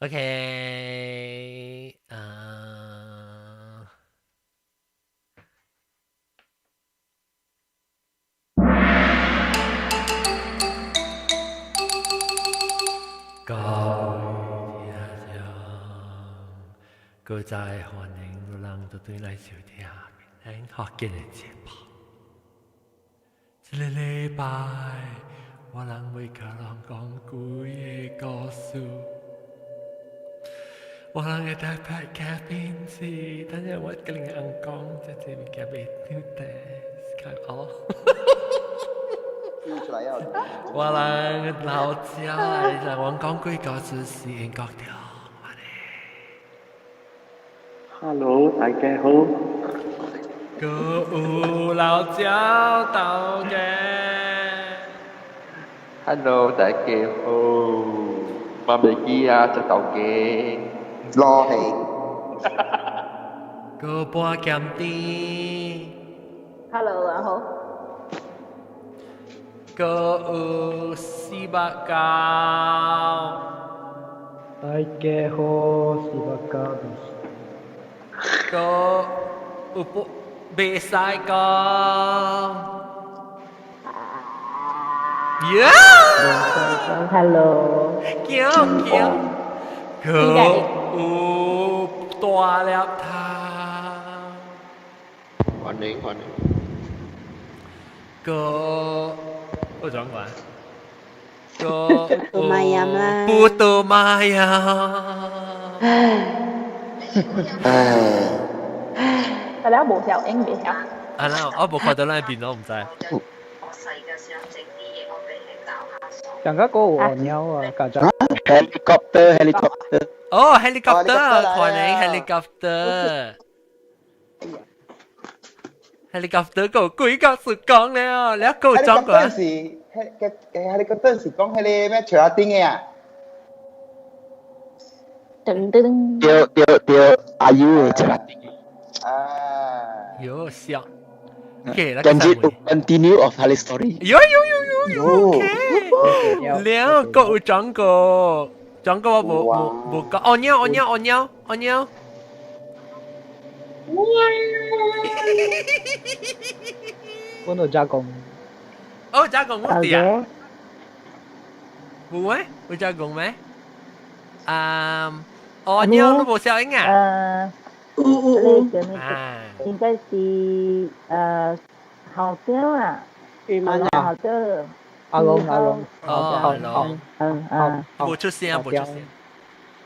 OK，啊。各位聽眾，閣再歡迎人都對來收聽咱福建的節目。這個禮拜，我人會共人講幾个故事。我人會特別嘉賓是，等下我跟人講，這這物件袂丟的，開哦。出來啊！我人老家來，來我講幾個故事是英國的。 Hello，大家好。閣有老鳥頭家。 Hello，大家好。我袂記啊，隻頭家。落氣。閣半鹹甜。 Hello，阿好。閣有四百九。大家好，四百九です。閣有不袂使講。呀！ Hello。驚驚。閣有大粒頭。歡迎歡迎。閣我講過。閣有麥音啦。不都麥呀。唉。大家無效應袂曉。啊啦，我無看到咱邊，我毋知。上個個有鳥啊，家長。 Helicopter, helicopter。哦，helicopter，歡迎 helicopter。helicopter 個幾個是講了，你夠講過。是，helicopter 是講迄个咩橋仔頂的啊？噔噔噔。對對對，阿 U 的橋仔頂。啊。有笑。OK，跟住 continue of 他的 story。有有有有有，OK。了，閣有講過，講過我無無無講。哦喵哦喵哦喵哦喵。喵。我都加工。哦，加工我啲啊。無咩？有加工咩？啊，哦喵，你無聲音啊？有有有。應該是校長啊，校長。阿龍阿龍。哦，阿龍。嗯嗯。無出聲，無出聲。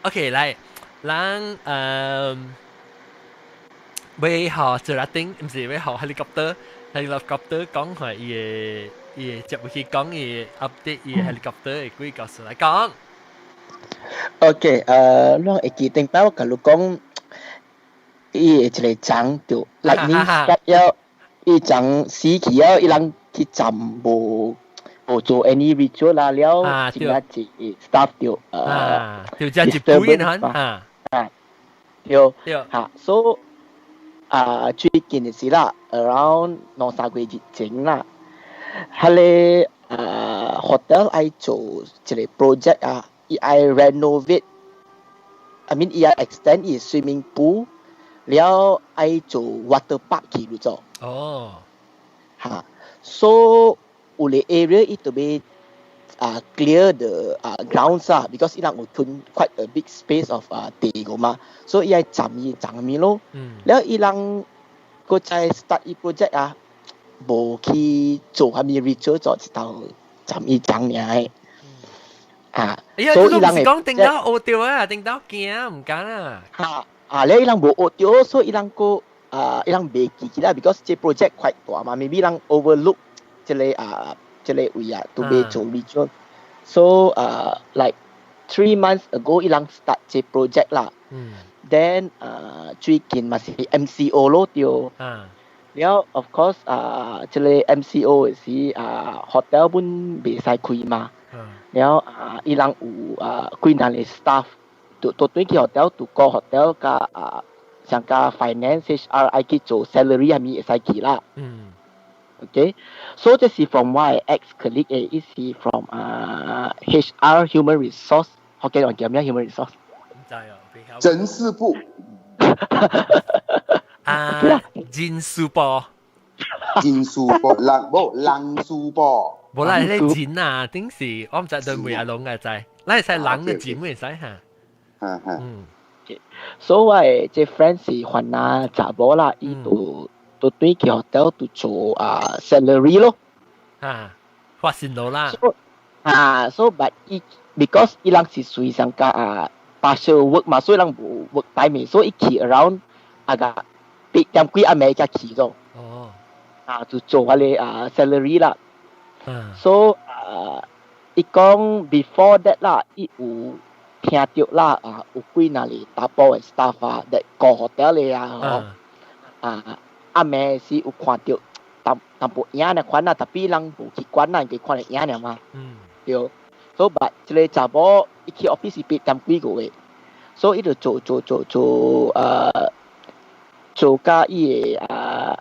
OK，來，咱欲學做阿丁，毋是欲學 helicopter，helicopter 講下伊个伊个接入去講伊 update 伊个 helicopter 的幾個事來講。 OK，你會記頂擺我共你講，伊的一个欉就 lightning strike 了，伊欉死去了，伊人去站無無做 any ritual 啦了，真正是 staff 就就這一杯哈，啊，對，嚇，所以啊最近的是啦，around 兩三個月前啦，彼个hotel 愛做一个 project 啊，伊愛 renovate，I mean 伊愛 extend 伊 swimming pool，了愛做 water park 去你做。哦。嚇，so 有个 area 伊特別啊 clear the 啊 grounds 啊，because 伊人有吞 quite a big space of 啊地個嘛，所以伊愛佔伊佔物咯。了伊人閣再 start 伊 project 啊，無去做啥物 ritual 做一道佔伊欉爾。啊，哎呀，所以伊人你講頂到學著啊，頂到驚毋敢啊。嚇啊，了伊人無學著，所以伊人閣啊，伊人袂記起啦，because 這 project quite 大嘛，maybe 人 overlook 這个啊，這个位啊，都未做 ritual。So 啊，like 3 months ago，伊人 start 這 project 啦。Then 啊，最近嘛是 MCO 咯對。了，of course 啊，這个 MCO 是啊，hotel 本袂使開嘛。了啊，伊人有啊幾人的 staff，都都對去 hotel，都個 hotel 佮啊，像佮 finance HR 愛去做 salary 係咪會使去啦？OK，所以這是 from 我的 ex colleague 的，伊是 from 啊 HR human resource，福建話叫咩 human resource？知哦，真師傅。啊，金書波，金書波，人無人書波。無啦，你錢啊，頂時我毋知對梅阿龍嘅知，你係使人嘅錢會使嚇。嗯。所謂這 friend 是番仔查某啦，伊就都對去 hotel 就做啊 salary 咯。啊，發線路啦。啊，so but 伊 because 伊人是隨上加啊 partial work 嘛，所以人無 work time，所以伊去 around 啊個8點幾暗暝才去咗。哦。啊，就做嗰個啊 salary 啦。嗯。 So 啊，伊講 before that 啦，伊有聽到啦啊，有幾若個查埔的 staff 啊，咧個 hotel 咧啊，吼啊，暗暝時有看到淡淡薄影的款啊，tapi 人無去管啦，伊看到影爾嘛。對，所以 but 這個查某伊去 office 是8點幾個月，所以伊就做做做做做甲伊的啊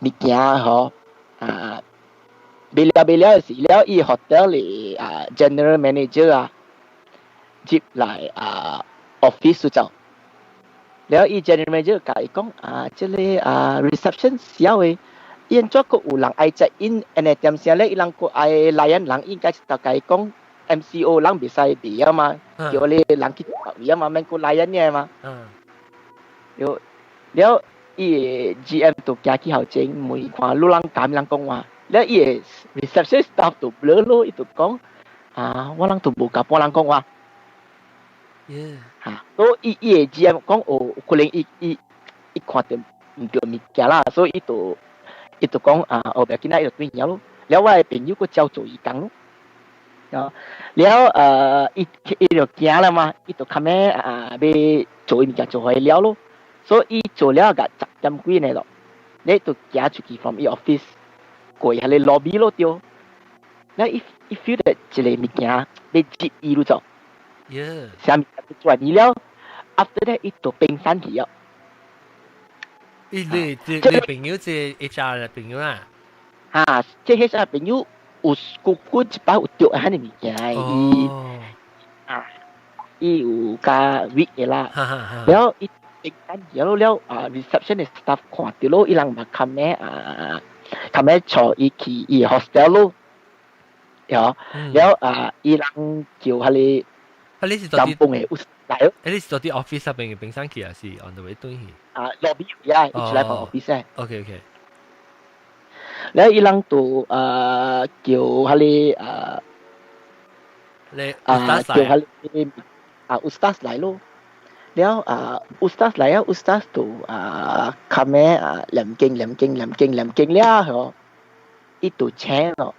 物件吼啊，未了未了時了，伊 hotel 的啊 general manager 啊入來啊 office 就，了伊 general manager 共伊講啊，這個啊 reception 小的。伊按怎閣有人愛 check in，按呢點聲咧，伊人閣愛來人，人應該是大概講 MCO 人袂使避啊嘛，叫你人去位啊嘛，免閣來人嘅嘛。了了，伊的 GM 就行去後前問看你人敢人講話，了伊的 reception staff 就 blur 咯，伊就講啊，我人都無共半人講話。嚇，所以伊的 GM 講哦，可能伊伊伊看著毋對物件啦，所以伊就。伊就講啊，哦，不要緊啦，伊就轉了咯。了我的朋友閣照做伊工咯。啊，了伊伊就驚啦嘛，伊就較尾啊，欲做伊物件做予伊了咯。所以伊做了個10點幾呢咯，你就行出去 from 伊 office 過彼個 lobby 咯對。了伊伊 feel 到一個物件欲接伊咯就。啥物件轉伊了，after that 伊就冰山去了。伊你你你朋友這 HR 的朋友啊？啊，這 HR 朋友有過過一擺有著彼个物件，伊啊，伊有較 weak 的啦。了伊冰山去了了啊，reception 的 staff 看著咯，伊人嘛較尾啊，較尾帶伊去伊 hostel 咯。了了啊，伊人叫彼個。啊，你是做啲嘅有來咯。你是做啲 office 入邊嘅冰山去，還是 on the way 轉去？啊，lobby 呀，伊出來放 office 嘅。 OK。了伊人就叫彼個你啊叫彼個啊 ustaz 來咯。了啊 ustaz 來啊，ustaz 就啊較尾啊念經念經念經念經了嗬，伊就請咯。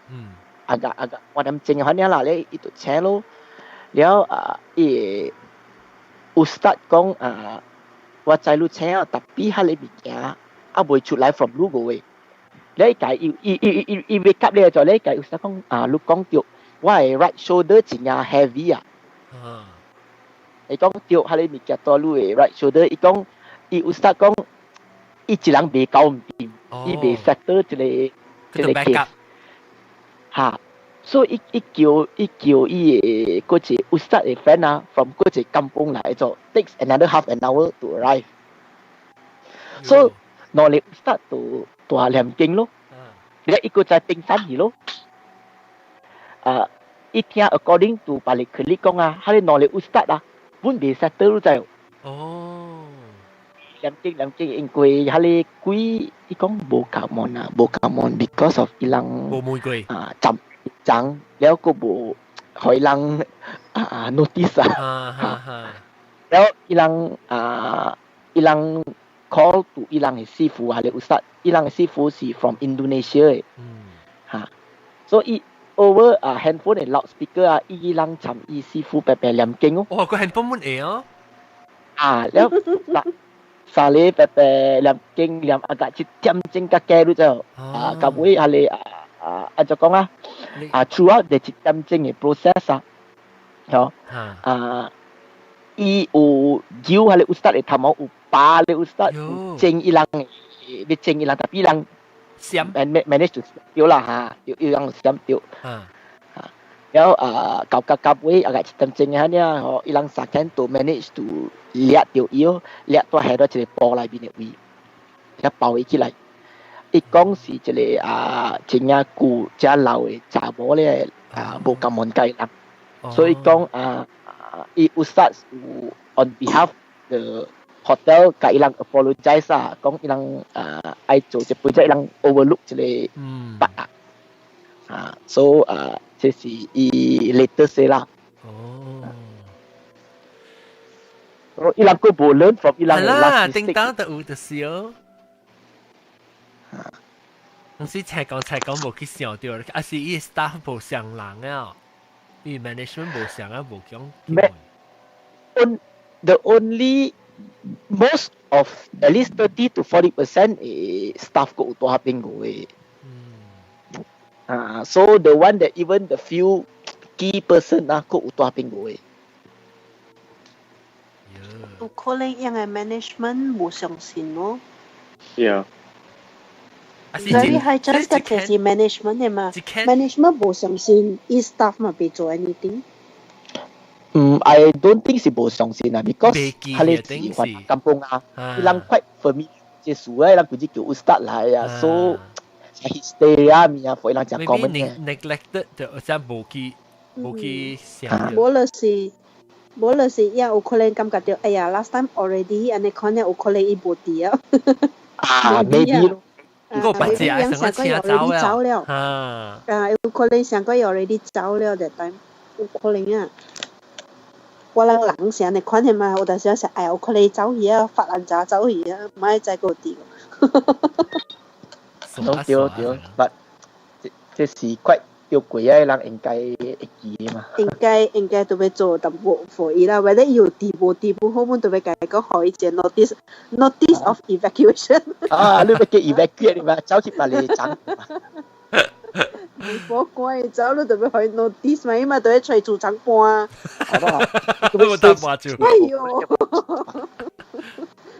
啊個啊個，我點鐘反正啦，咧伊就請咯。了啊，伊 ustaz 講啊，我知你請啊，tapi 彼个物件啊未出來 from 你個嘅。了伊共伊伊伊伊伊 wake up 咧就咧共 ustaz 講啊，你講著我的 right shoulder 真正 heavy 啊。伊講著彼个物件到你的 right shoulder，伊講伊 ustaz 講伊一人袂搞毋掂，伊袂 settle 這個這個 case。哈。所以伊伊叫伊叫伊的嗰一個 ustaz 的 friend 啊，from 嗰一個 kampung 來做，takes another half an hour to arrive。So 兩个 ustaz 就大念經咯，你一個在冰山去咯。啊，伊聽 according to 別個佢講啊，彼個兩个 ustaz 啊，本袂 settle 就。念經念經，因為彼個鬼，伊講無夾門啊，無夾門，because of 伊人無玫瑰啊，浸。長了閣無予人啊 notice 啊，了伊人啊，伊人 call to 伊人的師傅啊，咧 ustaz，伊人的師傅是 from Indonesia 的，嚇，所以 over 啊 handphone 的 loudspeaker 啊，伊人參伊師傅白白念經哦。哇，個 handphone 滿會哦。啊，了嗱，沙咧白白念經念啊，個一點鐘較加你就啊，到尾係咧啊。啊，啊就講啊，啊 throughout 第一點鐘的 process 啊，吼，啊，伊有揪彼个 ustaz 的頭毛，有拔咧 ustaz，有整伊人，欲整伊人，tapi 伊人閃 manage to 掉啦嚇，伊人閃掉，嚇，然後啊，搞搞搞尾啊個一點鐘啊，呢吼，伊人三間都 manage to 掠到伊哦，掠到喺到一個波內面的位，遐包伊起來。伊講是一個啊，真正舊真老的查某咧啊，無共問界人，所以講啊，伊有殺有 on behalf the hotel 共伊人 apologize 啊，講伊人啊愛做這 project 伊人 overlook 這個 part 啊，啊，所以啊，這是伊 latest 啦。哦。伊人閣無 learn from 伊人係啦，叮當就有就是哦。唔是斜講斜講無去想到，啊是伊 staff 無相人啊，伊 management 無相啊，無講。咩？The only most of at least 30 to 40% staff 閣有蹛彼邊個的。啊，so the one that even the few key person 啊，閣有蹛彼邊個的。有可能因為 management 無相信咯。 Yeah. 所以係真嘅，其實 management 的嘛，management 無相信，伊 staff 嘛袂做 anything。嗯，I don't think 是無相信啊，because 佢哋是還 kampung 啊，伊人 quite familiar 這事啊，伊人規日叫 ustaz 來啊，so stay 啊，物啊，伊人誠 common 嘅。neglected 就真無去想。無就是無就是伊有可能感覺到，哎呀，last time already 按呢款有可能伊無佇啊。啊，maybe 咯。個白字啊，成個請走了。啊，有可能上個 already 走了，that time 有可能啊。我人人是按呢款的嘛，有當時是哎，有可能走去啊，發爛渣走去啊，毋愛再閣佇。對對，but 這是 quite 著過啊，人應該會記的嘛。應該都欲做淡薄 for 伊啦，或者伊有佇無佇不好，阮都欲共伊講，予伊一個 notice of evacuation。啊，你欲叫 evacuate 嘛？走去別个層。無關走，你都欲予伊 notice 嘛，伊嘛都欲揣厝長搬。好不好？我搭搬住。哎喲！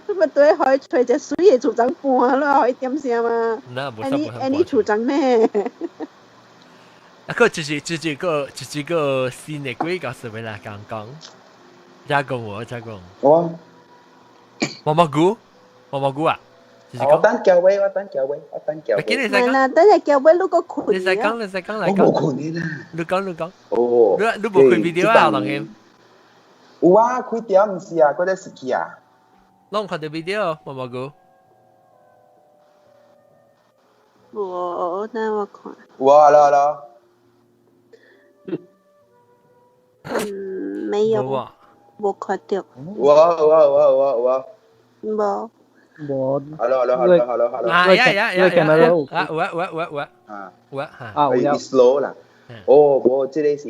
你嘛都欲予伊揣一個媠的厝長搬，你予伊點聲嘛？按呢厝長咩？啊，個就是個新的鬼故事要來講講，加講我加講。我毛毛菇，毛毛菇啊！我等叫位，我等叫位，我等叫位。你使講，等下叫位，你閣睏。你使講，你使講來講。我無睏啦。你講，你講。哦。你無開 video 啊？當然。有啊，開掉毋是啊，嗰個時期啊。攏看著 video，毛毛菇。無，等我看。有啊，好了。嗯，沒有。無看到。有啊有啊有啊有啊有啊。無。無。好了好了好了好了好了。啊呀呀呀呀！啊有啊有啊有啊有啊。啊有啊嚇。啊有。 slow 啦。哦，無，這個是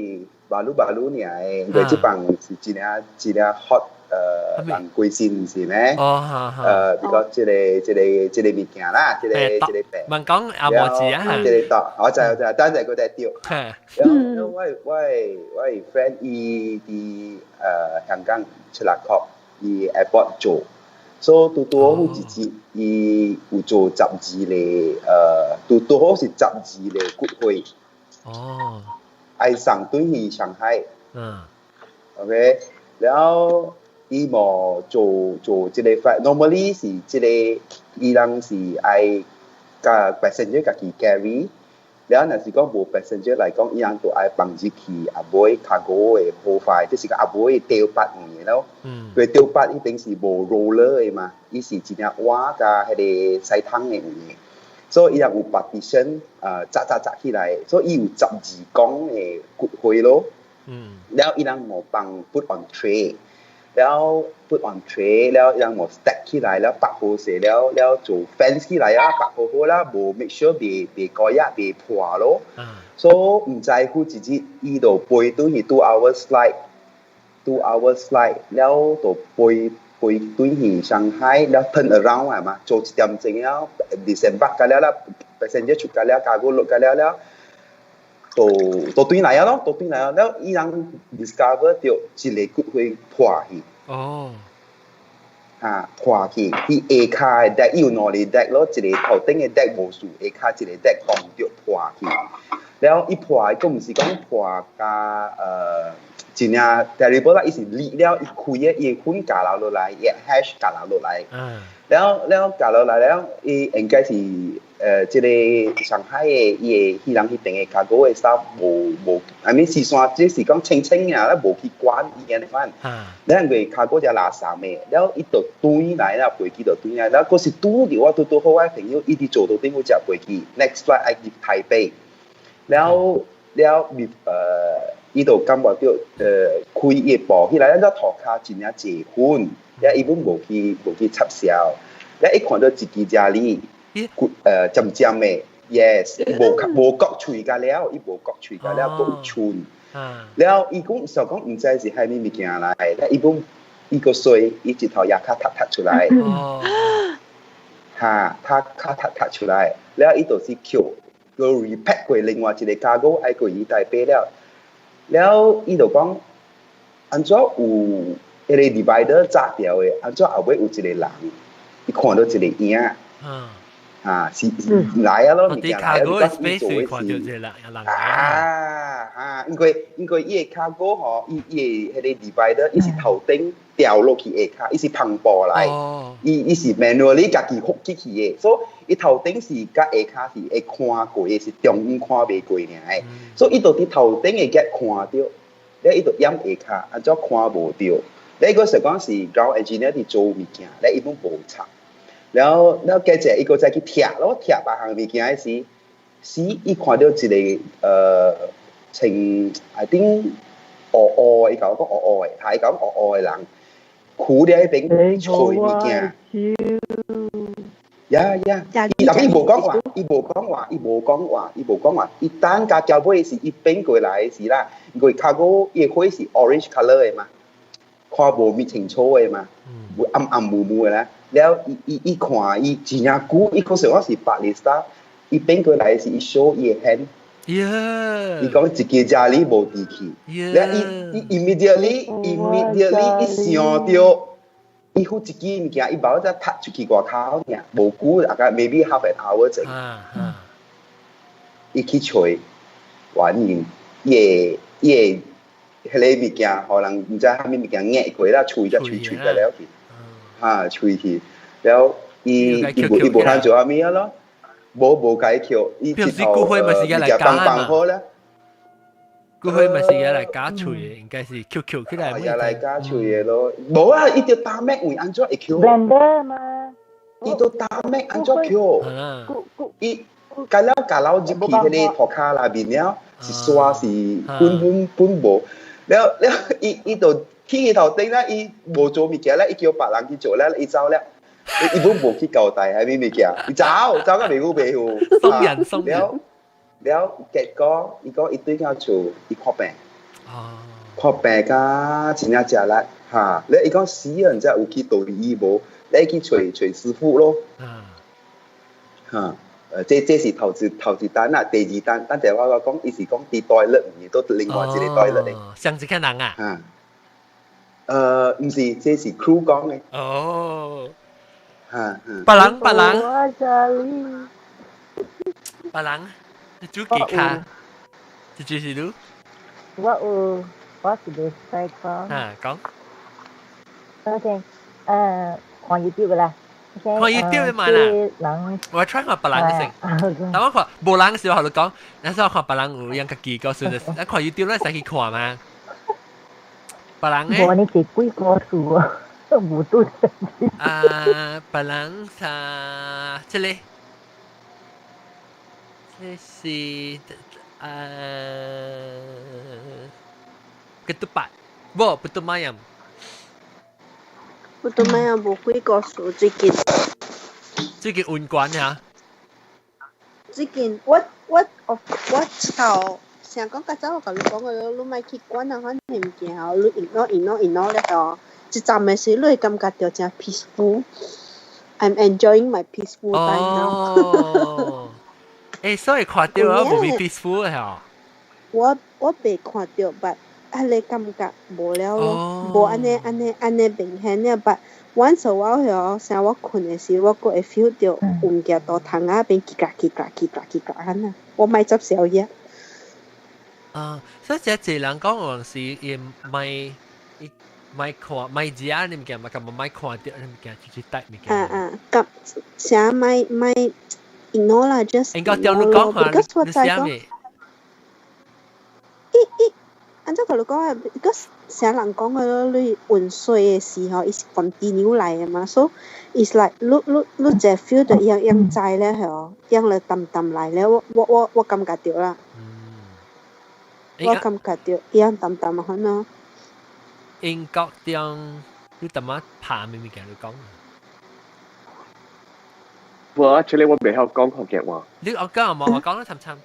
baru baru 爾的，因為這放是真正真正 hot 人關心是咩？哦，哈哈。比較這個物件啦，這個病。問講阿莫子啊，這個毒，我知我知，等陣閣再著。然後我 friend 伊佇香港七六國，伊 airport 做，所以拄拄好一日，伊有做十二個拄拄好是十二個骨灰。哦。愛送轉去上海。嗯。 OK，然後。伊無做這個 flight，normally 是這個伊人是愛共 passenger 家己 carry，了若是講無 passenger 來講，伊人就愛放入去後尾 cargo 的好快，就是個後尾吊筆嘅咯。因為吊筆彼邊是無 roller 的嘛，伊是真正碗佮彼個洗桶的有的，所以伊人有 partition 紮紮紮起來，所以伊有十二公的骨灰咯。了伊人無放 put on tray。了 put on tray 了，伊人無 stack 起來了，綁好勢了，了做 fence 起來啊，綁好好啦，無 make sure 袂改啊，袂破咯。所以毋知乎一日伊就飛轉去 2 hours flight，2 hours flight 了就飛飛轉去上海，了 turn around 係嘛，做一點鐘了，disembark 了啦，passenger 出了，cargo load 了了。就就轉來啊咯，就轉來啊！了伊人 discover 著一個骨灰破去。哦。嚇破去，伊下跤的 deck 伊有兩個 deck 咯，一個頭頂的 deck 無事，下跤一個 deck 碰著破去。了伊破，閣毋是講破甲真正 terrible 啦，伊是裂了，伊開嘅伊的粉加落落來，伊 ash 加落落來。了了加落來了，伊應該是這个上海的伊的彼人彼邊的 cargo 的 staff 無無，I mean 是算這是講清清啊，無去管伊按呢款。了因為 cargo 只垃圾的，了伊就轉來啦，飛機就轉來，了閣是拄著我拄拄好我朋友，伊佇做到頂有食飛機，next flight 愛入台北，了了入伊就感覺著開伊的步起來，咱塗跤真正濟粉，了伊本無去插銷，了伊看到一支遮爾。尖尖的，yes，無無割喙甲了，伊無割喙甲了，閣有春。了伊講想講毋知是蝦米物件來，了伊本伊閣衰，伊一頭牙跤踢踢出來。哈，踢跤踢踢出來，了伊就是叫閣 repack 過另外一个 cargo 愛過伊台北了，了伊就講按怎有彼个 divider 炸掉的，按怎後尾有一个人，伊看到一个影。啊，是來啊咯，物件來啊，你講伊做的是啊啊，因為伊的 cargo 吼，伊伊的彼個 divider，伊是頭頂掉落去下跤，伊是帆布來，伊伊是 manually 家己複起去的，所以伊頭頂是佮下跤是會看過的，是中央看袂過爾的，所以伊就佇頭頂的 gap 看著，了伊就掩下跤，按怎看無著？你個是講是 ground engineer 佇做物件，了伊攏無插。然後，了接著伊閣再去拆咯，拆別項物件的時，時伊看到一个穿 I think 烏烏的，伊共我講烏烏的，伊講烏烏的人，跍佇彼邊揣物件。Yeah yeah！伊但伊無講話，伊無講話，伊無講話，伊無講話。伊等甲交尾時，伊變過來的時啦，因為 cargo 伊的火是 orange colour 的嘛，看無咪清楚的嘛，暗暗霧霧的啦。了伊伊伊看伊真正久，伊可是我是百里 star，伊變過來時，伊 show 伊的 hand，伊講一支遮爾無佇去，了伊伊 immediately 伊想著，伊好一支物件，伊無才踢出去外口爾，無久大概 maybe half an hour 前，伊去揣，原因伊的伊的彼个物件，予人毋知啥物物件壓過啦，喙才喙喙個了去。哈，喙去，了伊伊無伊無通做啥物啊咯，無無解決，伊直頭骨灰咪是來放放好啦。骨灰咪是來加喙的，應該是 Q Q 起來。也來加喙的咯，無啊，伊著 tarmac 位按怎會 Q？嘛。伊著 tarmac 按怎 Q？伊加了加了入去彼个塗跤內面了，是沙是本本本無，了了伊伊就。去頭頂咧，伊無做物件咧，伊叫別人去做咧，伊走了。伊本無去交代啥物物件，伊走走到袂好袂好。送人送人。了了，結果伊講伊對到厝，伊看病。看病甲真正食力哈。了伊講死人才有去道醫無？你去揣揣師傅咯。哈。這這是頭一頭一單啦，第二單，等陣我我講，伊是講佇 toilet，毋是佇另外一个 toilet 的。上一個人啊？哈。毋是，這是 crew 講的。哦。哈。別人別人。別人，你煮幾卡？這就是你。我有，我是袂使講。啊，講。 OK，看 YouTube 啦。看 YouTube 嘛啦。我 try 看別人的先。但我看無人時候，我就講，那時候看別人有用家己告訴你，咱看 YouTube 咱使去看嘛。別人咧。無你是鬼故事啊，無對。啊，別人啥？這个，這是ketupat，無 putu mayam。 Putu mayam 無鬼故事最近。最近溫關呀？最近我我我我頭想講較早我共你講過，你莫去管啊，反正物件吼，你 ignore ignore ignore 了吼，一陣的時，你會感覺著誠 peaceful。I'm enjoying my peaceful time now。哦，欸，所以看著啊，無變 peaceful 的吼。我我袂看著，but 彼个感覺無了咯，無按呢按呢按呢明顯了。but once a while 吼，像我睏的時，我閣會 feel 著有物件佇窗仔邊吱嘎吱嘎吱嘎吱嘎按呢，我莫執宵夜。啊，所以這濟人講有陣時伊莫伊莫看莫食呢物件，嘛咁莫看著呢物件，就是帶物件。啊啊，咁啥莫莫 ignore 啦，just 應該叫你講下， because 我你知講，寫咩？伊伊按怎共你講啊？because 成人講嘅你運水嘅時候，伊是 continue 來嘅嘛，so it's like 你你你一 feel 到樣樣知咧，係哦，樣來淡淡來咧，我我我我感覺到啦，我感覺到樣淡淡可能。英國中你淡仔拍咩物件你講？我actually 我袂曉講福建話。你我講冇？我講得參參。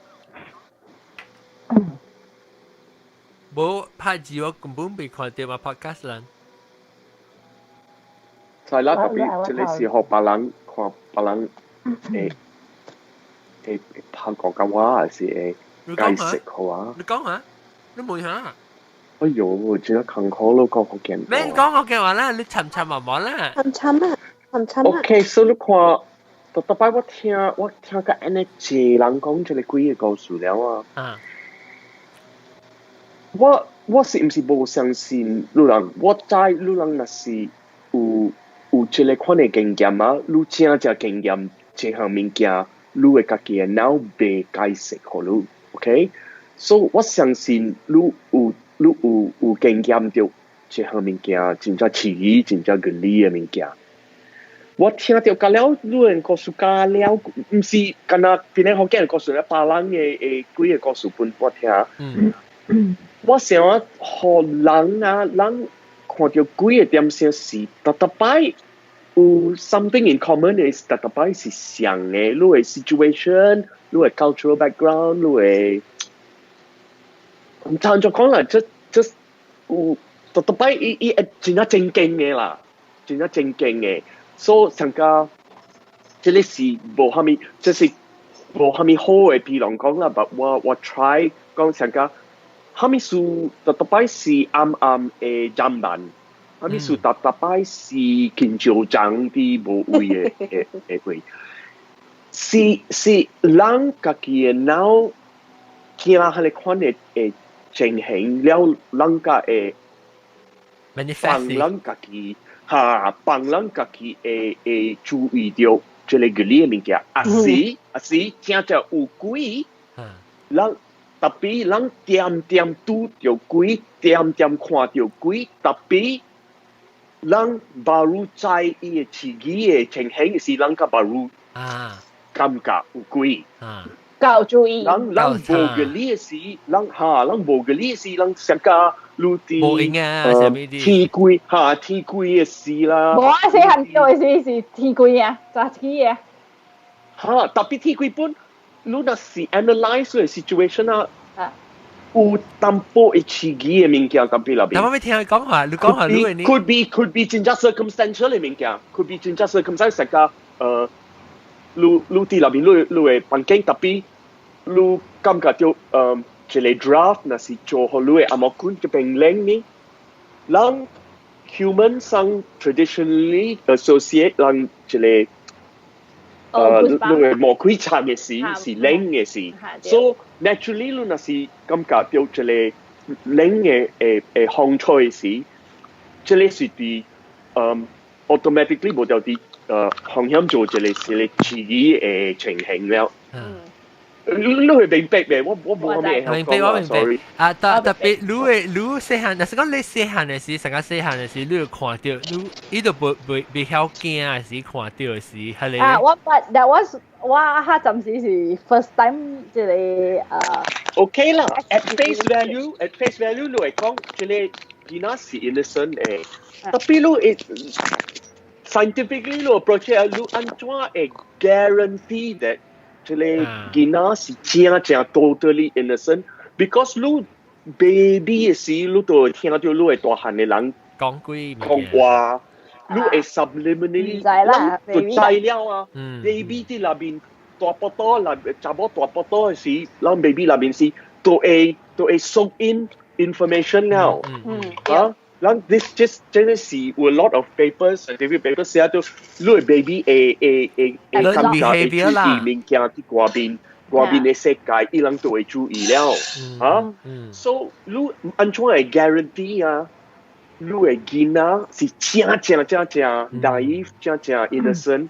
無拍字我根本未看到嘛 podcast 人。係啦，特別這個時候別人看別人會會拍國家話，還是會解釋好啊？你講下，你問下。哎呦，真係艱苦咯，講福建話。免講福建話啦，你參參嘛無啦。參參啊，參參啊。 OK，所以你看，特特擺我聽我聽甲按呢濟人講這個鬼个故事了啊。我我是毋是無相信你人？我知你人若是有有這個款的經驗啊，你真正經驗這項物件，你會家己的腦袂解釋予你，OK？So 我相信你有你有有經驗著這項物件，真正刺激、真正合理的物件。我聽著甲了，你的故事甲了，毋是干焦檳城福建的故事咧，別人的的幾个故事分我聽。我想啊，予人啊，人看著鬼的點聲是，逐逐擺有 something in common 的，逐逐擺是像的，你的 situation，你的 cultural background，你的，毋知按怎講啦，這這有逐逐擺伊伊會真正正經的啦，真正正經的，所以上加這个是無蝦米，這是無蝦米好的，比如講啦，but 我我 try 講上加。蝦米事逐逐擺是暗暗的暫慢，蝦米事逐逐擺是緊張張佇無位的的的位，是是人家己的腦驚彼个款的的情形了，人家會幫人家己哈，幫人家己會會注意著這个合理的物件，抑是抑是真正有鬼，人。特別人恬恬拄著鬼，恬恬看著鬼，特別人 baru 知伊的刺激的情形是人較 baru 感覺有鬼。夠注意。人人無個理的時，人哈人無個理的時，人上加愈佇無閒啊，啥物啲天鬼哈天鬼的事啦。無啊，細漢叫的時是天鬼啊，早起啊。哈，特別天鬼本。你若是 analyse 個 situation 啊，有淡薄會刺激的物件，特別內邊。我未聽佢講話，你講話你你。 Could be 真正 circumstantial 的物件，could be 真正 circumstantial 個呃，你你佇內面你你的環境特別，你感覺著呃一个 draft 若是做予你的紅毛棍這邊冷呢，人 human 上 traditionally associate 人一个。呃，你會魔鬼慘的事是冷的事，so naturally 你若是感覺著一个冷的會會風吹時，這个是佇嗯 automatically 無著佇呃風險做一个一个刺激的情形了。你你會明白未？我我無咩明白，我明白。啊，特特別你會你細漢，若是講你細漢的時，上個細漢的時，你會看著你，伊就袂袂袂曉驚的時，看著的時，係啊，我 but that was 我哈暫時是 first time 這个呃。 OK 啦，at face value，at face value 你會講這个囡仔是 innocent 的，特別你會 scientifically 你 approach 你按怎會 guarantee that 這个囡仔是真正 totally innocent，because 你 baby 的時，你都會聽到你的大漢的人講鬼講話，你會 subliminally 就知了啊。baby 佇內面大腹肚內，查某大腹肚的時，咱 baby 內面是都會都會 soak in information 了。啊，咱 this just 真的是有 a lot of papers scientific papers 寫著，你的 baby 會會會會感覺會注意物件佇外面。外面的世界，伊人都會注意了，嚇。So 你按怎會 guarantee 啊？你的囡仔是正正正正 naive，正正 innocent，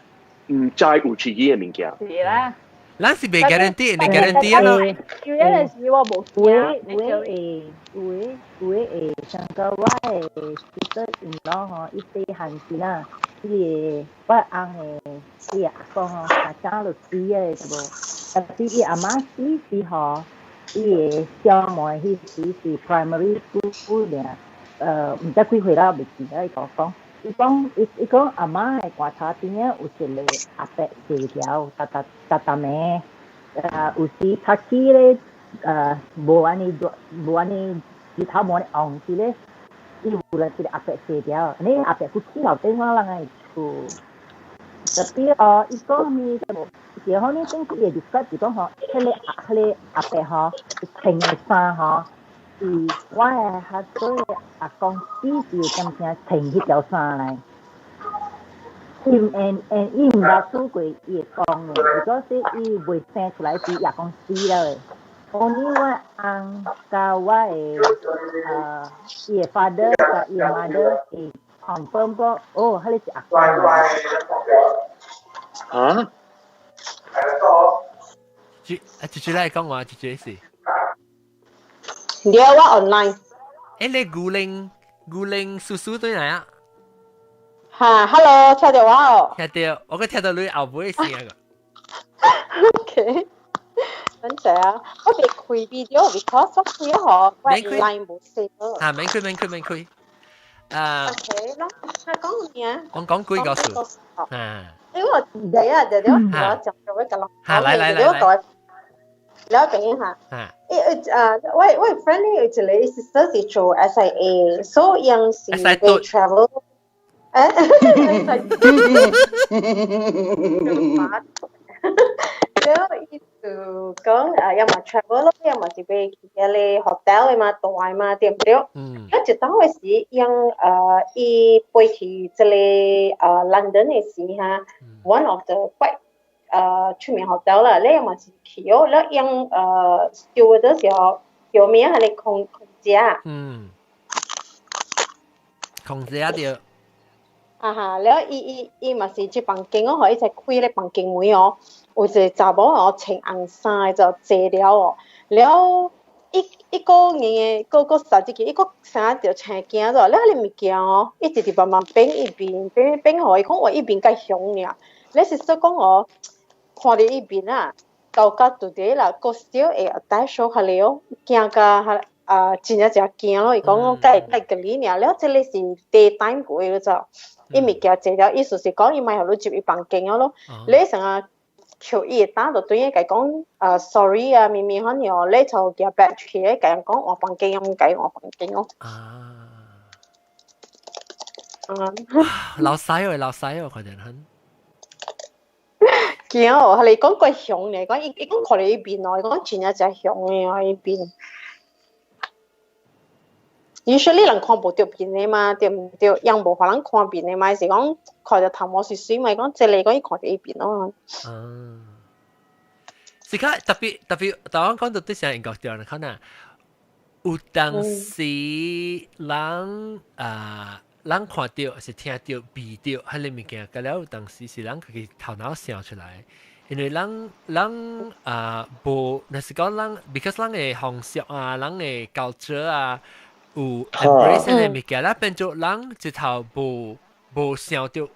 毋知有刺激的物件。是啦。咱是袂 guarantee，你 guarantee 咯。有陣時我無有的有的會有的有的會，像個我的 sister in law 吼，伊細漢時啦，伊個我翁的伊個阿公吼，阿早就死的，對無？特別伊阿媽死時吼，伊個小妹彼時是 primary school 爾，毋知幾歲啦，袂記得伊甲我講。伊講伊伊講阿媽的棺材邊仔有一個阿伯坐條，逐逐逐逐暝，有時較起咧，無按呢無按呢日頭無按呢紅時咧，伊有了一個阿伯坐條，你阿伯佫起樓頂我人的厝。特別哦，伊講咩就然後呢，頂幾個 describe 是講吼，彼個阿伯吼，穿的衫吼，是我的 husband 的阿公死時點聽穿彼條衫來。伊 and and 伊毋捌拄過伊會講的，如果是伊未生出來時，阿公死了的。Only 我翁佮我的伊的 father 佮伊 mother 會 confirm 講，哦，彼個是阿公來。嚇？姐，啊，姐姐來講話，姐姐是。對，我 online。欸，你古靈古靈叔叔對來啊？哈，hello，聽到我哦？聽到，我閣聽到你後尾聲個。 OK，等陣啊，我袂開 video，because 我開嗬，我 line 無 stable。啊，免開免開免開。啊。 OK，那那講咩啊？我講幾個數。啊。因為我第一日就我講咗我個人，嚇，來來來來。了等一下。誒誒，我 friend 咧有一個 sister 是做 SIA，所以樣是會 travel。誒，了伊就講啊，要麼 travel 咯，要麼是欲去彼个 hotel 的嘛，大嘛，對毋對？嗯。啊，一當的時，用伊飛去這个London 的時哈，one of the quite 出名 hotel 啦，你嘛是去哦，了用stewardess 時候叫名係你空空姐。嗯。空姐對。啊哈，了伊伊伊嘛是這房間哦，伊才開咧房間門哦，有一個查某哦穿紅衫就坐了哦，了一一個硬個個殺入去，一個衫就青驚咗，了彼个物件哦，一直直慢慢變伊面，變變予伊講話伊面較凶爾，你是說講哦，看著伊面啊，到到底啦，閣 still 會帶手下來哦，驚甲啊真正真驚咯，伊講我佮會隔離爾，了這个是 daytime 過了就。伊物件坐了，意思是講伊莫予你入伊房間咯。你成日求伊會當就對伊共講啊 sorry 啊，明明可能哦，你就夾 back 去，共人講換房間，毋共換房間哦。啊。啊。老細哦，老細哦，看見很。驚哦，係你講怪凶咧，講伊伊講看著伊面哦，伊講真正誠凶的哦，伊面。Usually 人看無著面的嘛，對毋對？人無予人看面的嘛，是講看著頭毛水水嘛，講這个講伊看著伊面咯。啊，是較特別特別，台灣講到對上英國掉，可能有當時人啊，人看著是聽著味著，彼个物件，佮了有當時是人家己頭腦想出來，因為人人啊無，若是講人，because 人的風俗啊，人的 culture 啊。有 embrace 呢個物件，啦變做人一頭無無想著，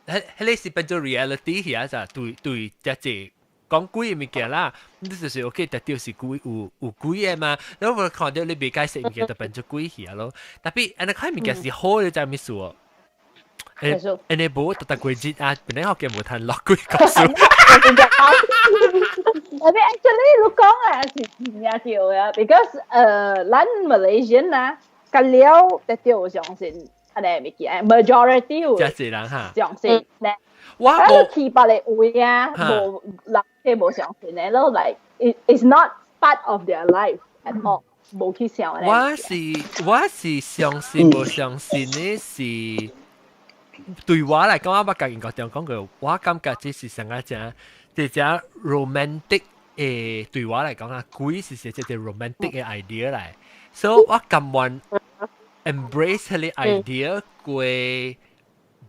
彼彼个是變做 reality 去啊！就對對，這濟講鬼的物件啦，你就是 OK，特著是鬼有有鬼的嘛，你無看著你袂解釋物件，就變做鬼去啊咯。特別按呢看物件是好的，知啥意思哦？誒，按呢無特特過節啊，本來學嘅無通落鬼故事。特別 actually 你講啊是真正對啊，because 咱 Malaysian 啊，較了特著相信按呢物件，majority 有真濟人哈相信呢。我無去別个位啊，無人會無相信的，咯，like it is not part of their life at all，無去想。我是相信無相信的是對我來講，我捌共英國中講過，我感覺這是上個正，這只 romantic 對我嚟講啊，鬼是一個 romantic 嘅 idea 嚟，所以我甘願 embrace 彼個 idea 過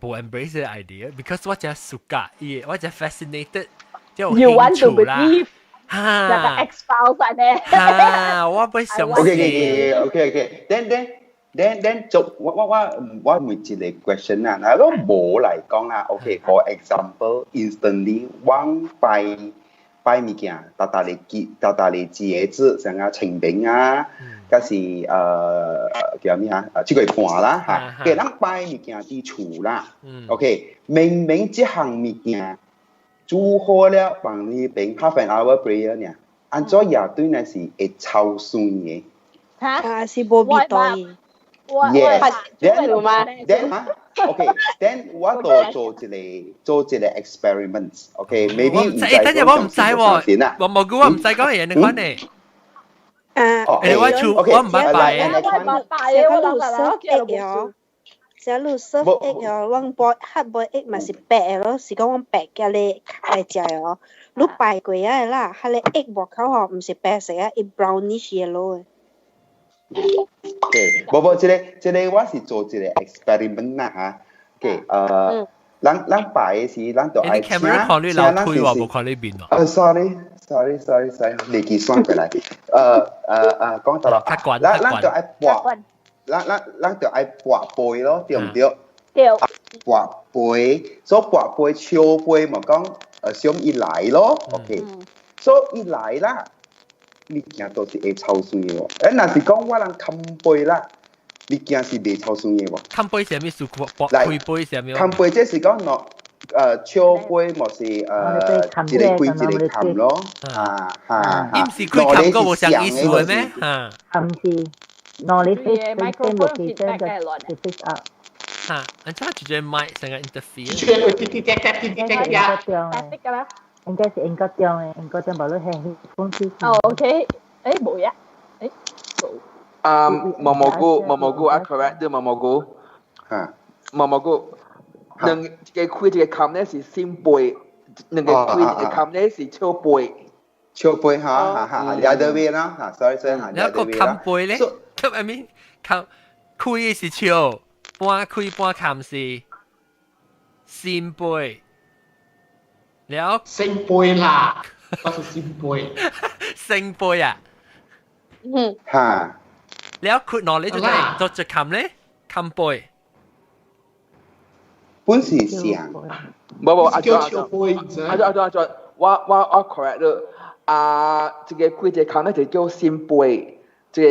無 embrace 彼個 idea，because 我真 suka 伊，我真 fascinated，即有興趣啦。哈，那個 X Files 呢？哈，我不相信。 OK OK OK OK then 做我我我我問一個 question 啊，嗱，如果無嚟講啦，OK，for example，instantly 我拜拜物件，逐逐個記，逐逐個字個字，像啊清明啊，抑是叫咩啊？這個盤啦嚇，給咱擺物件佇厝啦，OK，明明這項物件煮好了，放呢邊 half an hour prayer 呢，按怎也對呢是會臭酸的。嚇，是無味道的。 Yes, then OK, then 我就做一個 experiment. OK, maybe 唔知，等陣我唔知喎，我冇估我唔知講嘢，你講呢？啊，我厝我唔捌拜啊，我捌拜啊，我諗 serve egg 哦，成日 serve egg 哦，阮 boil hard boil egg 嘛是白的咯，是講阮白嘅咧來食的哦。你拜過啊啦，彼個 egg 外口吼毋是白色啊，伊 brownish yellow 的。 OK，無無，這個我是做一個 experiment 啦嚇。OK，咱拜的時，咱就愛請請看你樓梯喎，無看你面喎。sorry，sorry，sorry，sorry，未記算過來。講到啦，咱就愛跋，咱就愛跋杯咯，對毋對？對。跋杯，所以跋杯笑杯嘛講，想伊來咯，OK，所以伊來啦。物件都是會臭酸的喎。若是講我人冚杯啦，物件是袂臭酸的喎。冚杯是啥物事？開杯是啥物？冚杯這是講喏，笑杯莫是一個開一個冚咯。啊哈。伊毋是開冚個無相意思的咩？嚇。冚是，喏你 face same location 就 face up。嚇，按怎直接麥成個 interfere？應該是應該中的，應該中無你係公司。哦，OK，無呀，啊，毛毛菇，毛毛菇啊，correct 對毛毛菇。嚇。毛毛菇，兩一個開一個冚咧是聖杯，兩個開一個冚咧是笑杯。笑杯嚇嚇嚇，the other way 啦嚇，sorry sorry 嚇，一個冚杯咧，I mean 冚開是笑，半開半冚是聖杯。了聖杯啦，我是聖杯，聖杯啊，嚇，了佢攞你就做就冚咧，冚杯，本是上，無無阿叫阿阿阿阿我 correct 咗，啊，這個開一個冚咧就叫聖杯，這個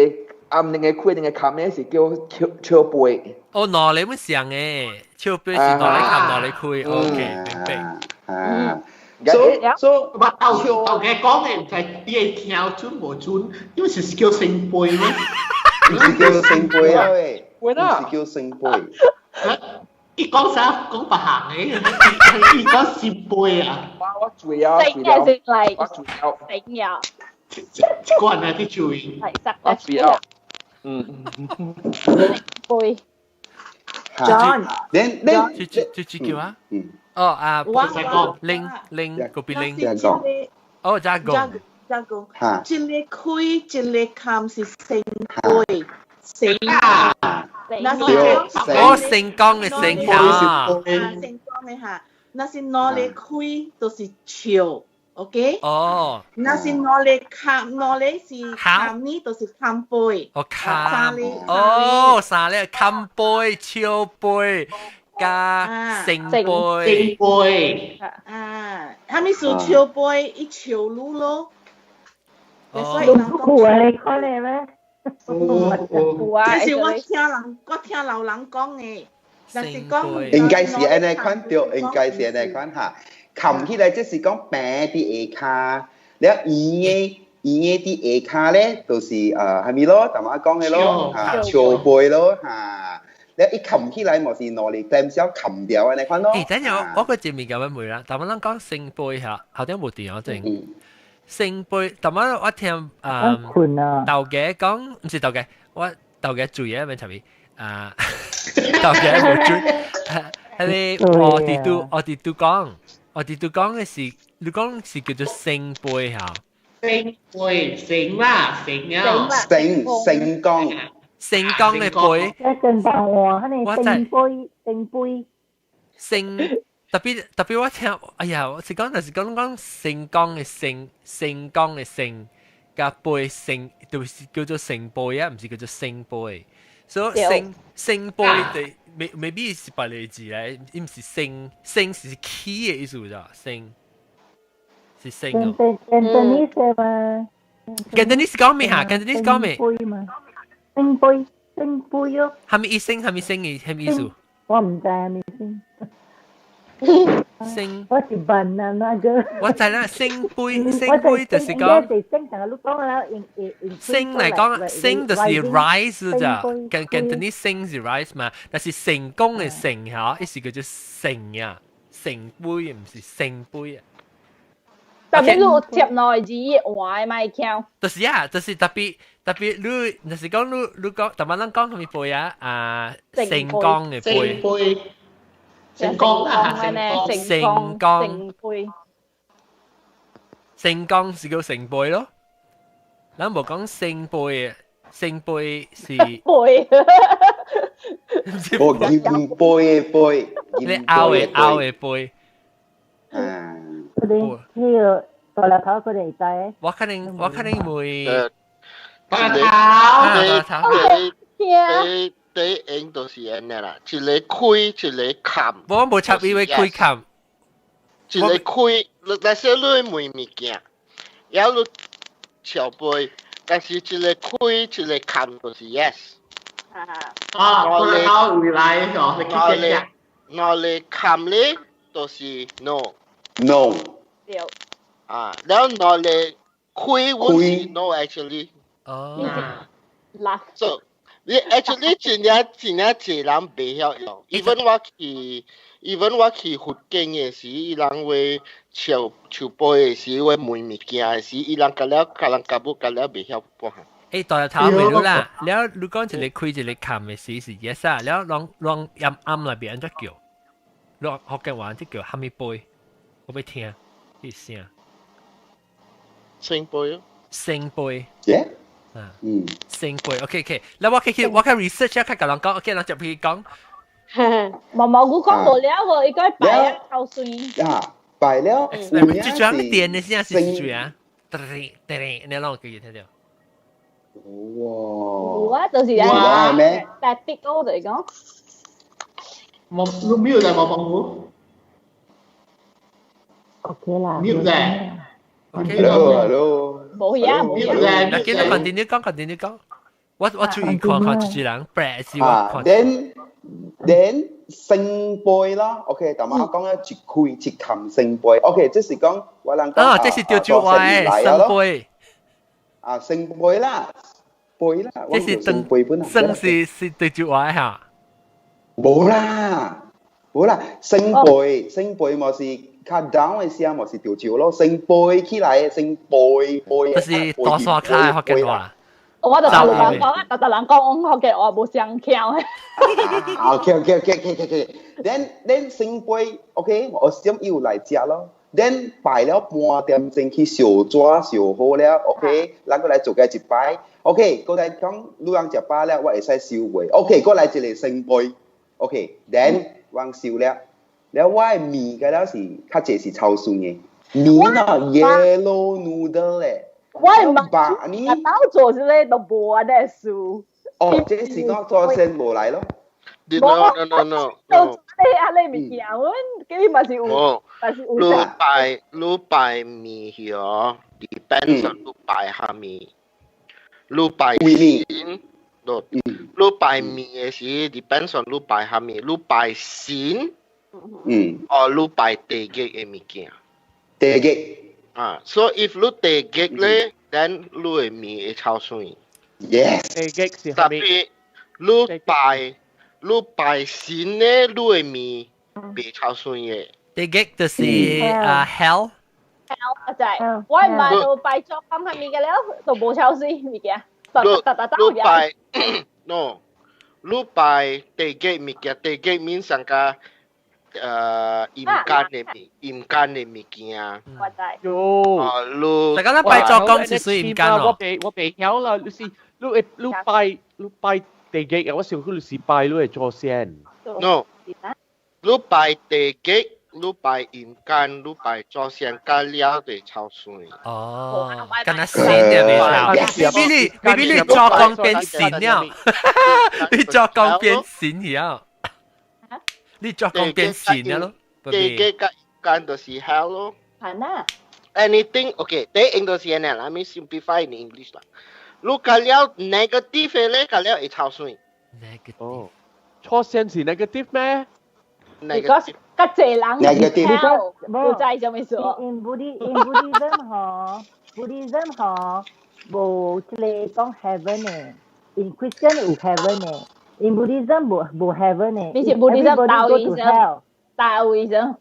啊兩個開兩個冚咧是叫笑笑杯。哦，攞你本上嘅，笑杯是攞你冚攞你開，OK，明白。啊，所以所以我頭頭嘅講嘅唔係你會聽準無準，因為是叫聖杯咩？唔是叫聖杯啊喂，唔是叫聖杯。伊講啥？講別行嘅，伊講聖杯啊。我醉啊，醒嘅是嚟，我醉啊，醒啊。個人有啲醉。係實我醉啊。嗯。杯。 John，你你這這叫啊？哦啊，拎拎個邊拎。哦，加工。加工。一個開一個冚是聖杯，聖啊。哦，成功嘅成啊。成功嘅嚇，若是兩个開就是笑，OK？哦。若是兩个冚，兩個是冚呢，就是冚杯。哦，冚。哦，三个冚杯、笑杯加聖杯。聖杯。啊，啥物事笑杯？伊笑你咯。哦。有啊，你看咧咩？有啊，這是我聽人，我聽老人講的。若是講應該是按呢款對，應該是按呢款嚇。冚起來就是講平佇下跤，了圓的圓的佇下跤咧，就是係咪咯？頭仔講的咯，嚇笑杯咯嚇。了伊冚起來，嘛是攞嚟點少冚掉按呢款咯。誒，等陣我個前面咁樣問啦，但我咱講聖杯嚇，後點無電話正。聖杯，但我我聽啊，豆家講，毋是豆家，我豆家注意啊，免插伊啊，豆家無注，彼个我佇拄講，我佇拄講的是，你講是叫做聖杯嚇，成杯成啦，成啊，成成功，成功嘅杯。一陣白話，你成杯成杯。成特別特別我聽，哎呀，我是講就是講講成功嘅成成功嘅成，加杯成就是叫做成杯啊，唔是叫做聖杯。所以聖聖杯對，maybe 是別個字咧，伊唔是聖聖是起的意思咋，聖是聖哦。 Cantonese 嘛。 Cantonese 講咩嚇？Cantonese 講咩？杯嘛，聖杯聖杯咯。係咪意聖？係咪聖嘅係咪意思？我唔知係咪先。聖，我是笨啊那個。我知啦，聖杯聖杯就是講。聖嚟講，聖就是 rice 咋，跟跟等於聖是 rice 嘛，但是成功嘅成嚇，意思叫做成呀，成杯唔是聖杯啊。特別你接內字話咪聽。就是啊，就是特別特別你，就是講你你講，特別咱講什麼杯啊？啊，成功嘅杯。杯。成功啊！成功，成杯，成功是叫成杯咯。咱無講聖杯，聖杯是杯，哦，金杯的杯，你拗的拗的杯。啊，嗰啲呢個大粒頭佢哋知。我可能會。大頭，大頭。第一就是按呢啦，一个開，一个冚。我無插伊話開冚。一个開，你說你問物件，然後你笑杯，但是一個開，一個冚就是 yes。啊，我頭回來哦，你我咧，我咧冚咧，就是 no。 No。對。啊，然後我咧開，我是 no actually。哦。嗱。 So 你 actually 真正真正濟人袂曉用，even 我去福建的時，伊人話笑笑杯的時，話問物件的時，伊人甲了甲人甲母甲了袂曉半項。欸，大頭袂了啦，了你講一個開一個冚的時是 yes 啊，了攏攏音暗內邊按怎叫？你福建話按怎叫？蝦米杯？我欲聽，彼聲。聖杯咯。聖杯。 Yeah。啊，嗯，聖杯，OK OK，那我去去我去 research 下，較共人講，OK，人就去講。毛毛菇講無了喎，應該擺啊頭先。啊，擺了。最主要電的聲是最啊，噔噔噔，你啷個記聽到？哇！有啊，就是啊，但係高嚟講。冇，你 mute 就冇幫我。 OK 啦。 mute 啫。 Hello，hello。冇嘢，冇嘢。嗱，記得 continue 講，continue 講。我注意看看一人，白是我看。 Then 聖杯啦，OK，但我講咧一開一冚聖杯，OK，這是講我人講啊，這是潮州話的聖杯。啊，聖杯啦，杯啦，這是聖杯本啊。聖是是潮州話嚇。無啦，無啦，聖杯聖杯嘛是較 down 的聲，嘛是潮州咯，聖杯起來的聖杯杯。這是大山跤的福建話。我就同人講啊，特特人講福建話無相巧。 OK。Then 聖杯 OK，我先要來食咯。Then 擺了半點鐘去燒紙燒好了，OK，咱閣來做個一擺。OK，過來講，你人食飽了，我會使收尾。OK，過來一個聖杯。OK，then 我收了。了我的麵個了是較濟是超酸的，麵啊 yellow noodle 咧。我係白呢？我做這個都無按呢事。哦，這是講做先無來咯。 No no no no。做這按呢物件，阮佢嘛是有，嘛是有。你擺你擺麵曉，depends on 你擺蝦米。你擺鱔，你擺麵的時，depends on 你擺蝦米。你擺鱔，哦，你擺地雞的物件。地雞。啊，so if 你地雞咧，then 你的麵會臭酸。 Yes。地雞是特別你擺你擺鱔咧，你的麵袂臭酸的。地獄就是啊 hell。 hell 我知，我唔係就擺作咁係面嘅了，就無臭酸物件。你擺 no，你擺地雞物件，地雞面上加陰間的物陰間的物件。我知。喲，啊，你大家咱拜祖公是屬於陰間我咯。袂曉啦，你是你會你拜地基啊，我想講你是拜你的祖先。 No，你拜地基，你拜陰間，你拜祖先，甲了就臭酸。哦，敢若神就袂臭。maybe 你祖公變神了，你祖公變神了，你祖公變神了咯。地基佮陰間就是 hell 咯。係啦。 Anything okay，第一就是按呢，let me simplify in English 啦。你佮了 negative 的咧，佮了會臭酸。 Negative。哦，祖先是 negative 咩？Because 較濟人 Negative。無知啥物事。 In Buddhism 嗬，Buddhism 嗬，無這個講 heaven 的，in Christian 有 heaven 的，in Buddhism 無 heaven 的。你是 Buddhism Taoism？ Taoism。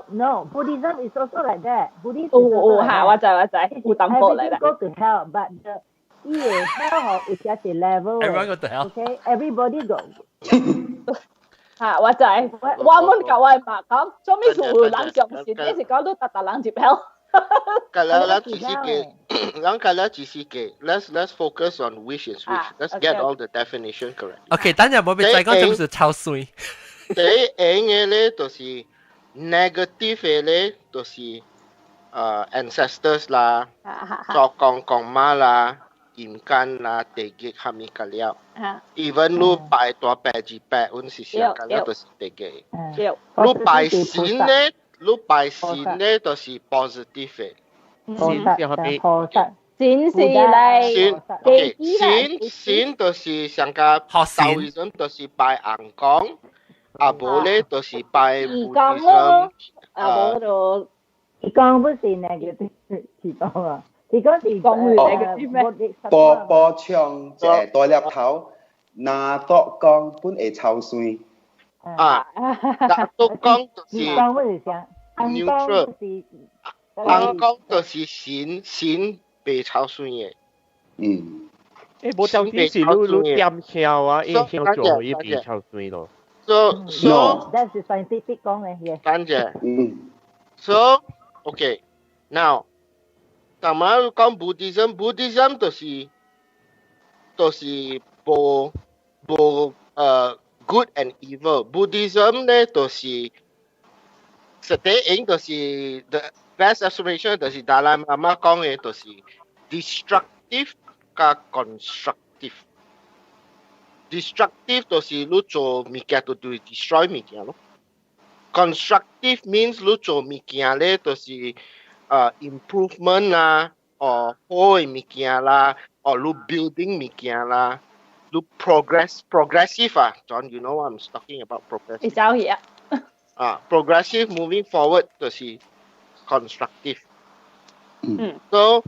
No, Buddhism is also like that. Buddhism 有有嚇，我知我知，有淡薄嚟啦。 Everything go to hell, but the 伊個 hell 嗬有一個 level。 Everyone go to hell. Okay, everybody go. 嚇，我知。我們舊我媽講，做咩事有人相信？你是講你逐逐人入 hell。佮了咱只是個，咱佮了只是個，let's focus on wish and switch. Let's get all the definition correct. OK，等陣無欲再講，這不是臭酸。第一樣的咧，就是 negative 的咧，就是ancestors 啦，祖公公媽啦，陰間啦，地獄蝦米佮了。Even 你拜大伯二伯，阮是上佮了就是地獄。你拜神咧，你拜神咧，就是 positive 的。神是蝦米？神是來神，OK，神神就是上個道醫生，就是拜尪公，啊無咧就是拜義公咯，啊無就義公不是 negative，義公啊，義公是公是 negative 咩？波波唱一個大粒頭，拿督公本會臭酸。啊，拿督公就是義公不是啥？ neutral，尪公就是神，神袂臭酸的。嗯。欸，無條件是你點香啊，伊香做伊袂臭酸咯。 So That's scientific 講嘅，yes。等陣。嗯。 So okay, now，但嘛講 Buddhism，Buddhism 就是無good and evil。Buddhism 咧就是實際應就是 the best explanation 就是達賴喇嘛講嘅，就是 destructive 佮 constructive。Destructive 就是你做物件就對 destroy 物件咯。Constructive means 你做物件咧，就是improvement 啦，or 好的物件啦，or 你 building 物件啦，你 progressive 啊，John you know what I'm talking about progressive。你走去啊？啊，progressive moving forward 就是 constructive。So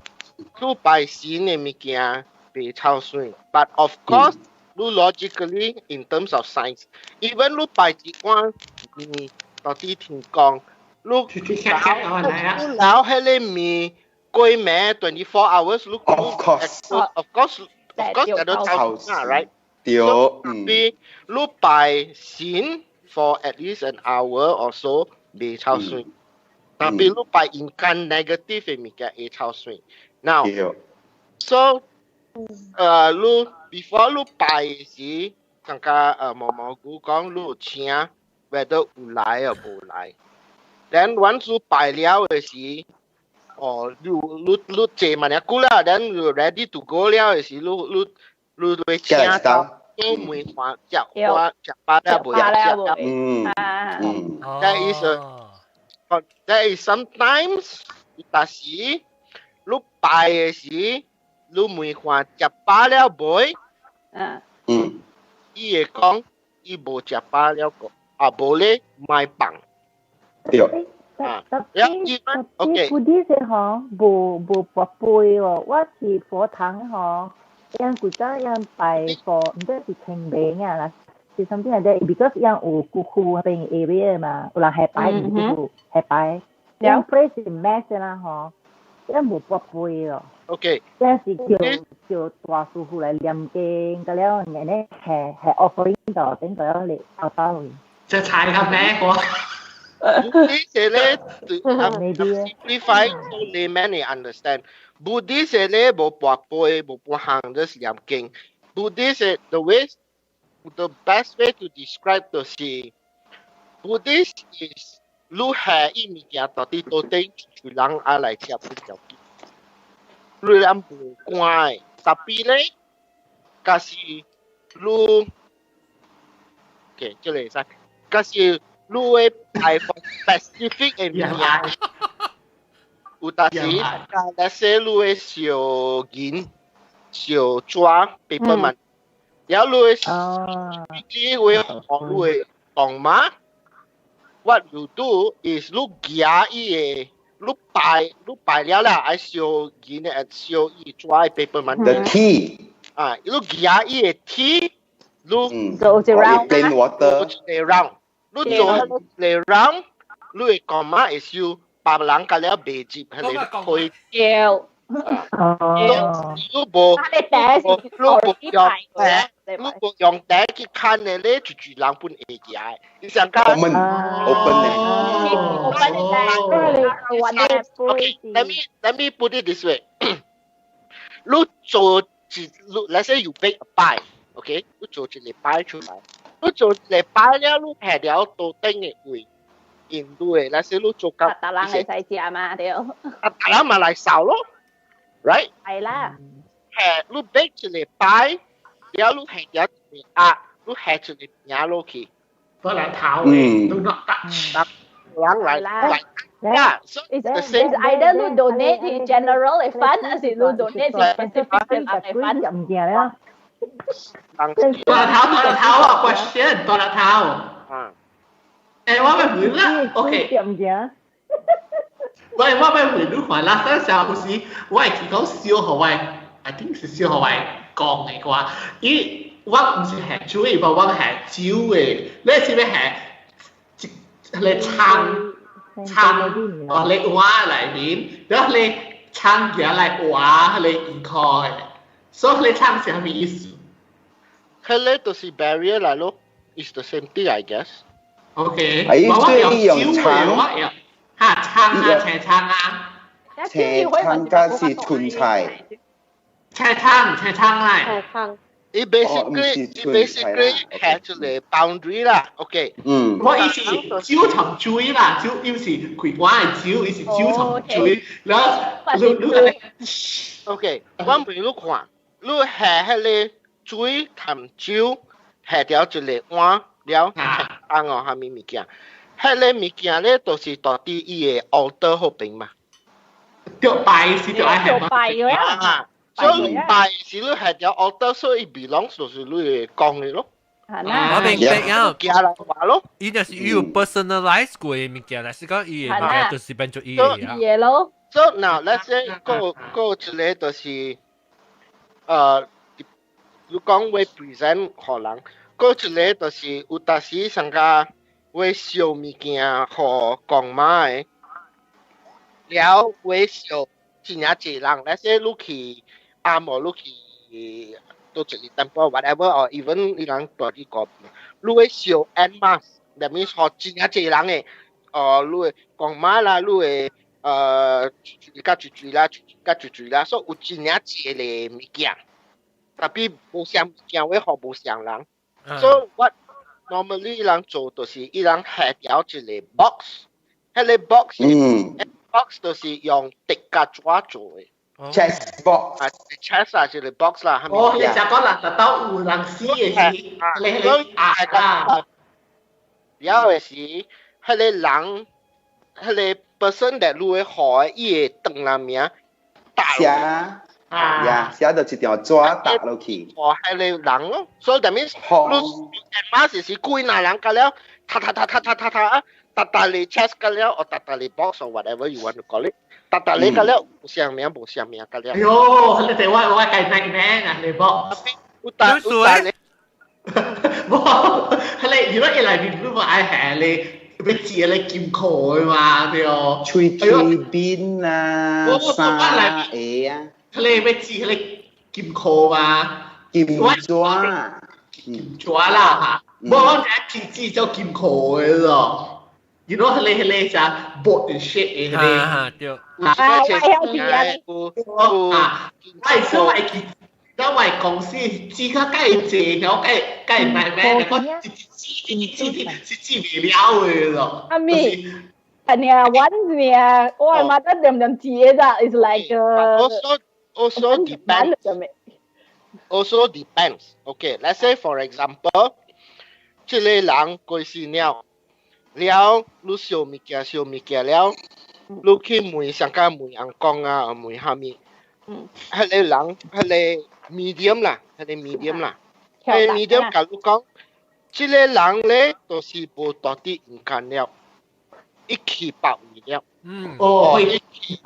你拜神的物件袂臭酸，but of course 你 logically in terms of science，even 你拜一碗麵到底天公，你撈你撈彼个麵過暝 24 hours，你 Of course of course 會到臭酸，right？對，嗯。你拜神 for at least an hour or so 袂臭酸，但比你拜陰間 negative 的物件會臭酸。Now，so 你 before 你拜時，感覺毛毛菇講你有請，whether 有來抑無來。Then once 你拜了的時，哦，你坐嘛爾久啦，then 你 ready to go 了的時，你會請到做梅花食花食飽了無？食That is sometimes 但是你拜的時，你問看食飽了未？伊會講伊無食飽了個，啊無咧莫放。對。啊， Tapi tapi Buddhist 吼，無跋杯哦，我去佛堂吼，𪜶古早𪜶拜佛，毋知是清明啊啦，是 something like that，because 𪜶有骨灰彼邊 area 嘛，有人係拜毋是有係拜，𪜶 pray 是 mass 啦吼，𪜶無跋杯哦。 𪜶是叫大師傅來念經，個了，然後係offering 到，等個了嚟到到去。จะใช้คำแม่กว่า Buddhist 咧，simplify so layman 會 understand。 Buddhist 咧無跋杯，無半項，就是念經。Buddhist the best way to describe 就是 Buddhist is 你下伊物件到底到底就人愛來食不了。你人無關，tapi 咧，假是你，OK，這個會使，假是你會拜 specific 的物件，有當時，let's say 你會燒銀、燒紙、paper money，然後你會你會學你會講嘛？What you do is 你舉伊個，你拜你拜了啦，愛燒銀的，燒伊紙 paper money。 The tea。啊，你舉伊個 tea，你做一 round plain water，做一個 round，你做一個 round，你會講嘛？會燒別人甲了袂入，係個開。叫。哦。你無，你無用茶，你無用茶去看的咧，就就人本會記的。你想講 open open 咧。 Okay, let me put it this way. 你做一，你 let's say you bake a pie, okay？你做一個 pie 出來，你做一個 pie 了，你下了桌頂的位，印度的，let's say 你做到，逐人會使食嘛對。啊，逐人嘛來掃咯，right？係啦。下你 bake 一個 pie，了你下了一個鴨，你下一個餅落去。不來頭嘅，do not touch。人來來。Yeah, so it's the same. It's either 你 donate in general 的 fund，還是你 donate specific 的 fund。唔見了。大頭大頭啊，question 大頭。啊。誒，我咪問啦，OK。唔見。喂，我咪問你看啦，等陣有時我會記講小學我，I think 是小學我講的啩，伊我毋是下水，無我下酒的，你是欲下一個葱葱哦，你碗內面，然後你葱起來碗，彼個魚殼的，所以彼個葱是啥物意思？彼個就是 barrier 來咯，it's the same thing I guess。 OK，哎，我所以用用酒的，我葱，用哈葱啊，青葱啊，青葱加是春菜，青葱青葱來。伊 basically 伊 basically 係一個 boundary 啦，OK。嗯。我伊是酒同水啦，酒伊是開碗的酒，伊是酒同水，然後你你按呢。 OK，我問你看，你下彼個水同酒下掉一個碗了，放哦，啥物物件？彼個物件咧，就是到底伊的 altar 彼邊嘛。著拜是著愛下拜嘅啊。所以拜是你下條 altar，所以 belongs 就是你的講的咯。我明白啊，寄來話咯。伊就是伊有 personalize 過的物件，是講伊的物件就是變做伊的啊。伊的咯。 So now let's say 個個一個就是，你講會 present 予人，個一個就是有當時上加會燒物件予公媽的，了會燒真正濟人，let's say 你去阿無你去到一個 temple whatever or even 你人住佇個，你會燒 en masse，that means 予真正濟人的，哦，你會公媽啦，你會較濟濟啦，較濟濟啦，所以有真正濟個物件，tapi 無相物件會予無相人，所以 what normally 伊人做就是伊人下掉一個 box，彼個 box，box 就是用竹佮紙做的。 Chest box 啊，chest 啊，一個 box 啦。哦，你就講啦，特到有人死的時，你你啊啊，了的時，彼個人，彼個 person that 你會予的，伊會轉人名，寫，呀，寫到一條紙搭落去。哦，彼個人咯，所以 that means 你媽是是幾若人甲了，踏踏踏踏踏踏踏啊，踏踏你 chest 甲了，或踏踏你 box or whatever you want to call it，踏踏你甲了，無相名無相名甲了。哎喲，你哋我我計命名啊，你 box。有搭有搭你，無，你如果一來面你無愛下你，欲借你金庫的嘛，對哦。喙喙邊啊，三個啊。你欲借你金庫嘛？金紙。金紙啦嚇。無我知鐵紙做金庫的咯。You know 彼個只 boat shape 的彼個。啊對。啊，我曉得啊。啊，我係小我記，當我公司紙較介濟，然後介介買買，我一紙一紙一紙未了的咯。阿咪，啊你啊，one 你啊，我媽得點點紙的，is like also depends. Also depends. Okay, let's say for example，這個人過世了，了你燒物件燒物件了，你去問上家問翁公啊，問蝦米？彼個人，彼個 medium 啦，彼個 medium 啦，彼個 medium 共你講，這個人咧就是無蹛佇陰間了，伊去別位了。嗯。哦，去去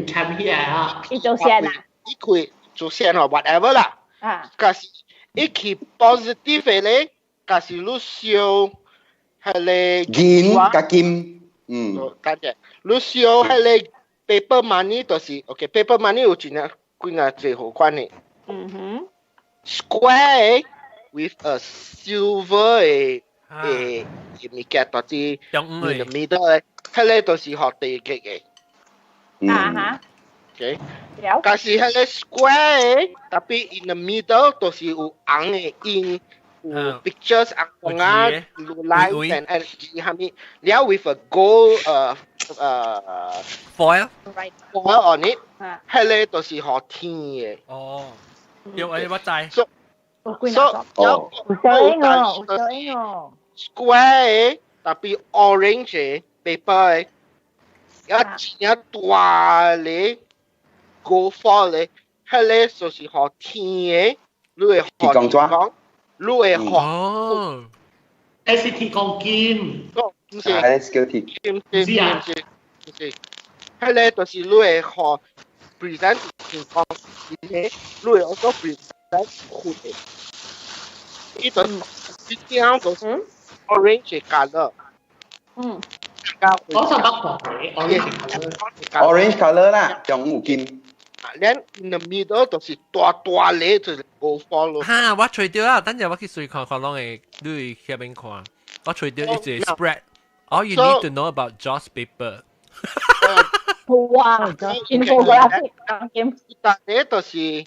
參起來啊！伊做先啊？伊去做先哦，whatever 啦。啊。假是伊去 positive 的咧，假是你燒彼個銀佮金，嗯。等陣，你燒彼個 paper money 就是 OK，paper money 有真正幾若濟好款的。嗯哼。 Square with a silver 的的物件，蹛佇 in the middle 的，彼個就是予地極的。啊哈。 OK。假是彼個 square 的，tapi in the middle 就是有紅的印，有 pictures 紅啊，有 line and 蝦米，了 with a gold foil foil on it，彼個就是予天的。哦，對，我知。 So 哦，有小英哦，有小英哦。 Square 的，tapi orange 的 paper 的，一真大咧，gold foil 咧，彼個就是予天的，你會予天公，你會予哦，那是天公金，毋是，啊，是叫天金，毋是，毋是，毋是，彼個就是你會予 present 天公，而且你會 also present 血的，伊就一張就是 orange color。嗯。我想捌看過 orange color。 Orange color 啦，中有金。 Then in the middle 就是大大咧，就是 gold foil 咯。哈，我揣著啦，等陣我去隨看看攏會，你去遐邊看。我揣著一個 spread。All you need to know about Joss paper。哇，infographic 講但係就是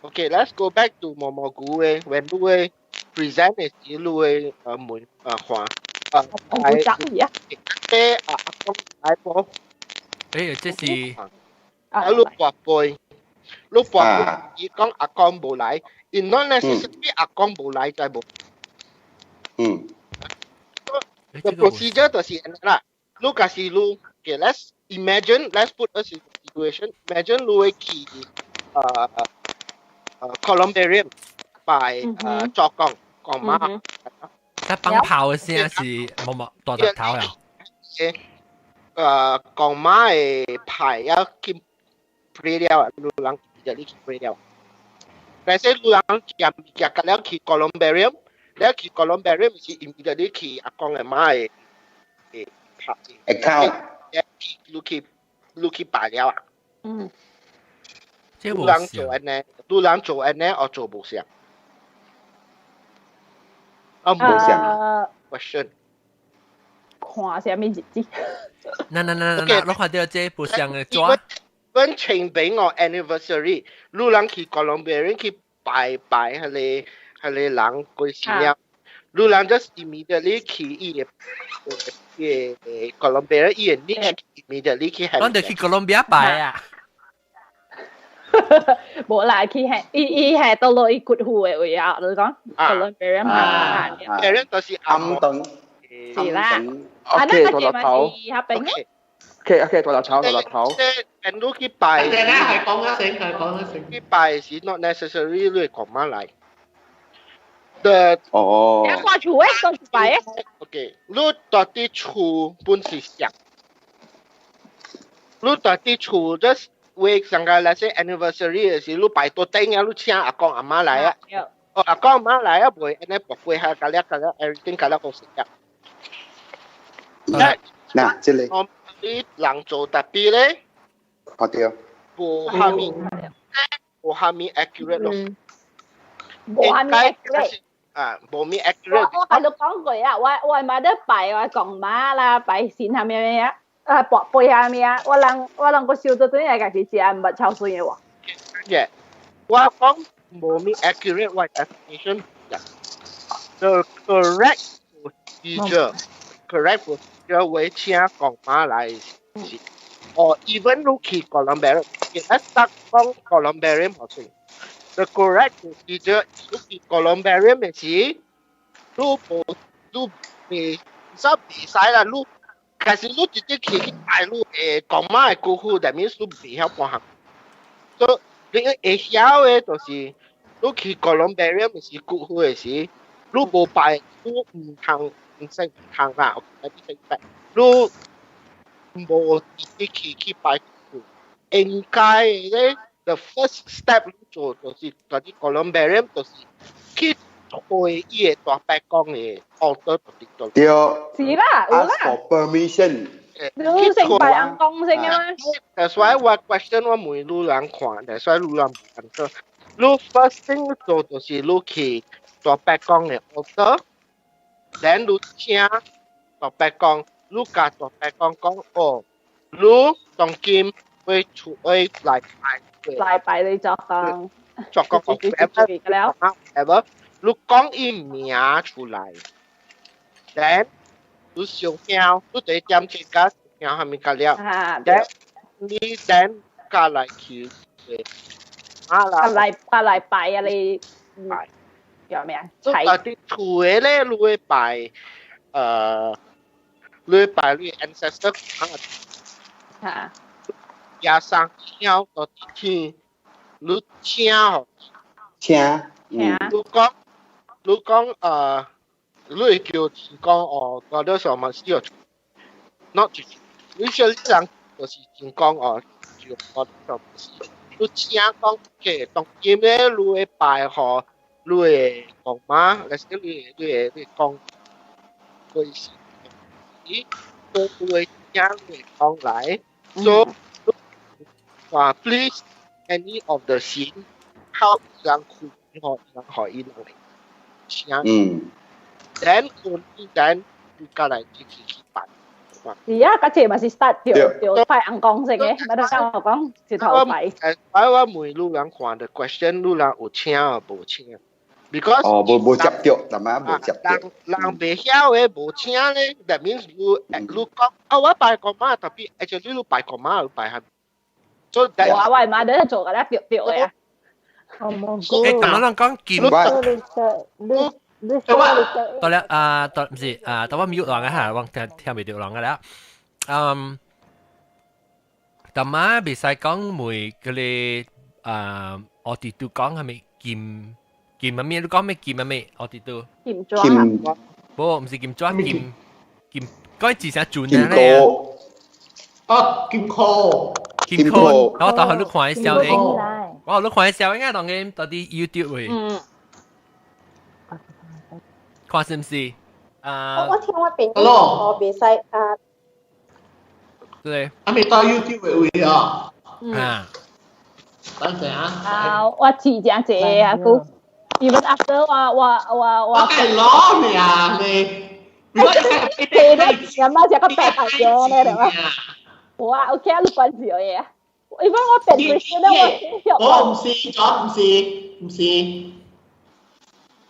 ，OK，let's go back to 毛毛菇嘅，when 你會 present 嘅時，你會問看。我唔知啊。誒啊阿公來波。這是。啊，你跋杯，你跋杯，伊講阿公無來，伊 not necessarily 阿公無來就無。The procedure 就是按呢啦，你假是你，okay, let's imagine, let's put us in situation. Imagine 你會去columbarium 拜祖公公媽。一放炮嘅聲是毛毛大石頭啊！公媽的牌要去 pray 了啊，你人就你去 pray 了。但是你人夾夾甲了去 columbarium，了去 columbarium 是 immediately 去阿公阿媽的的牌。 account。你去拜了啊？嗯。你人做按呢，你人做按呢，我做無相。啊，無相。Question。看啥物日子？嗱嗱嗱嗱嗱，我看著這無相的紙。阮清明哦 anniversary，你人去 columbarium 去拜拜彼個人過身了，你人 just immediately 去伊个伊个 columbarium 伊个 niche immediately 去。咱就去哥倫比亞拜啊！無啦，去係伊伊係倒落伊骨灰的位啊，你講 columbarium 啊，columbarium 就是暗燈。是啦。啊， OK，那個大頭。是合併嘅。 OK OK，大頭大頭。即係你去拜。係啦，係講一聲，係講一聲。去拜是 not necessary 你會講乜來。The 哦。一掛厝誒，講拜誒。 OK，你蹛佇厝本是啥？你蹛佇厝，just 為上個 let's say anniversary 的時，你拜桌頂啊，你請阿公阿媽來啊。哦，阿公阿媽來啊，袂按呢跋杯下，甲了甲了 everything 甲了好食啊。嗱，這個。我你人做 tapi 咧，看著。無蝦米，無蝦米 accurate 咯。無蝦米 accurate。啊，無咩 accurate。我係都講過啊，我媽都拜我公媽啦，拜神下面咩啊，啊跋杯下面啊，我人個燒到轉來家己食，毋捌超水的喎。嘅，我講無咩 accurate 我 definition。The correct procedure, correct procedure 會請公媽來是，or even 你去 columbarium，其實得講 columbarium 好先。The correct procedure 你去 columbarium 嘅時，你無你未使袂使啦，你其實你直接去拜你誒公媽嘅骨灰，that means 你袂曉半項。所以你會曉嘅就是你去 columbarium 嘅時骨灰嘅時，你無拜，你毋通毋使毋通啦，你無直接去拜骨灰，應該咧，the first step 你做就是嗰啲 columbarium 就是去去伊個大伯公嘅 altar 就對。對。是啦，有啦。 Ask for permission。你先拜尪公先嘅嘛？ That's why 我 question 我問你人看，that's why 你人唔answer。你 first thing 做就是你去大伯公嘅 altar，then 你請大伯公，你共大伯公講哦，你當今會出會來拜。來拜你作工。作工 whatever whatever，你講伊名出來，then 你燒香，你得點這個香係咪個了？then 你 then 加來去，啊啦，來加來拜啊你，拜叫咩啊？啊啲厝嘅咧，你會拜，你會拜你 ancestor 嚇，耶生香到天，你請吼，請，你講，你會叫天講哦，嗰啲上物需要，not usually 人就是天講哦，叫嗰啲上物你請講嘅當今咧，你會拜予你會公媽，還是你會講，佢是，咦，都會請你講來，so 話 please any of the 神 help 人苦，予人予伊人來請，then only then 你過來去拜。是啊，嗰次咪是 start 掉掉拜尪公先嘅，咪得我講一頭拜。我問你人看的 question，你人有請啊無請？Because 哦，無接著，係咪無接著？人袂曉的無請咧，that means 你講啊，我拜公媽，tapi actually 你拜公媽，你拜係。所以我媽都做個咧掉掉嘅。誒，咁樣講劍。到了啊，到唔是啊，到我 mute 人啊嚇，我聽袂到人嘅啦。嗯，但媽袂使講每嗰個啊，我哋都講係咪劍劍乜咩？你講咩劍乜咩？我哋都劍磚。不，唔是劍磚，劍劍嗰字寫轉咧。哦，劍殼。劍殼，我到去你看小英，我你看小英啊，當然到啲 YouTube 位。看是唔是？啊！我聽我朋友我袂使啊。對。啊，未到 YouTube 嘅位啊。啊。等陣啊。啊，我試真濟啊，佢 even after 我。我係攞咩啊你？記得阿媽食個白白嘅咧，對吧？我 OK 啊，你關事嘅。even 我變 Christian 咧，我我唔是，咗唔是，唔是。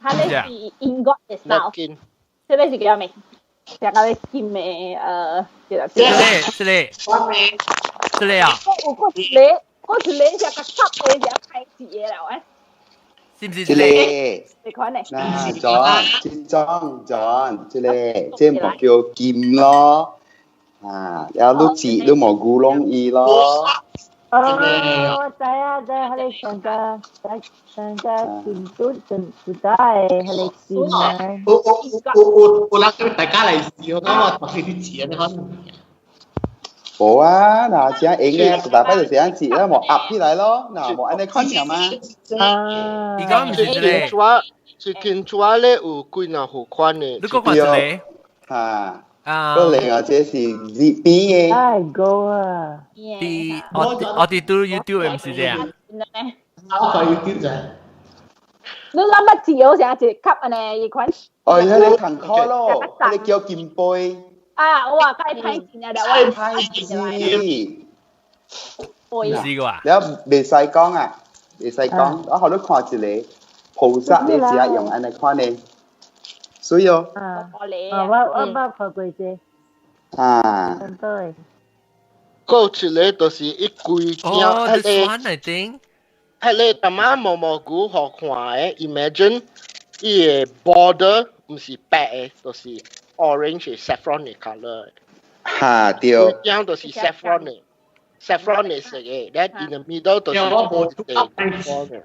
佢咧是英國嘅 style，這個是叫咩？這個金的這個這個這個，這個啊。有個一個，個一個是個插的，是開始的了誒。是唔是這個？這款呢？嗱，John，這種 John，這個這無叫金咯，啊，有你字你無古龍伊咯。哦，我知啊，知，佢哋上個上個建築進不大，佢哋建啊。有有有有人叫大家嚟試，我講我讀呢啲字啊，你可能。無啊，嗱，這樣用嘅，大擺就是這樣字啦，無壓起來咯，嗱，無按呢款嘛。啊。而家唔是這個。是金磚咧有幾若好款的。你講看這個？嚇。啊！個另外這是日邊嘅。哎，go 啊！啲我哋都 YouTube 唔是這樣。我看 YouTube 啫。你諗乜字好成一級安尼款？哦，迄個糖殼咯，彼個叫金杯。啊，我話該歹錢啊，我歹錢。唔是個啊？了袂使講啊，袂使講。我後頭看一個菩薩，你只用按呢款呢，所以哦。啊，我捌看過這。啊。對。過一個就是一規哦，this one I think。彼個淡仔毛毛菇予看的，imagine 伊个 border 毋是白的，就是 orange saffron 的 color。哈，對。規張就是 saffron 的，saffron 的色的，then in the middle 就是的。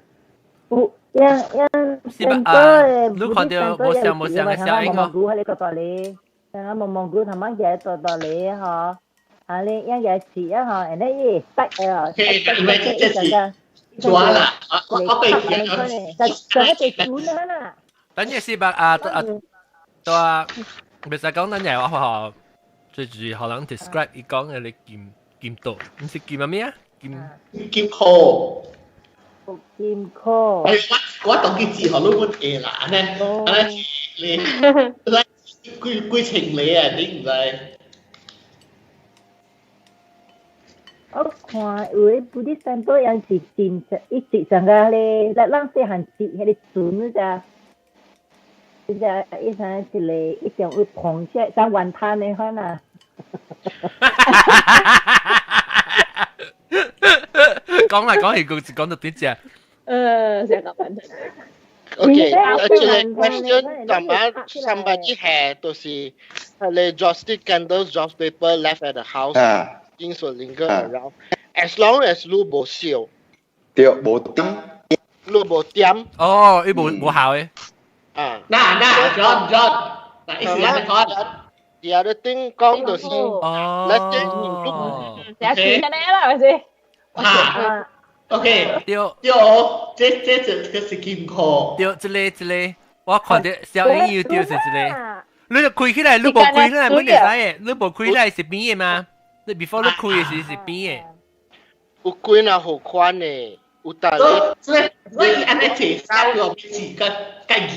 有，樣樣是吧？啊，你看到無像無像的小英哦。毛菇喺你個道理，啊毛毛菇頭晚嘢大道理嗬，啊你樣嘢似啊嗬，人哋伊得啊，得得得。做啦，我被就就一地管啦。等陣是吧？啊啊，對啊，袂使講咱嘢話嗬，最主要可能 describe 伊講的你金金刀，毋是金咩啊？金金箍。金箍。哎，我當佢字學都本會啦，按呢按呢你你幾幾千里啊？你毋知？我看有的 Buddhist temple 有是真一直上個咧，咱咱細漢節彼個船咋，一只一啥一個一種有紅色像雲吞的款啊。講來講去，講講到邊隻？成個雲吞。 Okay，這個 question 淡仔 somebody 下就是彼個 joss candles joss paper left at the house。Things will linger around as long as 你無燒，對，無點，你無點。哦，伊無無效的。啊，嗱嗱，John John，嗱，意思係講，the other thing 講就是，let's say 你，成日傳緊你啦，係咪先？嚇，OK，對對，這這這是金箍，對，這個這個，我看到小英有對是這個，你就開起來，你無開起來，冇會使的，你無開起來是扁的嗎？你 before 你開的時是扁的，有幾若好款的，有逐個。所以所以按呢提三個字個概念。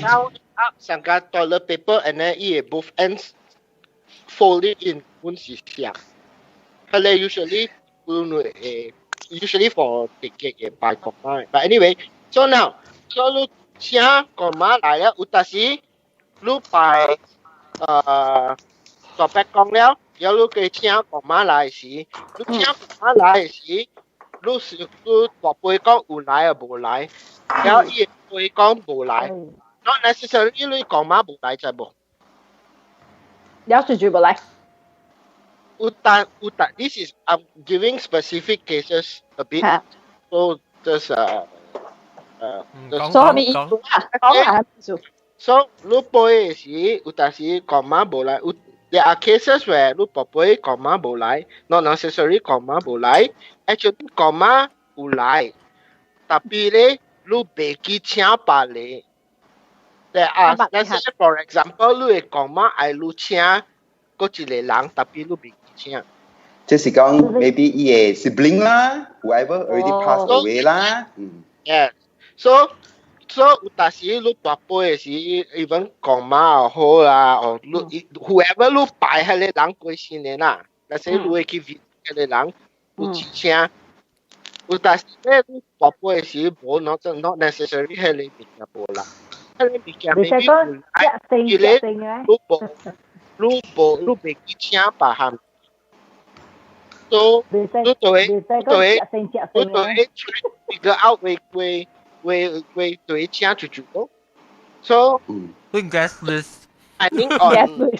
上個 toilet paper and then 伊個 both ends fold it in 本是相。彼個 usually 本會 usually for 直接嘅拜國媽。But anyway, so now so 你請國媽來了，有當時你拜大伯公了。了你去請公媽來時，你請公媽來時，你是你大輩講有來啊無來，了伊會講無來，not necessarily 你公媽無來知無？了隨住無來。有當有當，this is I'm giving specific cases a bit, so just 所以意思啊，講下意思。 So 你背的時，有當時公媽無來有。There are cases where 你寶貝公媽無來，not necessarily 公媽無來，actually 公媽有來，tapi 咧你袂記請別个。There are let's say for example，你的公媽愛你請閣一個人，tapi 你袂記請。就是講 maybe 伊的 sibling 啦，whoever already passed away 啦。嗯。 Yeah. So so 有當時你跋杯的時，even 公媽又好啦，哦，你 whoever 你拜彼個人過身的啦，若是你會去 visit 彼個人，有請，有當時咧你跋杯的時，無 not not necessarily 彼個物件無啦，彼個物件 maybe 有來，伊咧你無你無你袂記請別項，so 你對對你對 figure out 會會。會會對請就就咯。So， guest list。 I think on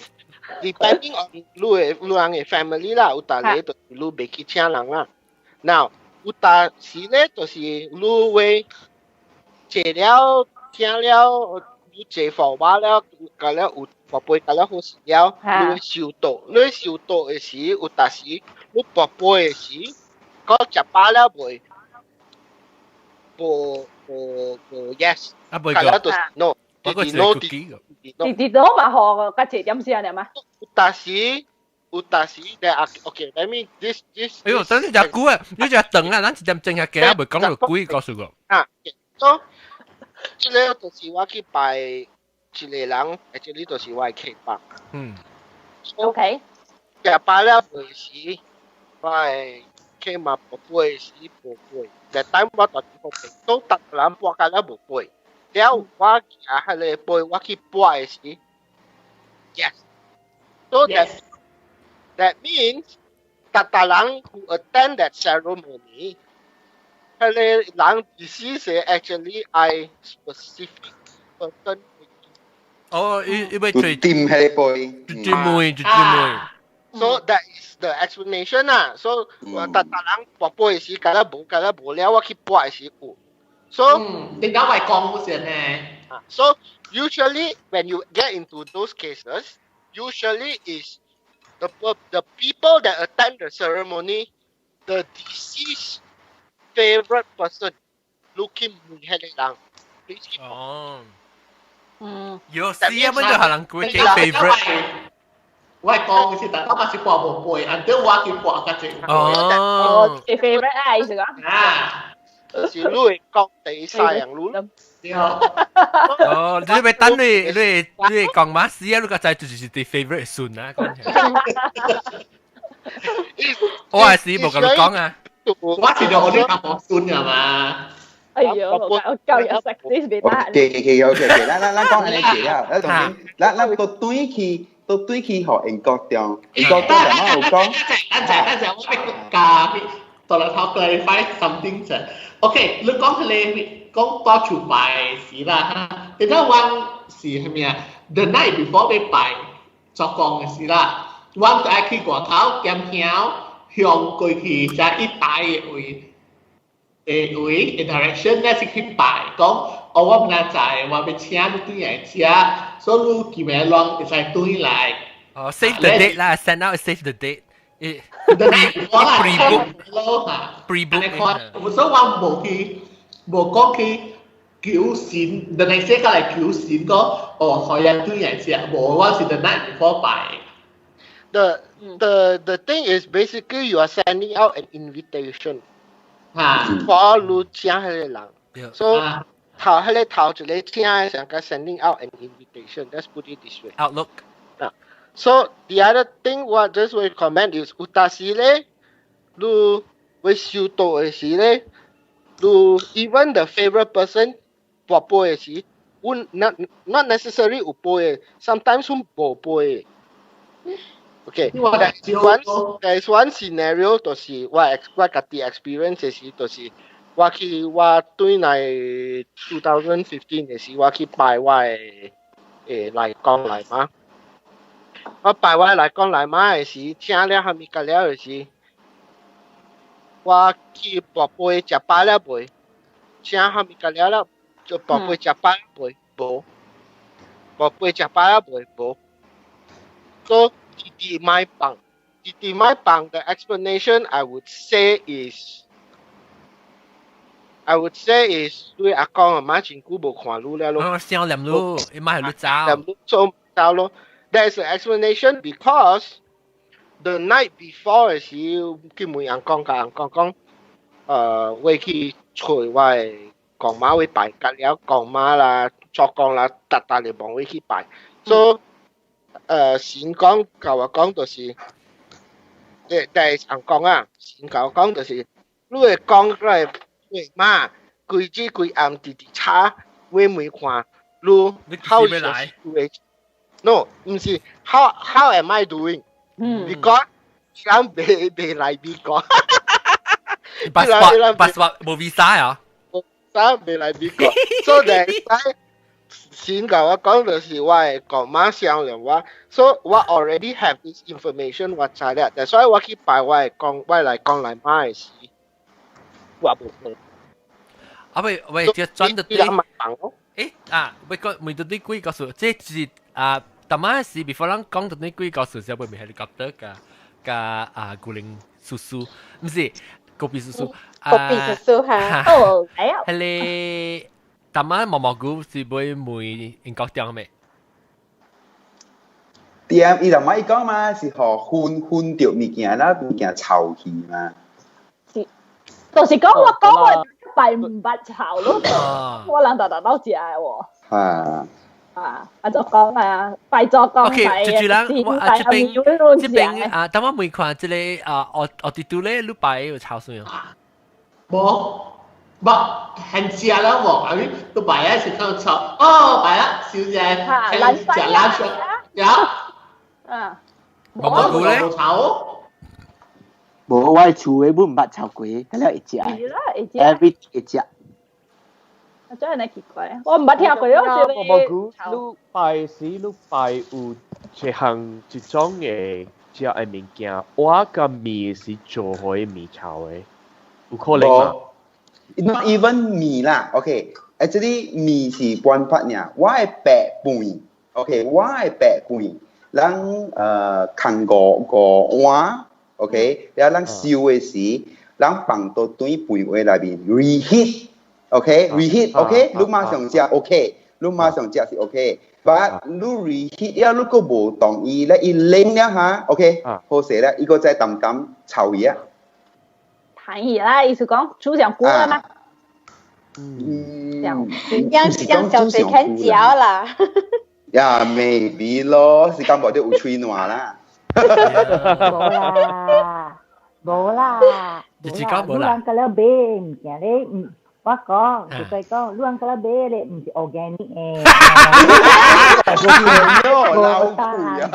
depending on 你的你人的 family 啦，有逐个就是你袂去請人啦。Now 有當時咧，就是你會坐了聽了，你坐火馬了，甲了有跋杯甲了好勢了，你會收到，你收到的時，有當時你跋杯的時，閣食飽了未？無無無 yes，啊，袂個，就是 no，我個是 no，直直都嘛學個，一點先嘛。有當時，有當時，咧啊，OK，let me this this。哎呦，等陣隻久啊，你隻長啊，咱一點鐘下加，未講到鬼，告訴我。啊，so 這個就是我去拜一個人，這裡就是我的客房。OK。食飽了未時，我的客嘛無杯時無杯，但等我就無杯，都逐人跋甲了無杯。了我舉彼个杯，我去跋的時，yes。So that means 逐逐人 who attend that ceremony，彼个人 deceased actually I specific person。哦，伊欲最掂彼个杯，最妹，最妹。 So that is the explanation 啦。So 我逐逐人跋杯時，敢若無，敢若無了，我去跋的時有。So 點解為講先呢？So usually when you get into those cases, usually is the people that attend the ceremony, the deceased favorite person looking 問彼个人。哦。有死啊！乜就係人鬼嘅 favorite。我係講嘅是，但我嘛是跋無杯，按照我去跋較濟。哦， favorite 啊，意思講。啊，是你會講第三樣路。哦，你欲等你講嘛？死啊！你個仔就是啲 favorite 孫啊，講起。我係死無共你講啊。我是就我啲阿婆孫㗎嘛。哎呀，我夠有食啲別打。 OK，咱講按呢個了，咱重點，咱都對去，都對去予英國中，英國中就嘛有講。等陣等陣，我欲加到來頭 clarify something 啫。OK，你講彼個講到厝拜時啦，點解阮是啥物啊？The night before 欲拜做工的時啦，阮就愛去外口點香，向過去遮一帶的位。的位 interaction 咧是去拜，講哦我明仔載我欲請你轉來食，所以你今暝攏會使轉來。哦，save the date 啦，send out save the date。我啦 pre-book 咯嚇 pre-book。所以我無去無講去求神，the next day 來求神講哦，可以轉來食，無我是 the night before 拜。 The thing is basically you are sending out an invitation. 嚇 for 你請彼個人。So 頭彼個頭一個請的上個 sending out an invitation. Let's put it this way. Outlook. So the other thing 我 just will comment is 有當時咧，你會收到的時咧，你 even the favorite person 跋杯的時，阮 not necessarily 有杯的，sometimes 阮無杯的。Okay, there's one scenario 就是我家己 experience 的時，就是我去我對來2015的時，我去拜我的內公內媽。我拜我內公內媽的時，請了蝦米個了的時，我去跋杯食飽了未？請蝦米個了了，就跋杯食飽未？無。跋杯食飽了未？無。So 弟弟買放，弟弟買放的 explanation I would say is 對阿公阿媽真久無看你了咯。我想念你，伊媽係你走。念你做走咯。There is an explanation because the night before 的時，去問翁公，共翁公講，我去揣我的公媽去拜，甲了公媽啦、祖公啦，逐逐日望我去拜。所以，神講共我講就是，但係翁公啊，神共我講就是，你會講來會媽，規日規暗直直查，我問看，你 how is your situation？No，毋是 how am I doing？Because 人未來美國。 passport 無 visa 啊？ visa 未來美國，所以先共我講就是我的公媽商量我，所以我 already have this information 我知了，that's why 我去拜我的公，我內公內媽的時，我無問。啊喂喂，這轉得對。啊，喂個問到啲幾個數，這是啊，逐擺是 before 咱講到啲幾個數，是會問 helicopter 共共啊古靈叔叔，毋是高比叔叔。高比叔叔嚇。哦，哎呀。彼個逐擺毛毛菇是會問英國中咩？對啊，伊就咪講嘛，是予薰薰著物件啦，物件臭去嘛。是，就是講我講我拜毋捌臭咯，我人逐逐都食的喎。嚇。啊，啊就講啊，拜祖公。 OK，就住人，我啊這邊這邊啊，等我問看這個啊，我我哋拄咧，你拜有臭水啊？無，無，很食啦無，啊你都拜啊是靠臭，哦拜啊，小姐，食爛食，呀，啊，無無咧，無臭。無，我厝的本毋捌臭過，佢了會食。是啦，會食。 Every 會食。真係奇怪，我毋捌聽過哦，這個。無估，你拜時你拜有一項一種的食的物件，我佮麵是做好的麵臭的，有可能嗎？ Not even 麵啦，OK，actually 麵是半拍爾，我的白飯，OK，我的白飯，咱囥五五碗，OK，了咱燒的時，咱放到轉飯碗內面 reheat，OK，reheat，OK，你馬上食 OK，你馬上食是 OK。But 你 reheat 了，你閣無動伊咧，伊冷了哈，OK，好勢咧，伊閣再淡淡臭去啊。彈起啦，意思講煮上久了嗎？嗯，樣樣小水肯嚼啦。呀，maybe 咯，是感覺啲有吹暖啦。無啦，無啦，你自講無啦。你人個了買物件咧，我講，就係講，你人個了買咧，毋是 organic 的。老苦呀！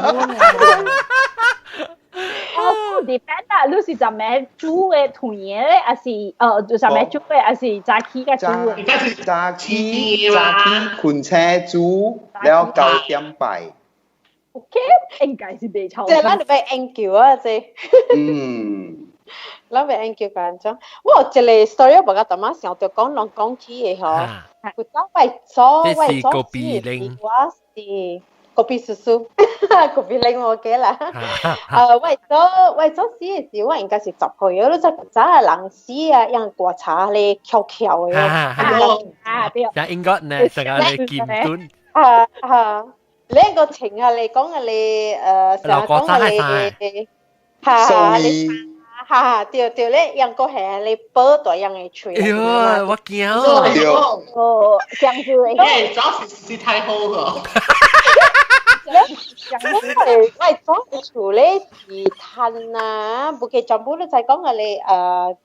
哦，depend 啦，你是怎麼煮的團嘅咧，還是就怎麼煮的，還是早起個煮的？早起早起困醒煮，了9點拜。 OK，應該是袂臭。這咱就欲研究啊，這。嗯。咱欲研究安怎？我有一個 story 我甲淡仔想著講，攏講起的吼。有當我祖我祖先，我是咖啡叔叔，咖啡奶無記啦。我祖死的時，我應該是10歲，你知古早的人死啊，用棺柴咧翹翹的。啊對。像英國呢，成個咧金盾。啊啊！你個情啊，你講啊，你成日講啊，你哈你。哈，對對咧，用個係你保大樣的喙。哎呦，我驚哦！哦，這樣子。誒，早是是太好了。我我祖厝咧是趁啊，不過全部你知講啊，你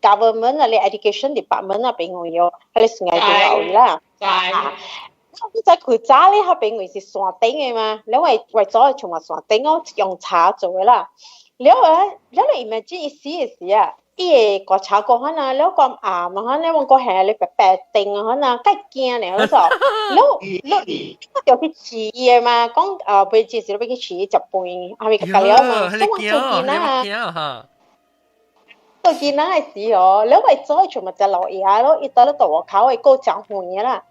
government 啊，你 education department 啊，邊位哦，係你算係對啦。你知佢早咧，佢邊位是山頂的嘛？你我祖全部山頂哦，用柴做的啦。了啊，了你 imagine 伊死的時啊，伊個棺柴過可啊，了講暗啊，可能我個係你白白頂啊，可能較驚咧，我說，了了，我就去飼伊的嘛，講啊，尾節時欲去飼伊食飯，還未隔了嘛，所以我做囡仔啊，做囡仔的時候，了我祖全部食老爺咯，伊倒咧大外口的過誠遠的啦。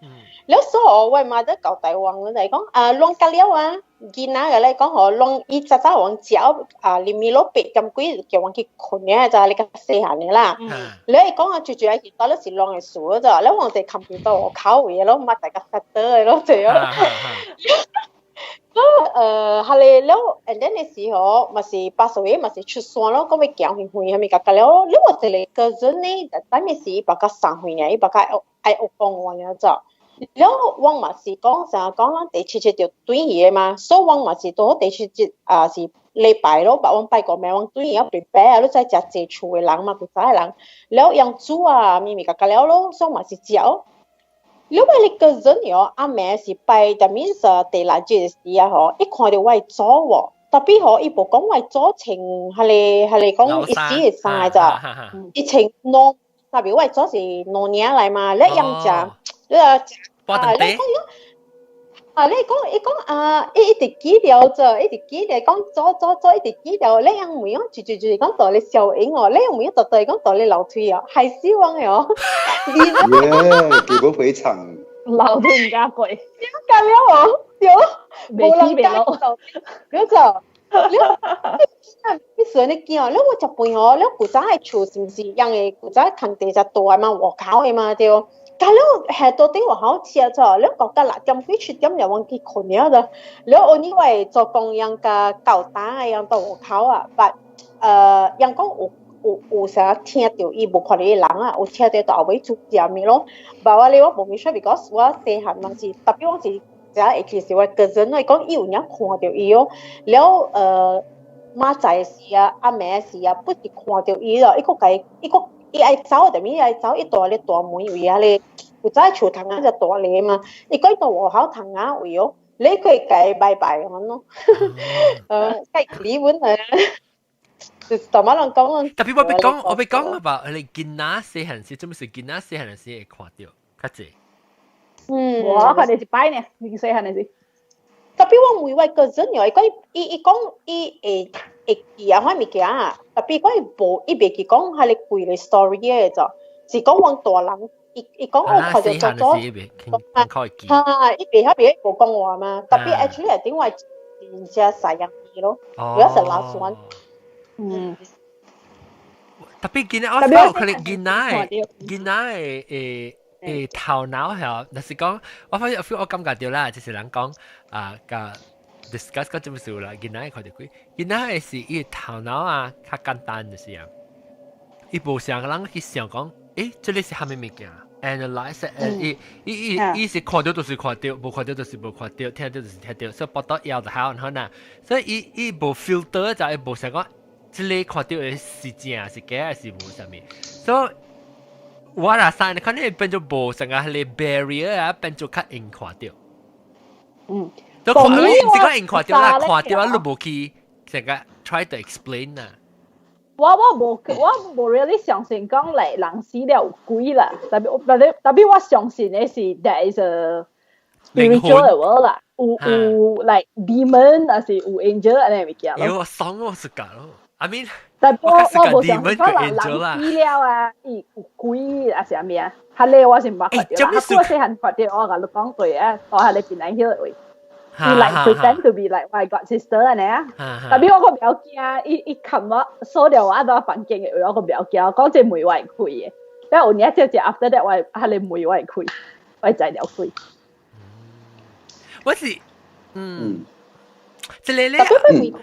了所以我媽就交代我，就講啊，攏隔了啊，囡仔個咧講吼，攏伊早早往食啊，連暝落8點幾叫阮去睏嘅，就你較細漢的啦。了伊講啊，最最愛去到咧是攏會輸咋，了往佇 computer 外口位咯，嘛大家發得的咯，這樣。所以係咧，了，and then 的時候，嘛是8歲嘛是出山咯，講欲行遠遠，啥物甲甲了，了我一個 cousin 呢，等於是伊別較送回來，伊別較愛學講話了咋。了我嘛是講啥講，咱第七節就轉去的嘛，所以我嘛是拄好第七節啊是禮拜咯，把阮拜過暝，阮轉去要 prepare 啊，你知誠濟厝的人嘛，古早的人，了用煮啊，咪咪甲甲了咯，所以嘛是食哦。了我個 cousin 哦，阿暝是拜，但 means 第六節時啊吼，伊看著我的祖喎，特別吼，伊無講我的祖穿，彼個講伊死的衫咋，伊穿儂，特別我的祖是儂領來嘛，你用食，你啊食。啊！你講啊！你講伊講啊！伊一直記牢做，一直記著講做做做，一直記牢。你樣問哦，就就就是講蹛咧笑應哦，你樣問就對講蹛咧流唾哦，害死我的哦！耶，結果非常流唾唔敢過，點解了哦？對，無人敢做，你做。你你說你驚，你我食飯哦，你古早的厝是毋是樣的？古早空地較大嘛，外口的嘛對。但了下到底外口食咗，了講到6點幾7點就阮去睏了就。了我以為做工樣甲夠膽的樣到外口啊，但樣講有有啥聽到伊無看到伊人啊，有聽到後尾出啥物咯。無我咧我無咪 sure because 我細漢嘛是，特別我是知會記是我 cousin 伊講伊有影看到伊哦，了媽仔時啊，阿妹時啊，不是看到伊咯，伊閣共伊閣伊愛走，但伊愛走，伊蹛咧大門位啊咧，有早樹頭仔就大咧嘛，伊講伊蹛外口頭仔位哦，你佢共伊拜拜咁咯，計離婚啊，就是大馬人講。特別我欲講，我欲講吧，你囡仔細漢時，做咩是囡仔細漢時會看到較濟？我看你一擺呢，你細漢時。特別我問我 cousin 伊講伊講伊會會記啊，款物件啊，特別講伊無，伊袂記講彼個規個 story 的就，是講阮大人，伊伊講我看到做做，哈，伊袂曉袂無講話嘛，特別 actually 係點話真正西洋字咯，主要是老酸。特別囡仔，我可能囡仔的囡仔的頭腦係，若是講，我發現我感覺到啦，就是人講啊，共 discuss 個這麼事啦，囡仔會看到鬼，囡仔的是伊頭腦啊較簡單就是啊，伊無像人去想講，這個是啥物物件？analyze 伊伊伊伊是看到就是看到，無看到就是無看到，聽到就是聽到，所以報到搖就好，然後呢，所以伊伊無 filter 就伊無想講，這個看到的是正是假還是無啥物，所以我若生可能變做無成個彼個 barrier 啊，變做較容看到。都看，毋是講容看到啦，看到啊，你無去成個 try to explain 啊。我無 really 相信講嚟人死了有鬼啦，特別特別特別我相信的是 there is a spiritual world 啦，有 like demon 還是有 angel 按呢物件咯。有爽我是假咯，I mean，但我我無相信講人人死了啊，伊有鬼還是啥物啊？彼個我是毋捌看著啦，我細漢看著我共你講過啊，到彼個檳榔葉位。伊 like pretend to be like my god sister 按呢啊，特別我閣比較驚，伊伊冚我鎖了我到房間的位，我閣比較驚，講這門我會開的。但有年只只 after that 我彼個門我會開，我會知了開。我是這個咧，特別我未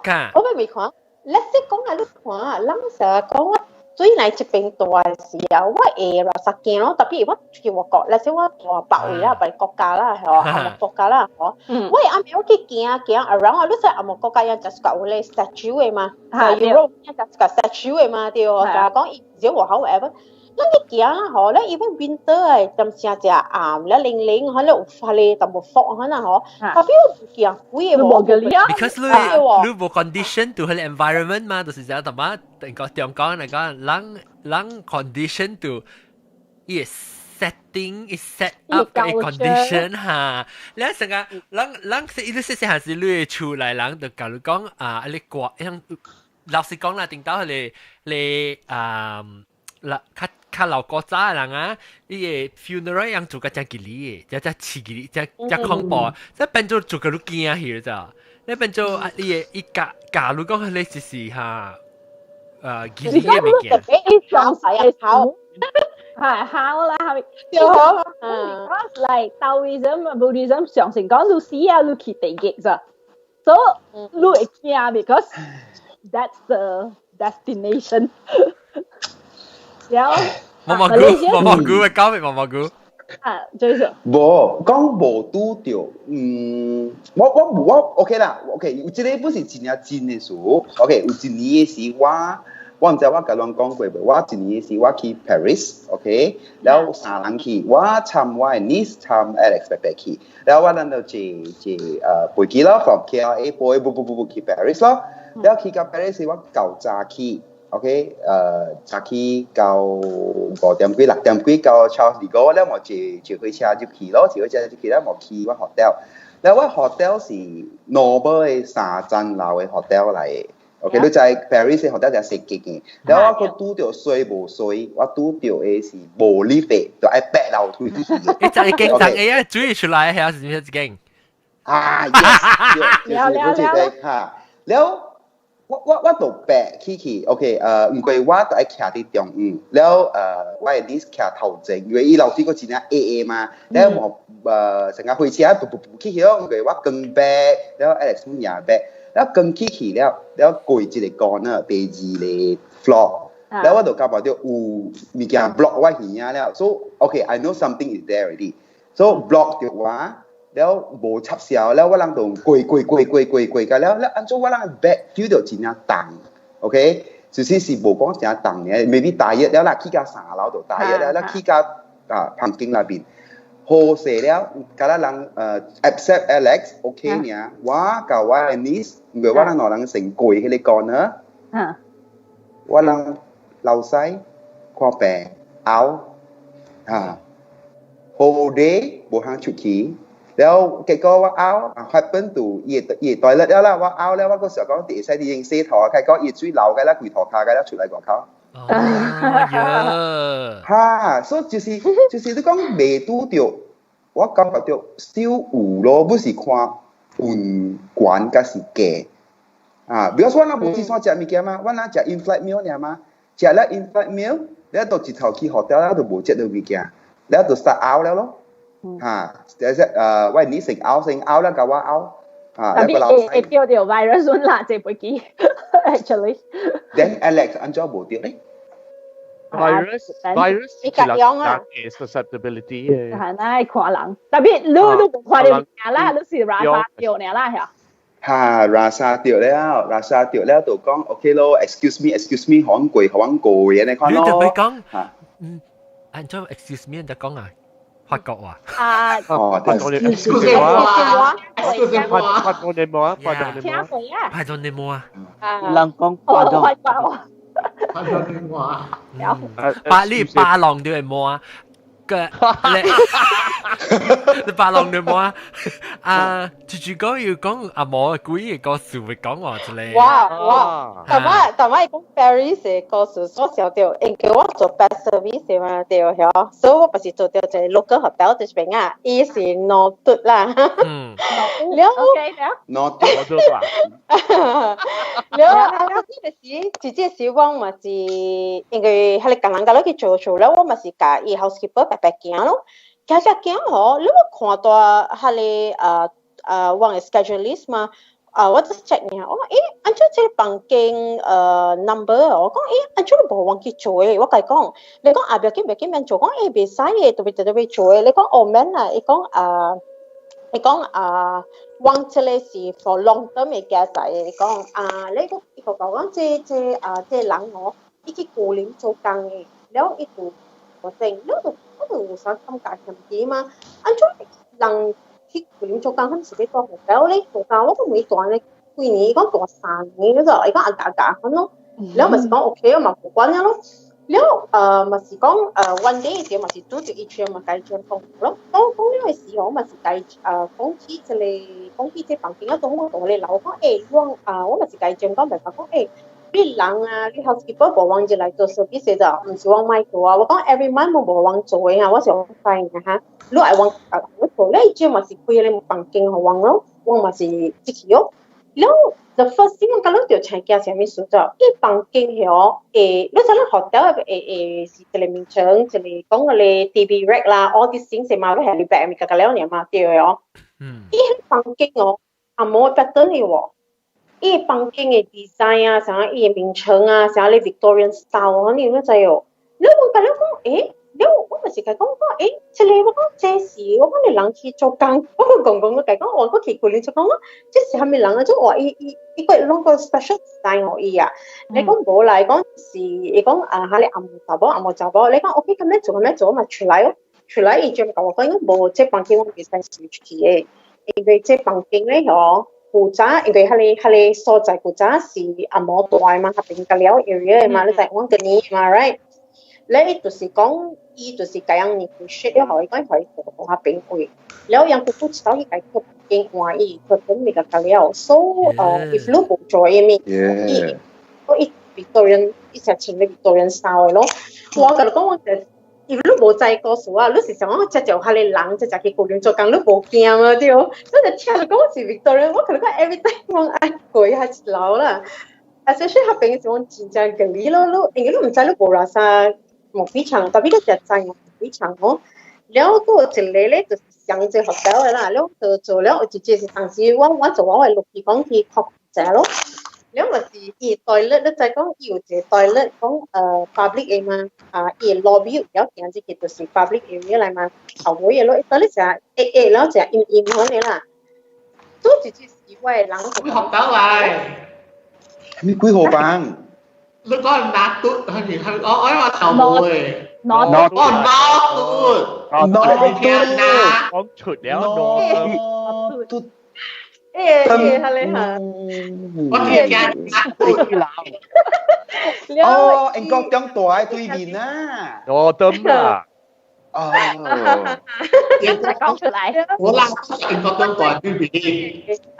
看，我未看。Let's say 講啊，你看，人成日講我對來這邊蹛的時候，我會垃圾驚咯。特別我出去外國，let's say 我蹛別位啦，別國家啦，係紅毛國家啦，嗬。我會暗暝我去行行 around 啊，你知紅毛國家有就是有咧 statue 的嘛，Europe 就是個 statue 的嘛，對哦。就係講伊只外口 whatever。咱去行啊，嗬，咧 even winter 誒，踮正正暗，咧冷冷，可能有發咧淡薄風可能嗬，特別我唔驚鬼的喎。 Because 你你無 condition to 彼個 environment 嘛，就是這樣，淡薄個中講嚟講，人人 condition to 伊 setting 伊 set up 個 condition 哈，你成個人人是伊你細細漢時你厝內人就共你講啊，你掛，像老實講啦，頂到彼個你啊。啦，較較老古早的人啊，伊個 funeral 樣做個真吉利的，真真刺激，真真恐怖，這變做做個你驚去咋？你變做啊，伊個伊教教你講彼就是哈，吉利的物件。伊上係好，係好啦，係咪？好，Because like Taoism、Buddhism 相信講你死啊，你去地獄咋，所以你會驚，because that's the destination。毛毛菇，毛毛菇嘅交俾毛毛菇。啊，最少。無講無拄著，我我無我 OK 啦，OK，有這個不是真正真的事，OK，有一年的時我我毋知我共恁講過無，我一年的時我去 Paris，OK，了三人去，我參我的 niece 參 Alex 伯伯去，了我咱就坐坐飛機咯，from KLIA 飛不不不不去 Paris 咯，了去到 Paris 我夠早起。OK，早起到5點幾6點幾到 Charles de Gaulle 了，我坐坐火車入去咯，坐火車入去了，我去我 hotel，了我 hotel 是 normal 的三層樓的 hotel 來的。OK，你知 Paris 的 hotel 就細間嘅，了我閣拄著衰無衰，我拄著的是無 lift 的，就愛爬樓梯去的。你就一間就會啊，水出來係是咩一間？啊，yes，就是好似這哈，了。我我我就爬起去，OK，毋過我就愛徛佇中央，了我的 niece 徛頭前，因為伊樓梯閣真正矮矮嘛，了無成個火車噗噗噗起去咯，毋過我剛爬，了 Alex 也爬，了剛起去了，了過一個 corner，第二個 floor。แล้ว我就感覺到有物件 block 我耳仔了，so okay I know something is there already。So block 著我，了無插銷，了我人就過過過過過過個了，了按怎我人 back feel 到真正重，OK，就是是無講真重嘅，maybe 大約了啦，去到三樓就大約了，了去到啊房間內邊。好勢了，敢若人accept Alex OK 爾，我佮我的 niece，因為我人兩人先過彼個 corner，我人流屎看病嘔啊，whole day 無通出去，了結果我嘔啊 happen to 伊的伊的 toilet 了啦，我嘔了，我閣想講會使佇用洗頭啊，開講伊水流個啦，規塗跤個了出來外口。哎呀，哈，所以就是你講袂拄著，我感覺著少有咯，不是看運懸抑是假啊。比如說我若無去煞食物件嘛，我若食 in-flight meal 爾嘛，食了 in-flight meal，了就一頭去 hotel 了就無食到物件，了就 start 嘔了咯。哈，就是我你先嘔先嘔了，共我嘔。啊，特別會會著著 virus 啦，這飛機 actually。 Then Alex 按怎無著咧？ Virus 你夾樣啊？susceptibility 嘅。係啦，看人，特別你你無看著物件啦，你是 rasa 著爾啦，嚇。哈，rasa 著了，rasa 著了就講 OK 咯，excuse me，excuse me，予阮過，予阮過嘅呢款咯。你特別講，嗯，按怎 excuse me 就講啊？法國話。啊。哦， excuse moi， excuse moi，pardonnez-moi，pardonnez-moi。聽過啊？pardonnez-moi。人講 pardon。 pardonnez-moi。巴你巴郎都會摸個，你巴郎都摸啊！住住講要講阿毛鬼嘅故事會講我之類。哇哇！但我但我講 Paris 嘅故事所想到，因為我做 best service 嘛對曉，所以我不是做著一个 local hotel 這邊啊，伊是諾嘟啦。嗯。了。 OK 了。諾嘟。了啊！這個時，這個時我嘛是因為彼個工人共落去做做了，我嘛是共伊 housekeeper 白白行咯。行行行吼，你我看到彼個我的 schedule list 嘛，啊，我就 check 爾，我講欸，按怎這個房間number，我講欸，按怎你無往去做的？我共伊講，你講啊，不要緊，不要緊，免做，講欸，袂使的，特別特別做的。你講哦，免啦，伊講啊，伊講啊，我這個是 for long term 的 guest 來的，伊講啊，你個伊個講這這啊，這人哦，伊去舊年做工的，了伊就我正，了就我就有啥感覺嫌疑嘛？按怎人去舊年做工，他們是欲住 hotel 咧？做工我講沒住咧幾年，伊講住3年，你知伊講阿夾夾款咯。了嘛是講 OK，我嘛無管了咯。了嘛是講one day 時嘛是拄著伊穿嘛，共伊講咯。講講了的時候，嘛是共伊講起這個講起這房間啊，當我同你樓講，欸，我啊我嘛是共伊講，辦法講，欸，你人啊，你 housekeeper 無往入來做 service 就，毋是我莫做啊。我講 every month 無往做的啊，我是講知啊哈。你愛往我做咧，伊這嘛是開个房間予我咯，我嘛是入去咯。了，the first thing 我感覺就請驚啥物事就，伊房間曉會，你知影 hotel 會會是一個名稱，一個講個 TV rack 啦，all these things 嘛，你係你白物個個了爾嘛，對哦。嗯。伊房間哦，也無 pattern 的喎。伊房間的 design 啊，啥伊的名稱啊，啥咧 Victorian style 啊，你有知哦？你我共你講，欸，你我嘛是共講講，欸，這個我講這是我講你人去做工，我講講講我共講，我去舊年做工，這是啥物人啊？做話伊伊伊個攏個 special design 予伊啊。你講無啦，伊講是伊講啊，哈你紅毛查某紅毛查某，你講 OK 咁樣做咁樣做嘛出來哦，出來伊就共我講，無這房間我袂使出去的，因為這房間咧吼。古早因為彼个彼个所在古早是紅毛大嘛，彼邊個了 area 嘛，你知阮個年嘛，right？咧伊就是講，伊就是共人 negotiate 了，予伊講予伊做彼邊位，了人姑姑一頭去共伊間換伊，佢等咪個了，so if 你無做伊物，伊伊 Victorian 伊成穿咧 Victorian style 的咯，我共你講我就。if 你無知故事啊，你是想講這就彼個人，這就去舊年做工，你無驚啊對？你就聽你講是 Victorian，我共你講 every time 我愛過遐一樓啦。especially 彼邊是講真正吉利咯，你因為你毋知你無 rasa 莫非常，特別你就知莫非常哦。了，閣有一個咧，就是上這 hotel 的啦，了就做了有一隻是當時我我做我的錄去講去確者咯。你咪是伊 toilet，你再講伊有一個 toilet 講public 的嘛，啊伊 lobby 有行入去就是 public area 來嘛，後尾的咯，toilet 成黑黑，然後成陰陰可能啦，都直接是我的人。會學到嚟。你幾號房？你講拿嘟係咪係？我話頭冇嘅。攞哦拿嘟，攞聽拿。講出了攞嘟。誒誒，係你嚇。我聽拿嘟。哦，英國中大對面啊。我得啦。哦。講出來。我拉英國中大對面。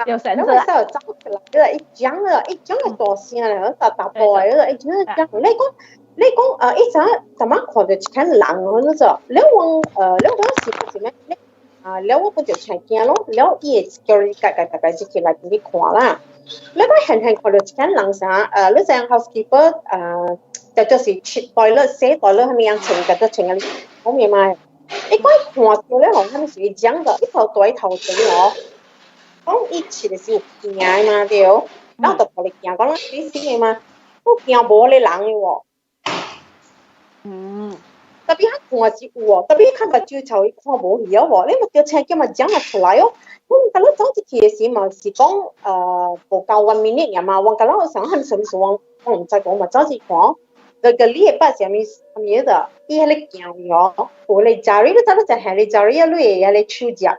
有選擇。那時候走出來，一講了，一講就大聲了，大大波的，一講講，你講一陣怎麼看到一間人哦，那種，你問你講是是咩？啊，了我本就請驚咯，了伊會叫你家家家家入去內邊去看啦。你講閒閒看到一間人啥？你知影 housekeeper 就是切 toilet、洗 toilet 啥物樣清，個都清啊，好明嘛？伊講看到咧，吼，啥物是伊講的，一頭大頭前哦，講伊切的是有驚的嘛對，然後就互你驚，講你死的嘛，我驚無咧人的喎。嗯。特別佢看是有哦，特別看目睭就伊看無去哦，你咪叫車叫嘛講嘛出來哦。我敢若走入去的時嘛是講無夠 one minute 爾嘛，我敢若想很什麼我毋知講嘛走入去看，個個你會捌啥物啥物的，伊彼個行去哦，有咧查理，你知你知下咧查理啊，你會遐咧手夾，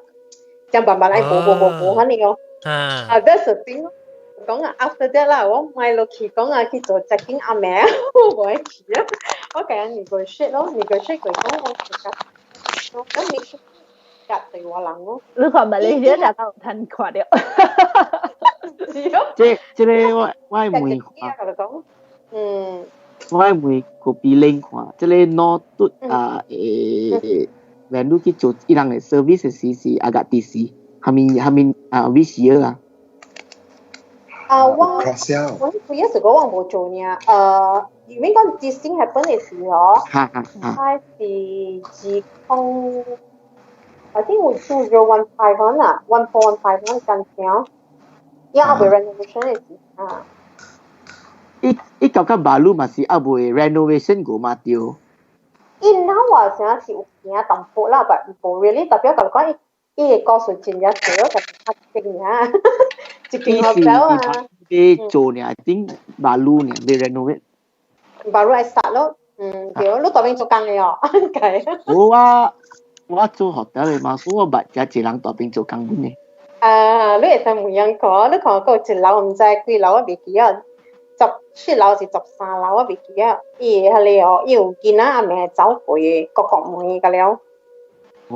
這樣慢慢來步步步步按呢哦。啊，that's the thing。講啊，after that 啦，我買落去講啊，去做 checking 阿妹，我無愛去啊。我共人 negotiate 咯，negotiate 佢講我自家，咁你夾對我人咯。你看馬來西亞就趁看到。這個我問看，嗯，我問個比拎看，這個攞嘟啊，when 你去做伊人的 service 時是阿個 DC，下面啊 which year 啊？啊，我佢一時講我無做呢，如果講 this thing happen 的時候，係是二空，I think 我 2015 啦，1415 嗰陣時，因為未 renovation 的時啊。伊感覺馬路嘛是猶未 renovation 過嘛對。伊那話聲是有行淡薄啦，但無 really 特別講伊伊個故事真正少，但是較精啊，一間學校啊。伊做呢，I think 馬路呢未 renovate。馬路愛殺咯，嗯對，你大邊做工的哦，計。我做學校的嘛，所以我捌遮一人大邊做工本的。啊，你會使問人看，你看過一樓毋知幾樓，我袂記啊。17樓是13樓，我袂記啊。伊彼個哦，伊有囡仔阿妹走過各國門個了。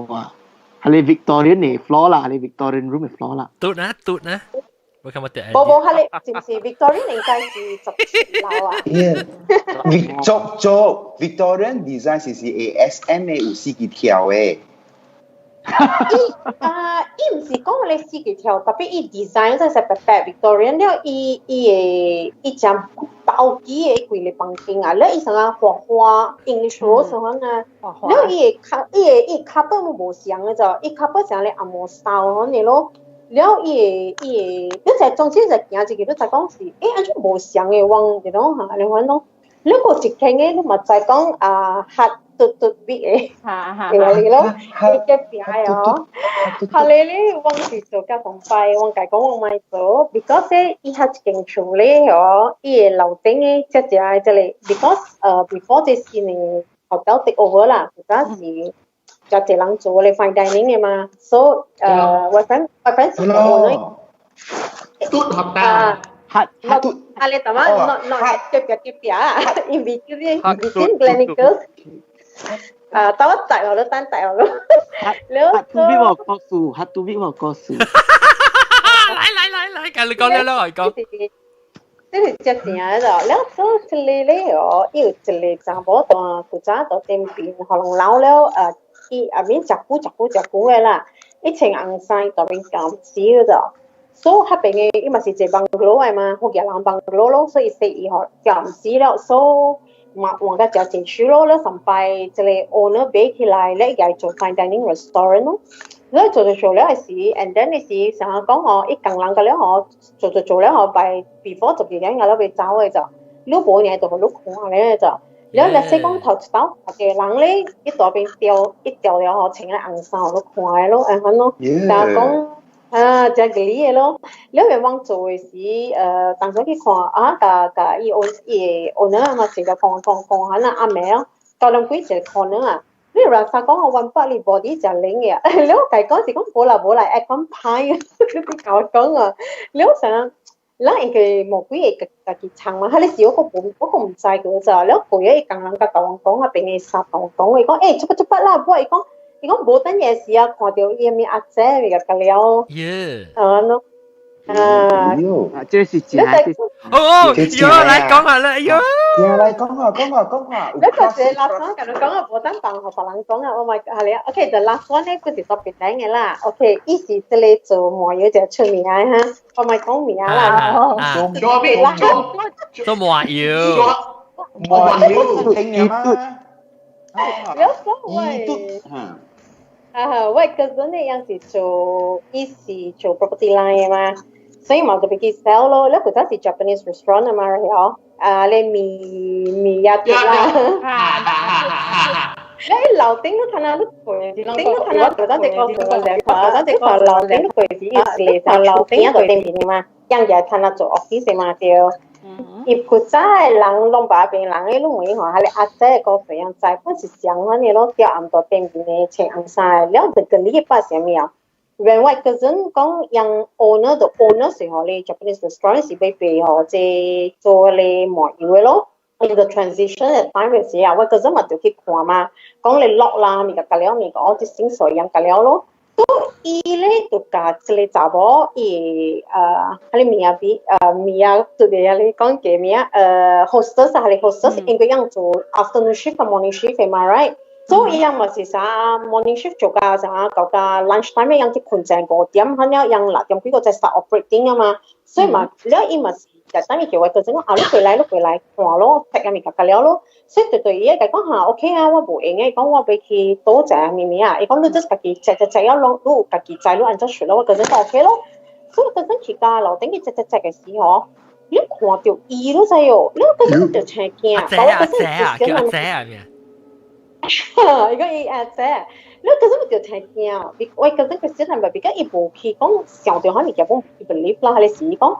哇！係你 Victorian 的 floor 啦，係你 Victorian room 的 floor 啦。嘟呢嘟呢，我看冇得。無無，係你是毋是 Victorian 應該是17樓啊？ Yeah，做做 Victorian design 是 ASM 的有四個條的。伊啊，伊毋是講咧四個條，特別伊 design 真係白白 Victorian 了，伊伊會伊將包機的規個房間啊，了伊啥啊花花 English rose 啥啊，了伊會卡伊會伊 carpet 攏無相的咋，伊 carpet 成咧紅毛燒按呢咯，了伊會伊會，你就總之就行入去，你就講是，按怎無相的往這種哈，你看咯，你個一間的你嘛知講啊，較嘟嘟逼的，對你咯，你隔壁的哦。後來咧，我是做甲同擺，我家講我莫做，because 咧，伊遐一間厝咧哦，伊的樓頂的這只的這個，because before 這新的 hotel take over 啦，有陣時就一人做咧 fine dining 的嘛，所以我 friend 是 owner。嘟 hotel。黑黑嘟。啊，你淡仔 not not 隔壁隔壁啊，in between between Gleneagles。啊，等我帶我都等帶我咯。黑嘟比我告訴，黑嘟比我告訴。來來來來，講你講了了，我講。這是真正的就，了做一個咧哦，伊有一個查某蹛古早佇頂邊，予人留了，伊後面食久食久食久的啦，伊穿紅衫佇邊監死了就，所以彼邊的伊嘛是一個 bungalow 的嘛，福建人 bungalow 咯，所以說伊吼監死了，所以嘛換甲誠濟手咯，了上擺這個 owner 買起來，咧伊做 fine dining restaurant 咯。你做做做了嘅時，and then 你時成日講我一共人個了我做做做了我by before 12點我都被走嘅就，你無呢就你看咧就，了你說講頭一道個人咧，一大邊掉一掉了吼，穿個紅衫，你看嘅咯，按款咯，但講啊，真吉利嘅咯。了咪往做嘅時，當初去看啊，共共伊 own 伊 owner 嘛，一個講講講下啦，阿妹哦，九點幾一個可能啊。你人生講我 one part 你 body 就靈嘅，你我計講是講無啦無啦，會講歹，你別甲我講啊，你我想，咱應該無幾會家己唱嘛，彼個時我閣無我閣毋知個咋，了過日伊工人共我講啊，邊個衫共我講，伊講欸，出發出發啦，我伊講伊講無等夜時啊，看著伊物阿姐咪個了，啊喏。啊！啊，這是真係。哦，喲，來講下啦，哎喲。來講下講下講下。你個是 last one，共你講啊，無等放予別人講啊，我咪係你啊。OK，the last one 咧，佢是特別頂嘅啦。OK，伊是這個做麻油就出名哈，我咪講名啦。做咩？做做麻油。麻油聽嗎？你講喂。啊，我 cousin 呢樣是做，伊是做 property line 嘛。所以嘛就俾佢 sell 咯。你嗰陣是 Japanese restaurant 啊嘛，係啊，你麵麵也對啦。你樓頂都睇下，你頂都睇下，嗰陣隻個嗰陣隻個樓頂櫃子是樓頂就對面嘛，樣嘢睇下做 office 嘛對。伊古早的人攏把邊人，伊攏問伊吼，彼個阿姐個肥樣在，本是上款的攏吊暗到對面的穿紅衫的，了就跟你把啥物啊？原來嗰陣講讓 owner 就 owner 是吼，你 Japanese restaurant 是欲賣予這做咧麻油的咯。In the transition 的 time 的時啊，我嗰陣嘛就去看嘛，講你落啦，物個隔了物個，哦，這新水樣隔了咯。都伊咧就共這個查某伊彼個名比名對對啊，你講個名hostess 啊，彼個 hostess 應該樣做 afternoon shift 和 morning shift 嘛，right？所以伊樣嘛是啥 morning shift 做到啥到到 lunch time 樣去睏成5點，反正樣6點幾個才 start operating 啊嘛，所以嘛，了伊嘛是就等於叫我就講啊，你過來你過來看咯，食啊物件了咯，所以對對伊個講嚇 OK 啊，我無閒的，講我欲去倒食物物啊，伊講你就是家己食食食了攏，你有家己知你按怎食咯，我覺得 OK 咯，所以嗰陣去到樓頂去食食食的時候，你看著伊你知哦，你嗰陣就青驚，阿姐啊姐啊，叫阿姐啊咩？伊講伊阿姐，你嗰陣就聽驚，我嗰陣個時陣咪比較伊無去講想著可能日本 believe 啦，還是講，伊講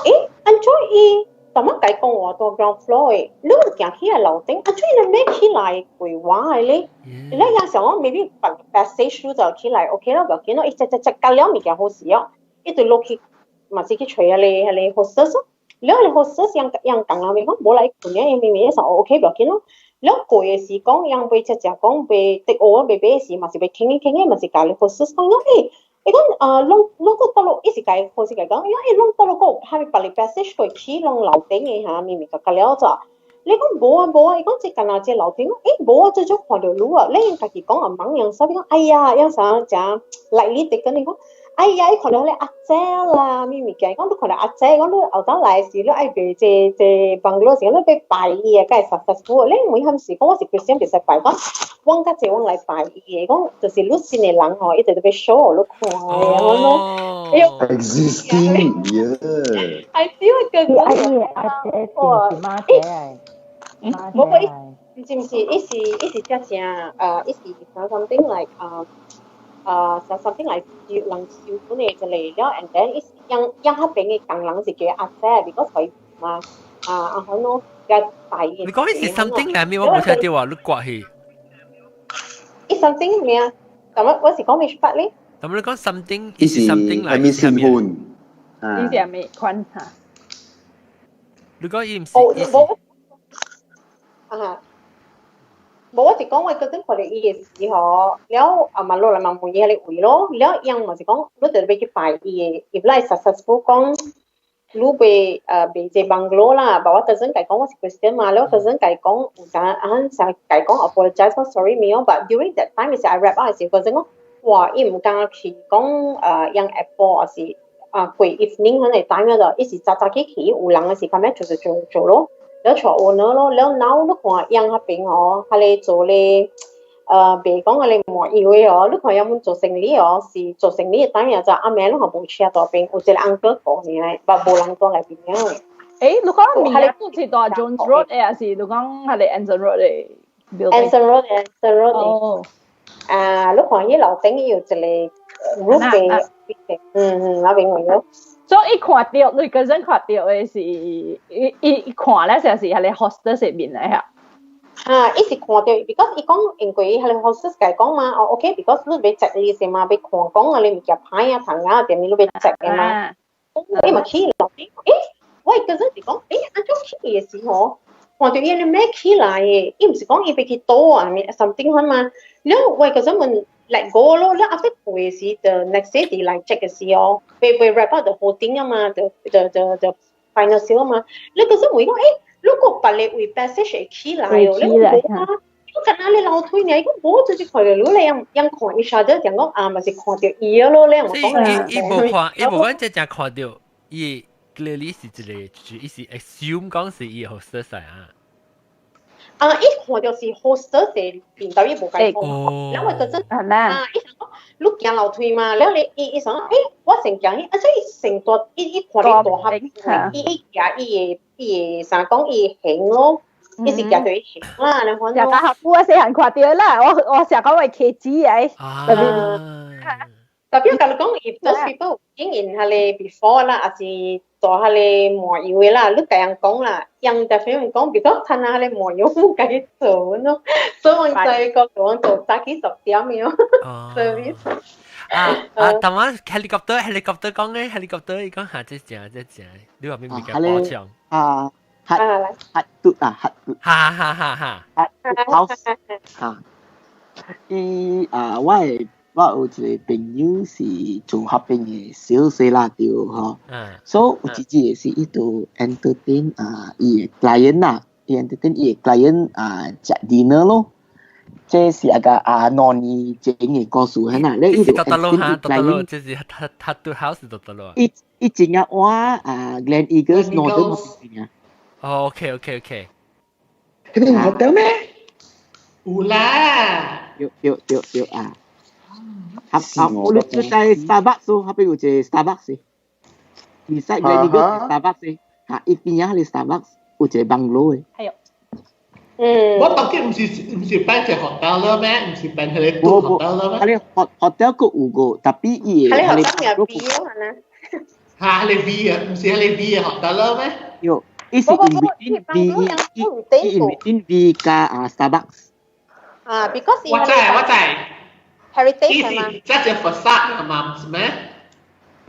欸，按怎伊逐擺共講話佇 ground floor 的，你行起來樓頂，按怎伊會起來過我的咧？你也想講 maybe passage 就起來 OK 啦，無要緊咯，伊食食食到了物件好勢哦，伊就落去嘛是去揣彼個 hostess，了彼個 hostess 樣樣講啊，咪講無來困嘅，明明說 OK 無要緊咯。了過的時講，樣欲食食講欲得學欲買時，嘛是欲傾一傾的，嘛是共你 hostess 講，欸，伊講啊，攏攏閣倒落，伊是共 hostess 講，伊講欸，攏倒落閣有啥物別個 passage 過去，攏樓頂的哈，物物個了咋？你講無啊無啊，伊講這敢若這樓頂，欸無啊，這種看著你啊，你家己講啊茫樣啥？你講哎呀，樣啥誠 lightly 的跟你講，哎呀，伊看著彼個阿姐啦，物物件，伊講你看著阿姐，講你後頭來時，你愛賣這這 bungalow 時，你欲拜伊的，才會 successful。你每項是講我是 Christian 袂使拜，講阮較濟阮來拜伊的，講就是你信的人吼，伊就特別 show 予你看的，我講，哎喲，existing，yeah。 I feel like 阿姨阿姐是媽姐嚟，無無伊，毋是毋是，伊是伊是正正，伊是 something like something like 人收本的一個了，and then 伊是養養彼邊的工人是叫阿姐，because 佢嘛，啊啊好喏，加拜伊。你講伊是 something 嚟咩？我無聽到啊，你掛去。伊 something 咩啊？咁我是講咩法咧？咁你講 something，伊是 something 係咩身份？伊是咩款嚇？你講伊毋是？哦，無啊。無，我是講我嗰陣看著伊的時候，了啊嘛落來嘛問伊彼個位咯，了伊嘛是講，你就欲去拜伊的，if 你 successful 講，你欲賣這 bungalow 啦，但我嗰陣共講我是 Christian 嘛，了嗰陣共講有啥啊啥共講 apologize 講 sorry 沒有，but during that time 是 I wrap up 時，嗰陣講，哇，伊毋敢去講用 Apple 還是啊過 evening 彼個 time 就，伊是早早起去有人的時間咩做做做做咯。了帶 owner 咯，了 now 你看樣彼邊吼，彼個做咧，別講我哋無以為哦，你看有冇做生理哦，是做生理當然就阿妹攏係無車大邊，有一個 uncle 過呢，但無人住內邊嘅。誒，你講面啊，是大 Jones Road 誒，還是你講係 Anson Road 嘅？Anson Road，Anson Road。哦。啊，你看伊樓頂有一個 roof 嘅，那邊位咯。所以伊看到，你個人看到嘅是，伊伊看咧，就是係你 hostess 面嚟嚇。啊，伊是看到，because 伊講因為係 hostess 共講嘛，哦，OK，because 你欲食你是嘛，欲看講啊，你物件歹啊、糖啊，點你欲食嘅嘛。伊嘛去樓頂，誒，我個人是講，誒，按怎去嘅時候，看到伊你咩起來嘅，伊毋是講伊欲去倒啊，物 something 款嘛。了我個人問 let go 咯，了 after 過時，the next day 來 check 嘅時候，被被 wrap up the whole thing 啊嘛，the final sale 嘛，你個人會講，誒，如果別個位 passage 會起來哦，你講無啊？你看下你樓梯呢，伊講無，就是看到你咧，樣樣看 each other，講講啊，嘛是看到伊咯，你講啊。伊無看，伊無講真正看到，伊 clearly 是一個，伊是 assume 講是伊 hostess 啊。啊！伊看到是 hostess 面頭，伊無共講，然後就真啊！伊想講你行樓梯嘛，了你伊伊想講，誒，我先行去，啊，所以成大伊伊看你大合，伊伊行伊個伊個啥講伊行咯，伊是行到伊行啦，你看。成個學我細漢看到啦，我我成講為茄子誒，特別特別共你講，if those people 經驗下咧 before 啦，還是做下咧麻油的啦，你共人講啦，人 definitely 講，because 趁下咧麻油唔家己做咯，所以我在個講做早起10點喲，service。啊啊！但我 helicopter helicopter 講咧，helicopter 伊講下這正這正，你話邊邊個補充？啊，黑黑嘟啊，黑嘟，哈哈哈哈，黑 house 哈，伊啊，我的我有一個朋友是做合併的小細啦對吼，所以有一日是伊就 entertain 啊，伊的 client 啦，伊 entertain 伊的 client 啊，食 dinner 咯。這是一個啊2年前的故事，係啦，你伊就 entertain 伊 client，這是他他對 house 就得咯。伊伊真正我啊 Gleneagles Northern 邊啊。哦，OK OK OK。嗰邊 hotel 咩？有啦。對對對對啊！啊啊！你你在 Starbucks 咯，嗰邊有一個 Starbucks。beside Gleneagles Starbucks，嚇一邊啊，係 Starbucks 有一個 bungalow 嘅。係啊。嗯。我當見毋是辦一 hotel 了咩？毋是辦彼個 hotel 了咩？佢 hotel 閣有個，tapi 伊個。佢個 hotel 名 V 係嘛？嚇，彼個 V 啊，毋是彼個 V 嘅 hotel 了咩？有，伊是 in between V，伊伊 in between V 加啊 Starbucks。啊，because 我知我知。 Heritage 係嘛？這隻 facade 係嘛？毋是咩？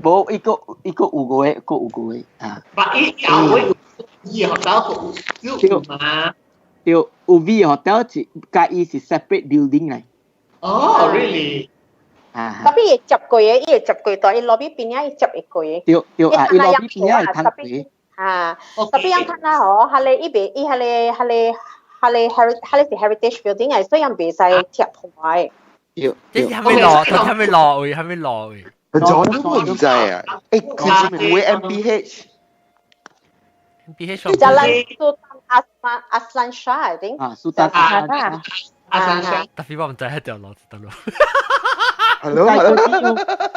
無，伊個伊個有個嘅，個有個嘅啊。但伊後尾有伊 hotel 有有嘛？對，有 V hotel 是佮伊是 separate building 嚟。哦，really？啊。 Tapi 伊接過嘅，伊會接過到伊 lobby 邊仔，伊接會過嘅。對對啊，伊 lobby 邊仔會通過。啊，tapi 樣看啦吼，彼個伊袂，伊彼個彼個彼個 heritage，彼個是 heritage building 嚟，所以人袂使貼破嘅。對，這是還沒落，佢還沒落位，還沒落位。咗都我唔知啊！誒，是是會 MPH。 MPH Jalan Sultan Asman Azlan Shah, I think. 啊，蘇丹阿阿蘭沙。 Tapi 我毋知彼條路是佗落。 Hello hello。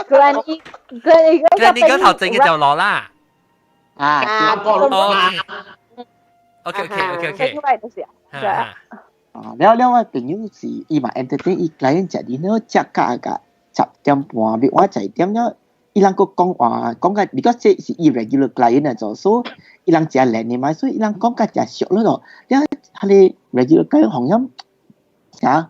Glen E Glen Glen 你嗰頭整嘅條路啦。啊。啊。 OK OK OK OK。啊。啊，了了我朋友是伊嘛 entertain 伊 client 食 dinner 食到個10點半，欲我10點了，伊人閣講話講甲，because 這是伊 regular client 嚟做，所以伊人誠練的嘛，所以伊人講甲誠熟了咯。了，彼個 regular client 好像啥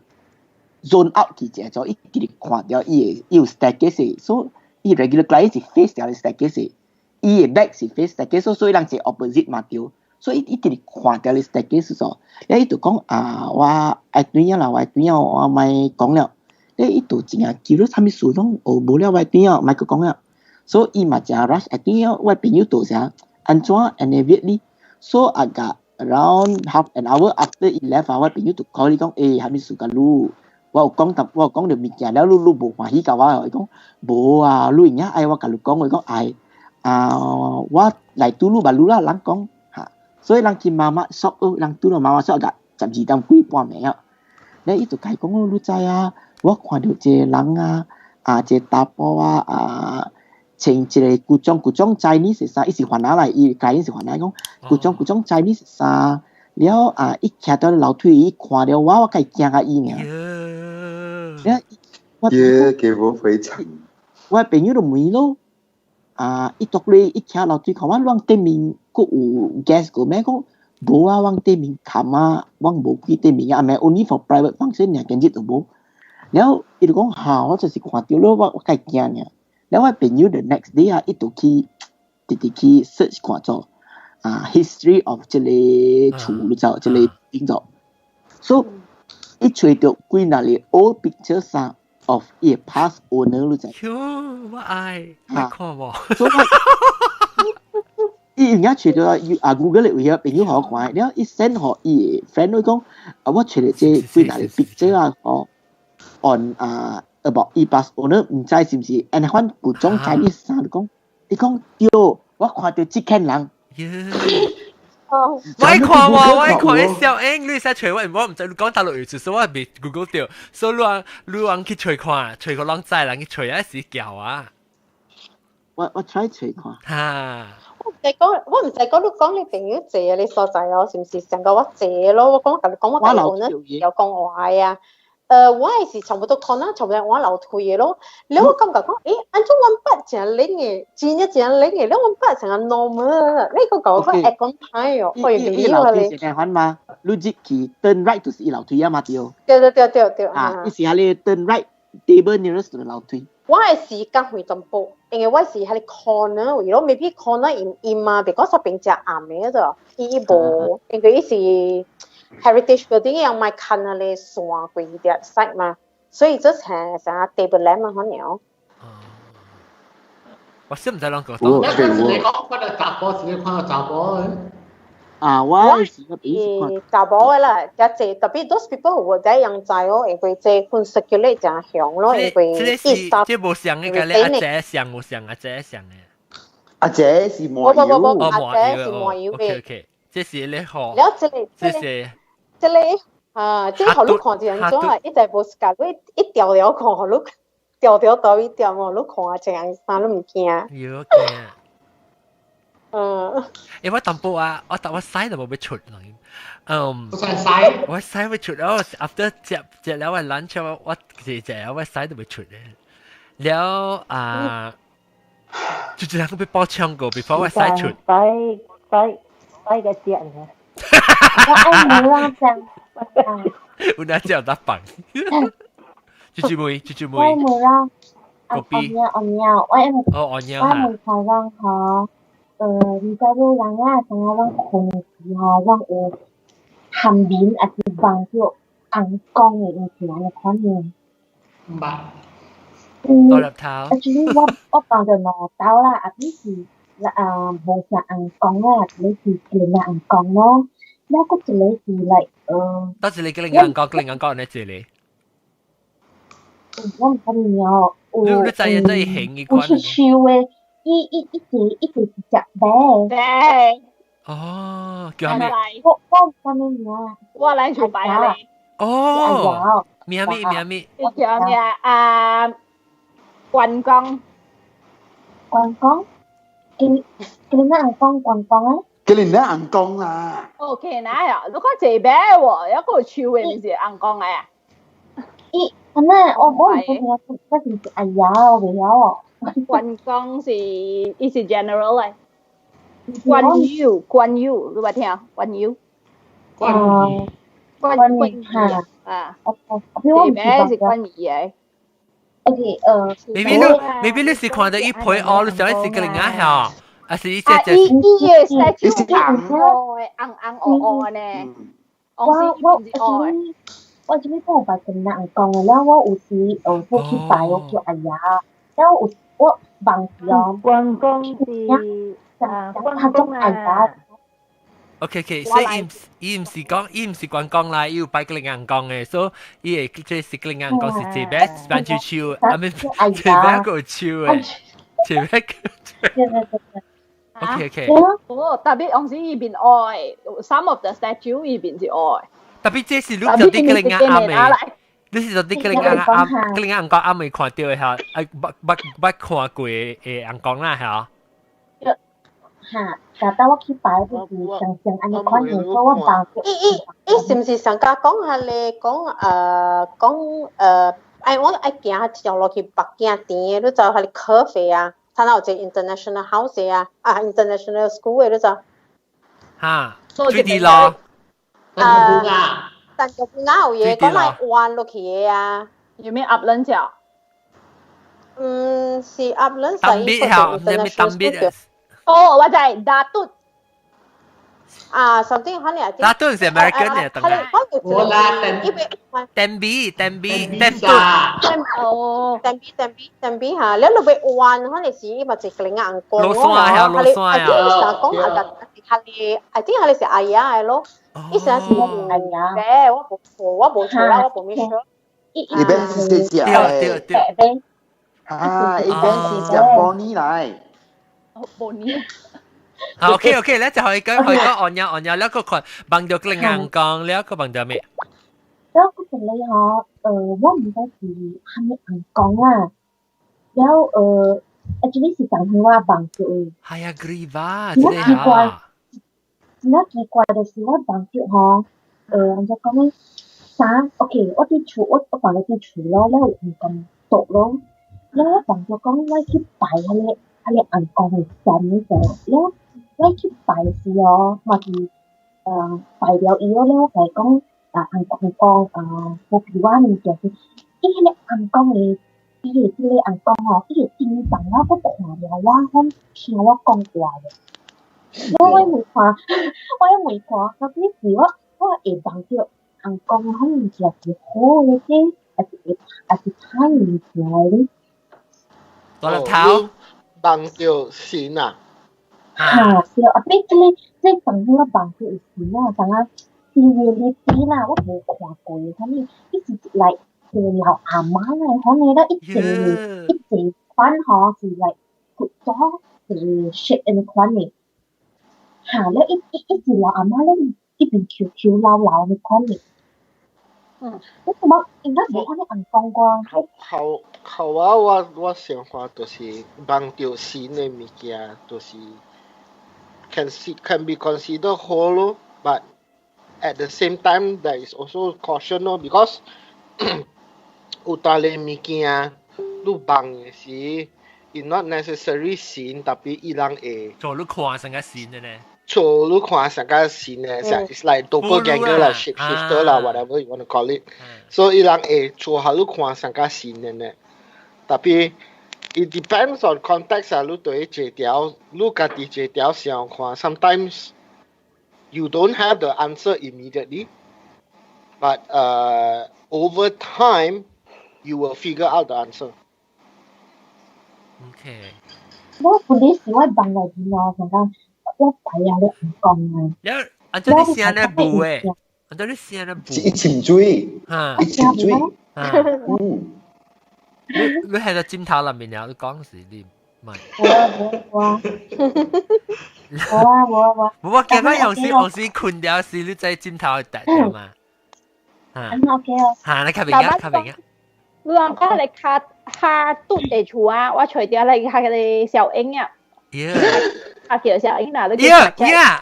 zone out 去者做，伊直直看著伊的伊有 staircase，所以伊 regular client 是 face 著 staircase，伊的 back 是 face staircase，所以人是 opposite 嘛對。所以伊直直看著你 staircase 做，了伊就講啊，我愛轉啊啦，我愛轉啊，我莫講了。咧伊就真正記錄啥物事攏哦無了，我愛轉啊，莫閣講了。所以伊嘛誠 rush 愛轉啊，我朋友就啥按怎 immediately，所以啊個 around half an hour after 伊 left 啊，我朋友就 call 伊講，欸，啥物事共你？我有講淡，我有講著物件了，你你無歡喜共我？伊講無啊，你有影愛我共你講，我講愛啊，我來拄你捌你啦，人講。所以人去 mamak shop 哦，人拄到 mamak shop 個12點幾半暝啊。咧伊就共伊講，你知啊，我看著一个人啊，啊，一个查埔啊，啊，穿一个古裝古裝 Chinese 衫，伊是番仔來，伊家己是番仔講，古裝古裝 Chinese 衫，了啊，伊徛佇樓梯，伊看著我，我共伊驚甲伊爾。了，我耶，給我非常。我朋友就問咯，啊，伊獨咧，伊徛樓梯看我，阮對面閣有 guest 過咩？講無啊，阮對面冚啊，阮無去對面啊，咪 only for private function 爾，今日都無。了，伊就講哈，我就是看著咯，我我較驚爾。了，我朋友 the next day 啊，伊就去直直去 search 看做啊 history of 這个厝，你知這个點做。So 伊揣著幾若个 old pictures 啊 of 伊的 past owner，你知？喲，我愛，我看無。所以伊有影揣著啊，Google 的位啊，朋友予我看，了伊 send 予伊的 friend 講，啊，我揣著這幾若個 picture 啊，哦，on 啊 about 伊 past owner，毋知是毋是，按呢款古裝 Chinese 衫就講，伊講對，我看著這款人。我看喎，我看你小英，你使揣我，我毋知你講大陸語，所以我未 Google 著，所以你往你往去揣看，揣個攏知人去揣啊是叫啊。我 try 揣看。哈。我唔使講，我唔使講，你講你朋友坐啊，你所在哦，是毋是上個我坐咯？我講我共你講，我共你講有講話啊。我係是全部都看啊，全部我樓梯的咯。了我感覺講，欸，按怎阮捌誠冷的，真正誠冷的，了阮捌成個 normal，你個講個 aircon 歹哦，可以伊樓梯是按款嘛？你入去 turn right 就是伊樓梯啊嘛對。對對對對對。啊，伊是遐個 turn right table nearest to the 樓梯。我的時間非常薄，因為我是喺個 corner 位咯，maybe corner 陰陰啊，because 嗰邊誠暗的啫，伊無，因為伊是 heritage building 樣賣看那個線過啲 side 嘛，所以這成成 table lamp 啊，可能。我先毋知啷個。你講看到查埔，是看到查埔的。啊，我是是查埔的啦，較濟特別 those people who 活在樣知哦，因為這份 circulate 誠強咯，因為這是這無像的，佮你阿姐像無像阿姐像的。阿姐是麻油，無無無，阿姐是麻油的。 OK OK，這是你學。了這個這是。這個啊，這個予你看是按怎啊？伊在無時間，你一條條看，予你條條到一點哦，你看啊，這樣衫你毋驚。有驚。嗯。欸，我淡薄啊，我但我屎都無欲出來。嗯。我屎。我屎欲出，我 after 食食了我 lunch 我我食食了我屎都欲出咧。了啊，就這樣欲爆槍過，before 我屎出。擺擺擺個隻呢？我愛無啦，這有哪隻有得放？豬豬妹，豬豬妹。我無啦，個 B。我喵，我哦，我喵我問台灣吼，你知無人啊，像我阮睏的時候，阮有含眠抑是夢著尪公的，伊是按呢款的。毋捌。嗯，大粒頭。 Actually 我我放著兩兜啦，啊只是啊無啥尪公啦，一個是見仔尪公咯，了閣一個是 like 倒一個叫你尪公，叫你尪公呢一個。我毋知名哦，有你你知影這形有出手的，伊伊一直一直是食白。白。哦，叫啥物？我我毋知名。我來就白咧。哦，名物名物。伊叫咩啊？關公。關公？今今仔尪公關公啊？今年尪公啦。哦，今仔啊，你看這邊喎，一個手的，毋是尪公的啊？伊，阿那我我毋知影，我是毋是阿爺我袂曉哦。關公是伊是 general 來。關羽，關羽，你捌聽？關羽。關羽。關羽啊。這邊是關羽的。 OK，maybe 你 maybe 你是看著伊皮哦，你想是個另外嚇，還是伊這隻？伊伊的 statue 紅紅的，紅紅烏烏呢。我我我這邊有捌跟人講的，了我有時要去拜，我叫阿爺，了有我夢時哦。關公是啊，關公啊。 OK OK，所以伊毋是講，伊毋是關公啦，伊有拜個尪公的，所以伊會這是個尪公是這邊番薯樹，啊咪這邊個樹的，這邊個。對對對對。 OK OK。哦，特別當時伊面愛，some of the statue 伊面是愛。特別這是你就啲個人啱嘅，你是就啲個人啱，個人啱講啱未看到嘅嚇，啊，捌捌捌看過嘅人講啦嚇。嚇，但當我去拜就是上上按呢款嘅，所以我夢伊伊伊是毋是上家講下咧？講講哎，我愛行上落去北京甜的，你知彼个咖啡啊？他那有一個 international house 啊，啊 international school 的，你知？哈，水滴咯。啊，但係哪有嘢講來彎落去的啊？有沒有鴨卵腳？嗯，是鴨卵特別嚇，咩特別？哦，我知打嘟。啊，something 可能係。打嘟是 American 嘅，等下。我啦，蛋 B 蛋 B 蛋嘟。哦，蛋 B 蛋 B 蛋 B 嚇，你落去彎可能是伊嘛一個人硬過。落山啊，落山啊。講下個，係你，I think 係你是阿爺嘅咯。伊成是阿爺。我無錯，我無錯啦，我無咩錯。一邊是誰食的？對對。啊，一邊是食玻璃來。玻璃。好，OK OK，咧就可以講可以講按呀按呀，你個看夢著個硬講，你個夢著咩？然後嗰陣你嗬，我毋知是蝦米尪公啦，然後actually 是當時我夢著的。係啊，Griva，真奇怪，真奇怪就是我夢著吼，按怎講呢？啥？OK，我佇厝，我放咧佇厝咯，了有尪公倒咯，了我夢著講我去拜彼個尪公的神的時候，了我去拜時哦，嘛是拜了伊了，了我共伊講。啊，尪公講啊，保庇我物件是，伊彼個尪公的，伊的這個尪公吼，伊會叮當了，閣看了我，阮聽我講話的。我我未看，我未看，到底是我會夢著尪公彼物件是好的這，還是歹物件咧？大粒頭夢著神啊！哈，對，啊，比這個這當時我夢著有神啊，當啊。reality 啦，我無看過，啥物，伊是來一個老阿嬤來，可能咧一濟一濟款吼是來古早一個 shape 按呢款的，哈，咧一一一隻老阿嬤咧一邊 Q Q 老老的款的，我感覺應該無看你尪公啩。好好好啊！我想法就是夢著神的物件，就是 can see can be considered 好咯，but at the same time there is also caution 咯，because 有當個物件你夢的時，it not necessary 神，tapi 伊人會做你看成個神的呢？做你看成個神的，it's like doppelganger 啦，shape shifter 啦，whatever you want to call it。所以伊人會做下你看成個神的呢。Tapi it depends on context 啊，你對這條，你家己這條想看，sometimes you don't have the answer immediately, but over time, you will figure out the answer. Okay. 我本來是我夢內面哦，想講我拜啊咧尪公啊。了，按怎你聲咧霧的？按怎你聲咧霧？一潛水，一潛水，嗯。你喺個枕頭內面了，你講是你唔係？無啊無啊無啊無啊無啊！無我驚我有時有時困了時，你在枕頭會掉嘛？嚇，OK 哦。嚇，你較明啊，較明啊。你人講你較較拄地厝啊，我揣著你較個小英啊。啊叫小英啦，你叫 Yeah。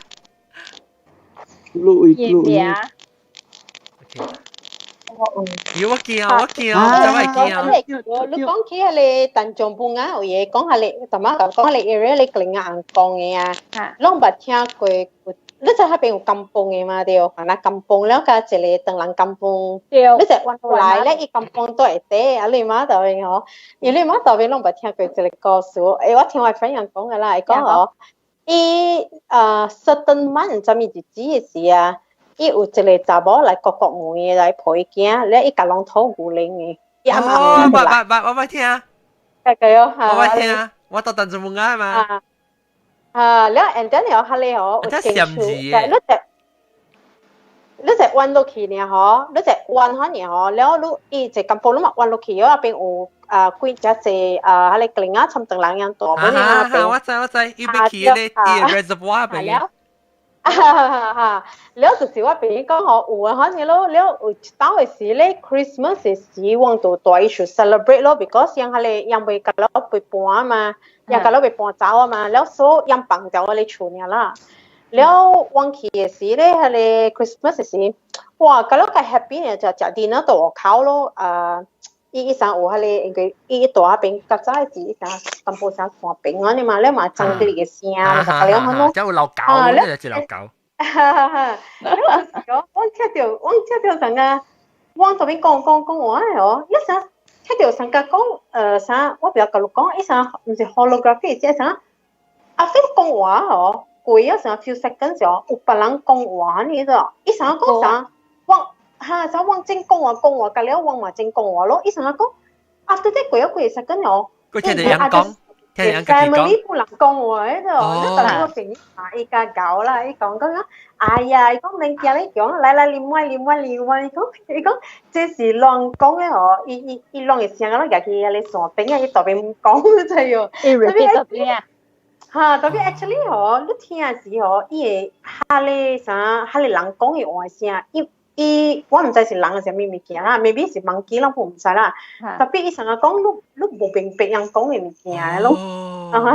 錄錄。有我驚，我驚，我真係驚。你講起彼個陳松本啊，有嘢講下你，同埋講下你 area 你另外人講的啊，攏捌聽過。你知彼邊有甘榜的嘛？對，啊那甘榜了，佮一個唐人甘榜，你就彎過來咧，伊甘榜都會底啊，你媽豆邊吼，因為你媽豆邊攏捌聽過一個故事。欸，我聽我 friend 人講的啦，伊講吼，伊certain month 啥物日子的時啊，伊有一個查某來國國門的來抱伊囝，咧伊共攏討牛奶的，伊暗暗捌捌捌，我捌聽。個個喲，我捌聽，我到陳松本啊嘛。啊，了，and then 了，彼个吼，有間厝，你就彎落去呢吼，你就彎可呢吼，了你伊一甘榜你嘛彎落去，嗰邊有啊幾隻隻啊，彼個另外參唐人樣大本啊邊。我知我知，伊欲去彼個伊個 reservoir 邊。哈哈，了就是我朋友講吼，有啊，可能咯，了有一當的時咧，Christmas 的時，我就帶伊去 celebrate 咯，because 𪜶彼个𪜶袂甲了被搬嘛，𪜶甲了被搬走啊嘛，了所以𪜶放掉我咧厝爾啦。了我去的時咧，彼个 Christmas 的時，哇，甲了較 happy 呢，就食 dinner 到外口咯，啊。伊伊啥有彼个，因為伊伊大邊較早時伊啥淡薄啥山邊啊，你嘛，你嘛爭啲個聲，就甲了好咯。即有老狗，呢隻老狗。哈哈哈！我聽到啥個，我這邊講講講話哦，一啥聽到啥個講，啥，我不要甲你講，伊啥毋是 holography，即啥，阿飛講話哦，過咗啥 few seconds 哦，有別人講話呢個，伊啥講啥，我。哈，就往正講話講話，隔了往嘛正講話咯。伊成日講，after that 過咗幾 second 哦，佢聽到人講，聽人家講。 family 不能講話喺度，你等我朋友啊，伊家搞啦，伊講講啊，哎呀，伊講免驚你講，來來，啉碗啉碗啉碗，伊講伊講，這是亂講的哦，伊伊伊亂會聲啊，攏舉去遐咧山頂啊，伊特別講就喲。伊 repeat 特別啊。哈，特別 actually 哦，你聽時哦，伊會哈咧啥，哈咧人講的話聲，伊。伊我毋知是人還是啥物物件啦，maybe 是 monkey 咱毋知啦。特別伊成日講你你無明白人講的物件咯，啊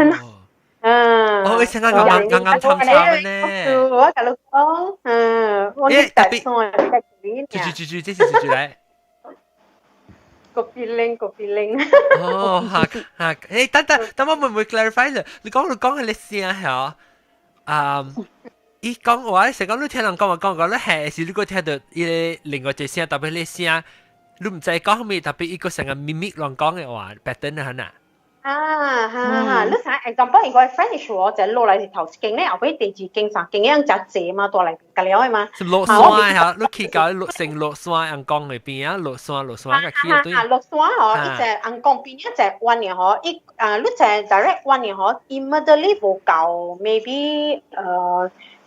嗯。哦，伊成日啱啱啱啱參參呢。我共你講，嗯，我特別住住住住，這是住住來。個 feeling 個 feeling。哦，嚇嚇，誒，等等，等我會唔會 clarify 啫？你講係你聲係啊？伊講話，成講你聽人講話講講，你係是你個聽到伊個另外一聲，特別你聲，你毋知講啥物，特別伊個成個秘密亂講的話，pattern 啊，呐。啊，哈哈！你啥 example 應該 French 喎，就落來是頭一間咧，後尾第二間、三間樣誠濟嘛，大內邊隔了的嘛。是落山嚇，你去到落成落山尪公那邊啊，落山落山個去對。啊，落山吼，伊隻尪公邊一隻彎嘅吼，伊啊，你隻 direct 彎嘅吼，immediately 無夠，maybe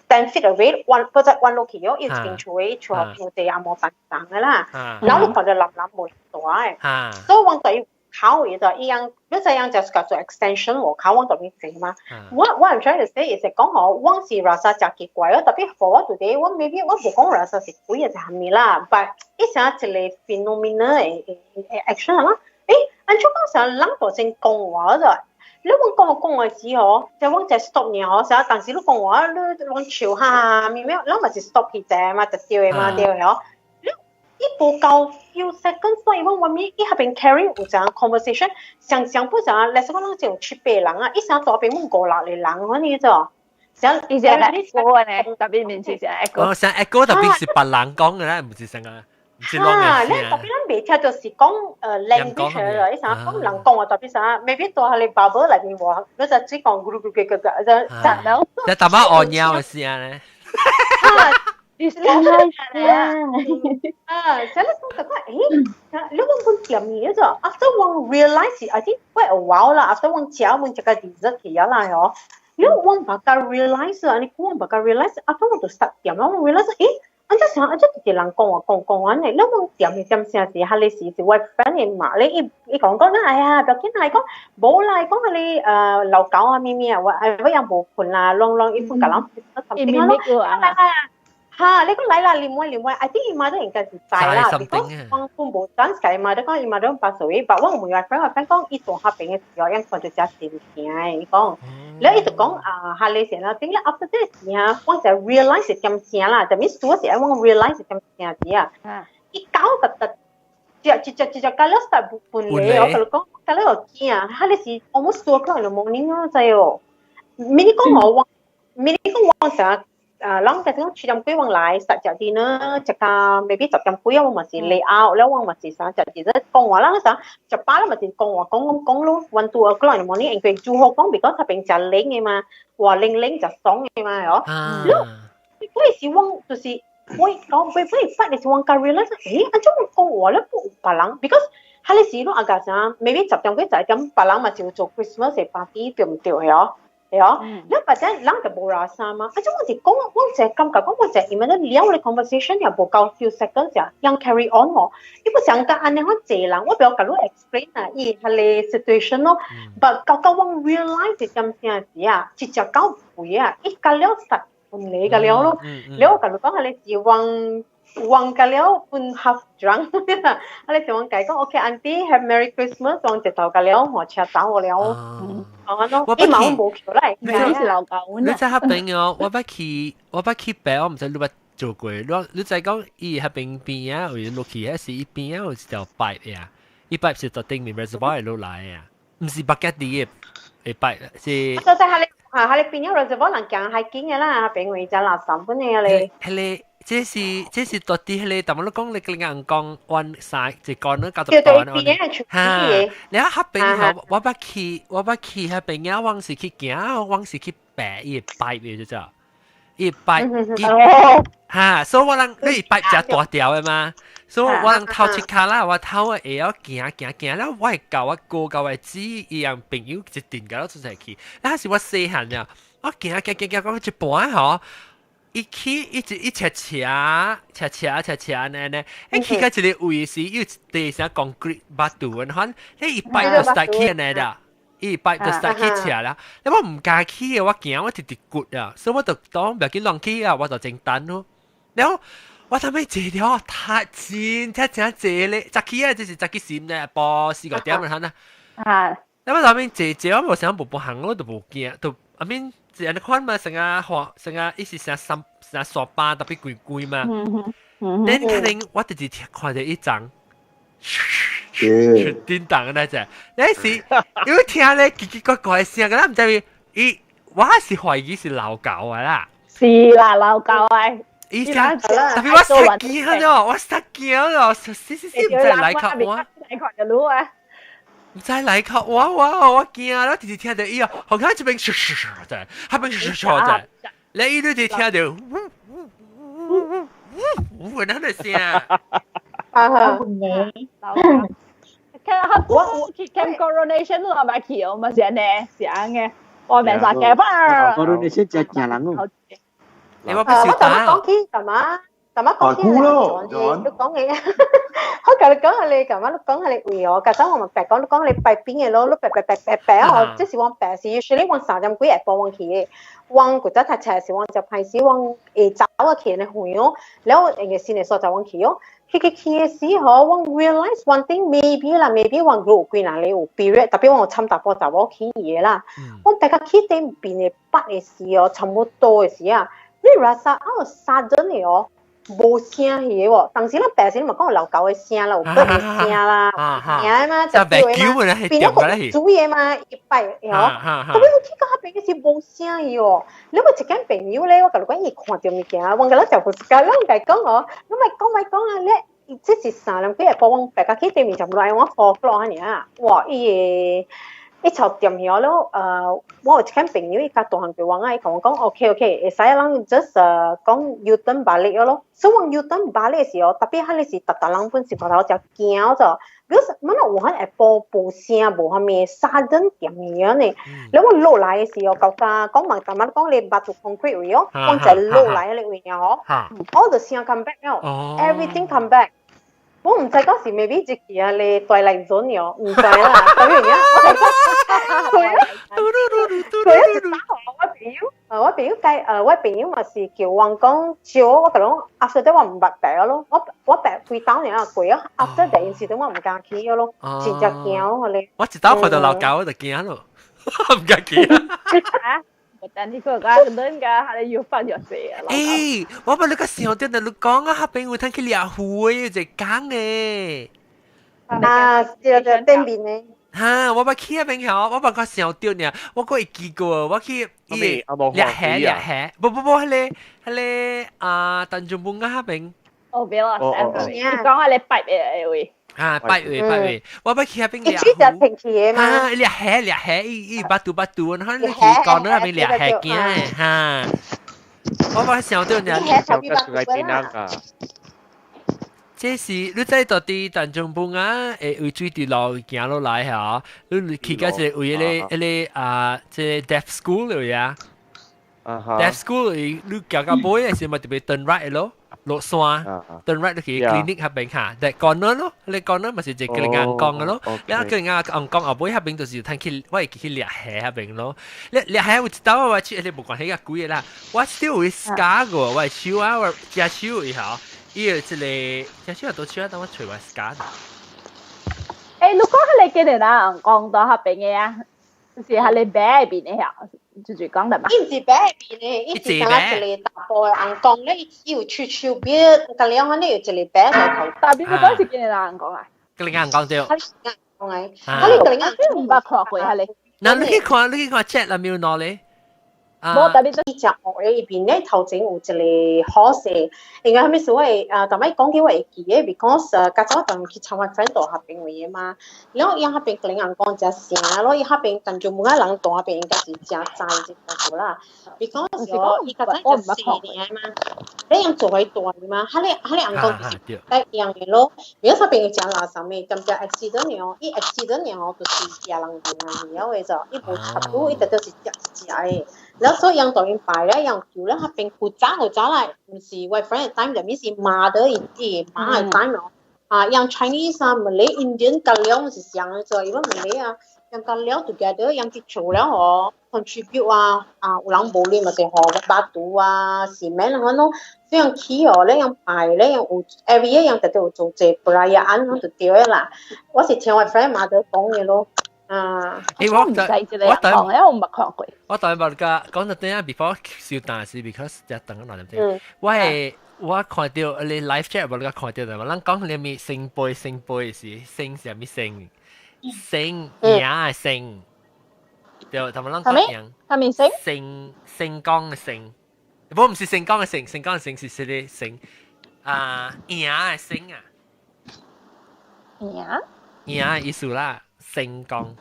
10 feet away 彎，不再彎落去哦，伊一間厝的厝後邊有一個阿毛板房的啦，然後你看到藍藍無大的，所以我對考伊就伊樣，你這樣就是叫做 extension 我考我特別濟嘛。我 I'm trying to say 是講吼，我是 rasa 誠奇怪哦，特別 for 我 today，我 maybe 我無講 rasa 是鬼還是啥物啦，but 伊啥一個 phenomena 的 action 啦。誒，按怎講啥人大聲講話就？你講講講話時吼，就我就 stop 爾吼，啥？但是你講話你攏笑哈咩咩，咱嘛是 stop 去者嘛，就對的嘛對的吼。你伊無夠 few seconds，所以我外面伊彼邊 carry 有一個 conversation，想想不想，例如講咱就有七八人啊，伊啥大邊阮五六個人，可能就。像伊是 echo 呢，特別面前是 echo。哦，像 echo 特別是別人講嘅咧，毋是成個。哈，你特別咱袂聽就是講language 啦，伊啥講人講話特別啥，maybe 到下你 bubble 內面話，你就只講咕嚕咕咕咕咕，就就。你淡薄餓尿嘅聲咧。你是啊，啊，所以你講就講，誒，你講本點嘢就，after 我 realize I think quite a while 啦，after 我食我食個 dessert 去啊啦嗬，你我把個 realize 啊，你講把個 realize，after 我就 start 點，我 realize，誒。按怎想，按怎直直人講話講講完咧，你講點是點聲是，哈你是是我 friend 的嘛，你伊伊講講哎呀，不要緊啦，伊講無啦，伊講你老狗啊咩咩啊，我我也無困啦，攏攏伊本共人咯。哈，你講來啦，另外另外，I think 伊媽都應該是知啦，because 我本無 chance 解嘛，你講伊媽都 pass away，but 我問我 friend，我 friend 講伊大學邊嘅時候，伊看到隻物件，伊講，了伊就講啊，哈你先啦，頂了 after 這個時啊，我就 realize 是點聲啦，就 means 主要是我 realize 是點聲時啊，伊搞特特，只只只只只搞了 start 半暝，我同你講，搞了又驚啊，哈你是 almost 2 o'clock in the morning 啊，知哦，咪你講我，咪你講我成。啊，人就講7點幾往來，實食 dinner，食到 maybe 10點幾啊，我嘛是 lay out，了我嘛是啥食其實講話啦，啥食飽了嘛是講話講講講咯，1-2 o'clock in the morning，因為煮好講，because 彼邊食冷的嘛，話冷冷食爽的嘛，哦。你嗰時我就是我講會會發的是我 realize，誒，按怎講話咧不有別人，because 彼個時攏阿個啥，maybe 10點幾11點，別人嘛就做 Christmas 的 party 對毋對哦？對哦，你或者人就無拉衫嘛，啊，種我是講，我就感覺講，我就因為咧了咧 conversation 也無夠 few seconds 啊，樣 carry on 哦，伊不想講按呢款濟人，我不要共你 explain 啊，伊彼個 situation 咯，but 到到我 realize 點聲時啊，一隻狗肥啊，伊甲了實分離個了咯。了我共你講係你是往往個了分 half drunk，啊你是往解講，OK auntie have Merry Christmas，往一頭個了，我車走我了。哦，喏，伊嘛無橋來，你是老狗。你在彼邊哦，我捌去，我捌去白，我毋知你捌做過。你你知講伊彼邊邊啊，有落去，還是伊邊啊有一條 pipe 啊？伊 pipe 是到頂面 reservoir 落來啊，毋是北吉地的 pipe 是。就在彼個嚇，彼個邊啊 reservoir 人行海景的啦，邊位只垃圾本的咧。彼個這是到底彼個，但我講你跟人講彎三一個呢，搞到對對，邊啊出哈，你啊彼邊吼，我捌去，我捌去彼邊啊，我是去行，我是去爬伊個 pipe 的就伊 pipe 伊哈，所以我人你 pipe 誠大條的嘛，所以我人頭一跤啦，我頭會曉行行行了，我會教我哥教我姊伊樣朋友一定共我出來去，那是我細漢了，我行行行行到一半吼。伊去一直一斜斜斜斜斜斜按呢呢，伊去到一個位時，有一地啥 concrete batu 按款，你伊 pipe 就 start 起按呢啦，伊 pipe 就 start 起斜啦。你我毋敢去的，我驚我直直骨啊，所以我就當袂緊亂去啊，我就真等咯。然後我頭尾坐了，太真真正坐咧，早起啊，這是早起閃咧，晡4、5點就啦。啊！你我頭尾坐坐，我無想無步行，我就無驚，就 I mean 是按呢款嘛，成個花，成個伊是成三成沙巴特別貴貴嘛。你可能我直直看著一張，叮當那隻，那是因為聽咧奇奇怪怪的聲，我毋知伊，我是懷疑是老狗啊啦。是啦，老狗啊。伊聲，特別我實驚了，我實驚了，死死死毋知來靠我。來看就滷啊！毋知來靠我我我驚了，直直聽著伊哦，好像這邊咻咻咻在，彼邊咻咻咻在，你伊就聽著，嗚嗚嗚嗚嗚，那個聲。啊哈！其實我去 camp coronation 都係咪去？我咪是按呢，是按嘅，我明晒嘅吧。 coronation 真驚人哦。你我不曉得。我講起幹嘛？幹嘛講起你講嘢，我共你講下你幹嘛？你講下你為何？舊陣我咪白講，你講你拜邊嘅咯，你白白白白白哦，這是我白是，usually 我3點幾下晡我去的，我古早讀冊時，我就歹時我會早啊去的遠哦，然後用個新的所在我去哦。去去去的時候，我 realize one thing maybe 啦，maybe 我有幾若個有 period，特別我有參淡薄查某去的啦。我大家去頂邊的北的時哦，差不多的時啊，你 rasa 啊 sudden 的哦。無聲去的喎，當時咱白時嘛講有老狗的聲啦，有狗的聲啦，聽嘛，就叫的嘛，變咗個煮的嘛，一擺哦。特別我去到彼邊時無聲去哦，你我一間朋友咧，我共你講伊看著物件，我共咱食不食，咱共伊講哦，你莫講莫講啊，你這是3點幾下晡，我白家去對面就來我 4 o'clock 按呢啊，哇，伊會一吵掂去了，我有一間朋友，伊較大漢過我啊，伊共我講，OK OK，會使咱 just 講 U turn balik 咯。所以我 U turn balik 時哦，特別彼個是逐逐人本是頭頭誠驚咗，because 乜若有彼下晡無聲無啥物 sudden 掂去按呢。你我落來的時候，到家講嘛，逐擺講你 batu concrete 位哦，講就落來彼個位哦，all the 聲 come back 了，everything come back。我毋知講是 maybe 這個啊，你 twilight zone 哦，毋知啦。當然啊，對啊，對啊，一打我朋友，我朋友計，我朋友嘛是叫我講招，我共講 after that 我毋捌爬咯，我我爬幾兜爾過啊，after that incident 我毋敢去咯，真正驚我咧。我一兜看到老狗我就驚咯，毋敢去啊。但呢個個恁個係要翻入死啊！欸，我把你個想到，你講啊，彼邊有通去掠魚的，有一工的。啊，對對，頂面的。哈，我捌去彼邊吼，我捌個想到呢，我閣會記過，我去伊掠蝦掠蝦，不不不，彼個彼個啊，Tanjung Bungah 彼邊。哦，別啦，你講下你拜嘅位。啊，拜位拜位，我捌去彼邊掠魚。就停起的嘛。啊，掠蝦掠蝦，伊伊 batu batu，然後你去講那邊掠蝦驚的哈。我捌想到呢。小個是來檳榔啊。這是你知到佇 Tanjung Bungah，會為水佇路行落來嚇，你去到一個位彼個彼個啊，這個 Deaf School 了呀。啊哈。 Deaf School 你行到尾的時咪特別 turn right 咯。落山，turn right 去 clinic 嗰邊嚇，但 corner 咯，你 corner 咪是一個硬江嘅咯，你個硬硬江後尾嗰邊就是趁去，我會去掠蝦嗰邊咯，掠掠蝦有一道我去，你無關係個貴啦，我手會 scar 過，我手啊，我隻手以後，伊有一個隻手都手啊，等我揣我 scar。誒，你講係你記得啦，講到嗰邊嘅啊，是係你白邊嘅嚇。就是講的嘛。伊毋是白邊的，伊是敢若一個大埔的紅光咧，伊有手手邊，甲兩番咧有一個白在頭。大邊嗰是見人講啊？格林硬講對。講的，啊你格林硬唔捌看過哈咧。嗱，你去看，你去看 chat 啦，沒有攞咧。無特別伊食學的伊邊咧頭前有一個好勢，因為啥物事我會啊，逐擺講起我會記得，because 較早當去參我 friend 住彼邊位的嘛，然後伊彼邊可能人講誠城咯，伊彼邊但就每個人住彼邊應該是誠知這個啦，because 哦，伊較早食細爾嘛，你用做伙大嘛，彼個彼個人講就是帶樣的咯，比如彼邊有誠垃圾物，踮只 accident 哦，伊 accident 哦，就是食人邊啊，曉的就，伊無插賭，伊直直是食食的。然後所以人當因拜咧，人叫咧，彼邊古早古早來，毋是我 friend 的 time，就面是媽的伊伊媽的 time 哦。啊，人 Chinese 啊、Malay、Indian 甲了是相的做，因為 Malay 啊，人甲了 together，人去做了哦，contribute 啊，啊，有人無力嘛，就予巴肚啊、cement 啊，攏這樣起哦，咧樣拜咧樣有 every year 樣特別有做這 prayer 按攏就對的啦。我是聽我 friend 媽的講的咯。啊！欸，我唔知這個講，因為我毋捌看過。我當然個講到等下 before 小但是 because 只等咗兩點。我係我看到你 live chat 無你看到的嘛？咱講你咪聖杯聖杯是聖是啥物聖？聖贏的聖。對，同埋咱講贏。啥物聖？聖聖光的聖，無毋是聖光的聖，聖光的聖是啥個聖？啊，贏的聖啊。贏？贏的意思啦。聖光，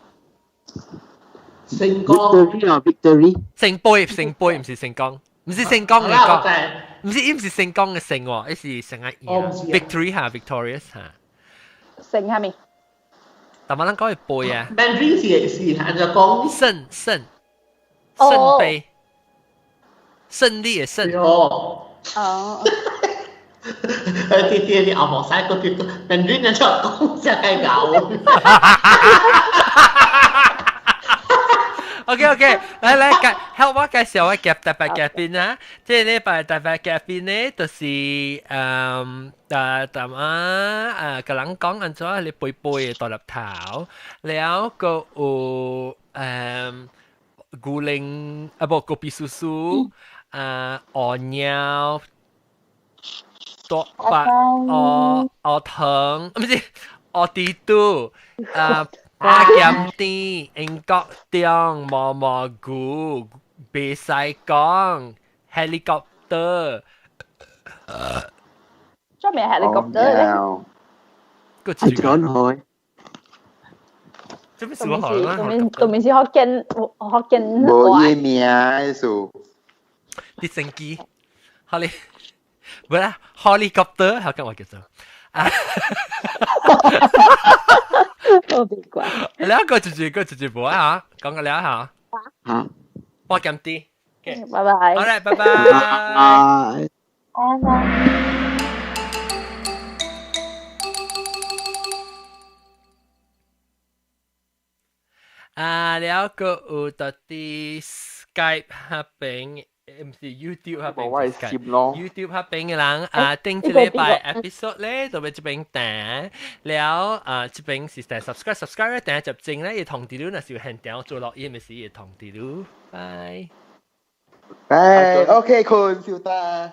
聖光，Victory，聖杯，聖杯毋是聖光，毋是聖光嘅光，毋是伊毋是聖光嘅聖喎，伊是聖啊，Victory 嚇，Victorious 嚇。聖啥物？但係咱講係杯啊。 Mandarin 是是按怎講？勝勝聖杯，勝利嘅勝。哦。哦。啲啲啲牛毛晒嗰啲 Mandarin 就講真係牛。 OK OK，來來介，help 我介紹我夾特別夾邊啊！這禮拜特別夾邊呢，就是誒誒，淡啊誒，個人講按怎你背背嘅獨立頭，了個有誒古靈啊無個比叔叔啊，鵝鳥。多白鵝鵝糖，唔是鵝地肚啊。花鹹甜，英國中毛毛菇，袂使講 helicopter。做咩 helicopter 咧？個字講開。做咩事我學啦？對面是福建，福建無伊名的數。直升機，好哩，唔啦，helicopter，好跟我叫做啊。好奇怪。兩個直接個直接播啊，講個兩下。嚇。八點啲。拜拜。好嘞，拜拜。拜。拜拜。啊，了個有到啲 Skype 那邊，毋是 YouTube 那邊。我係攝咯。 YouTube 那邊嘅人啊，頂一禮拜 episode 咧，就欲這邊訂了啊，這邊是訂 subscribe subscribe 咧，訂入正咧，伊通知你若是有現場做錄音嘅時，會通知你。拜。拜，OK，困，小丹。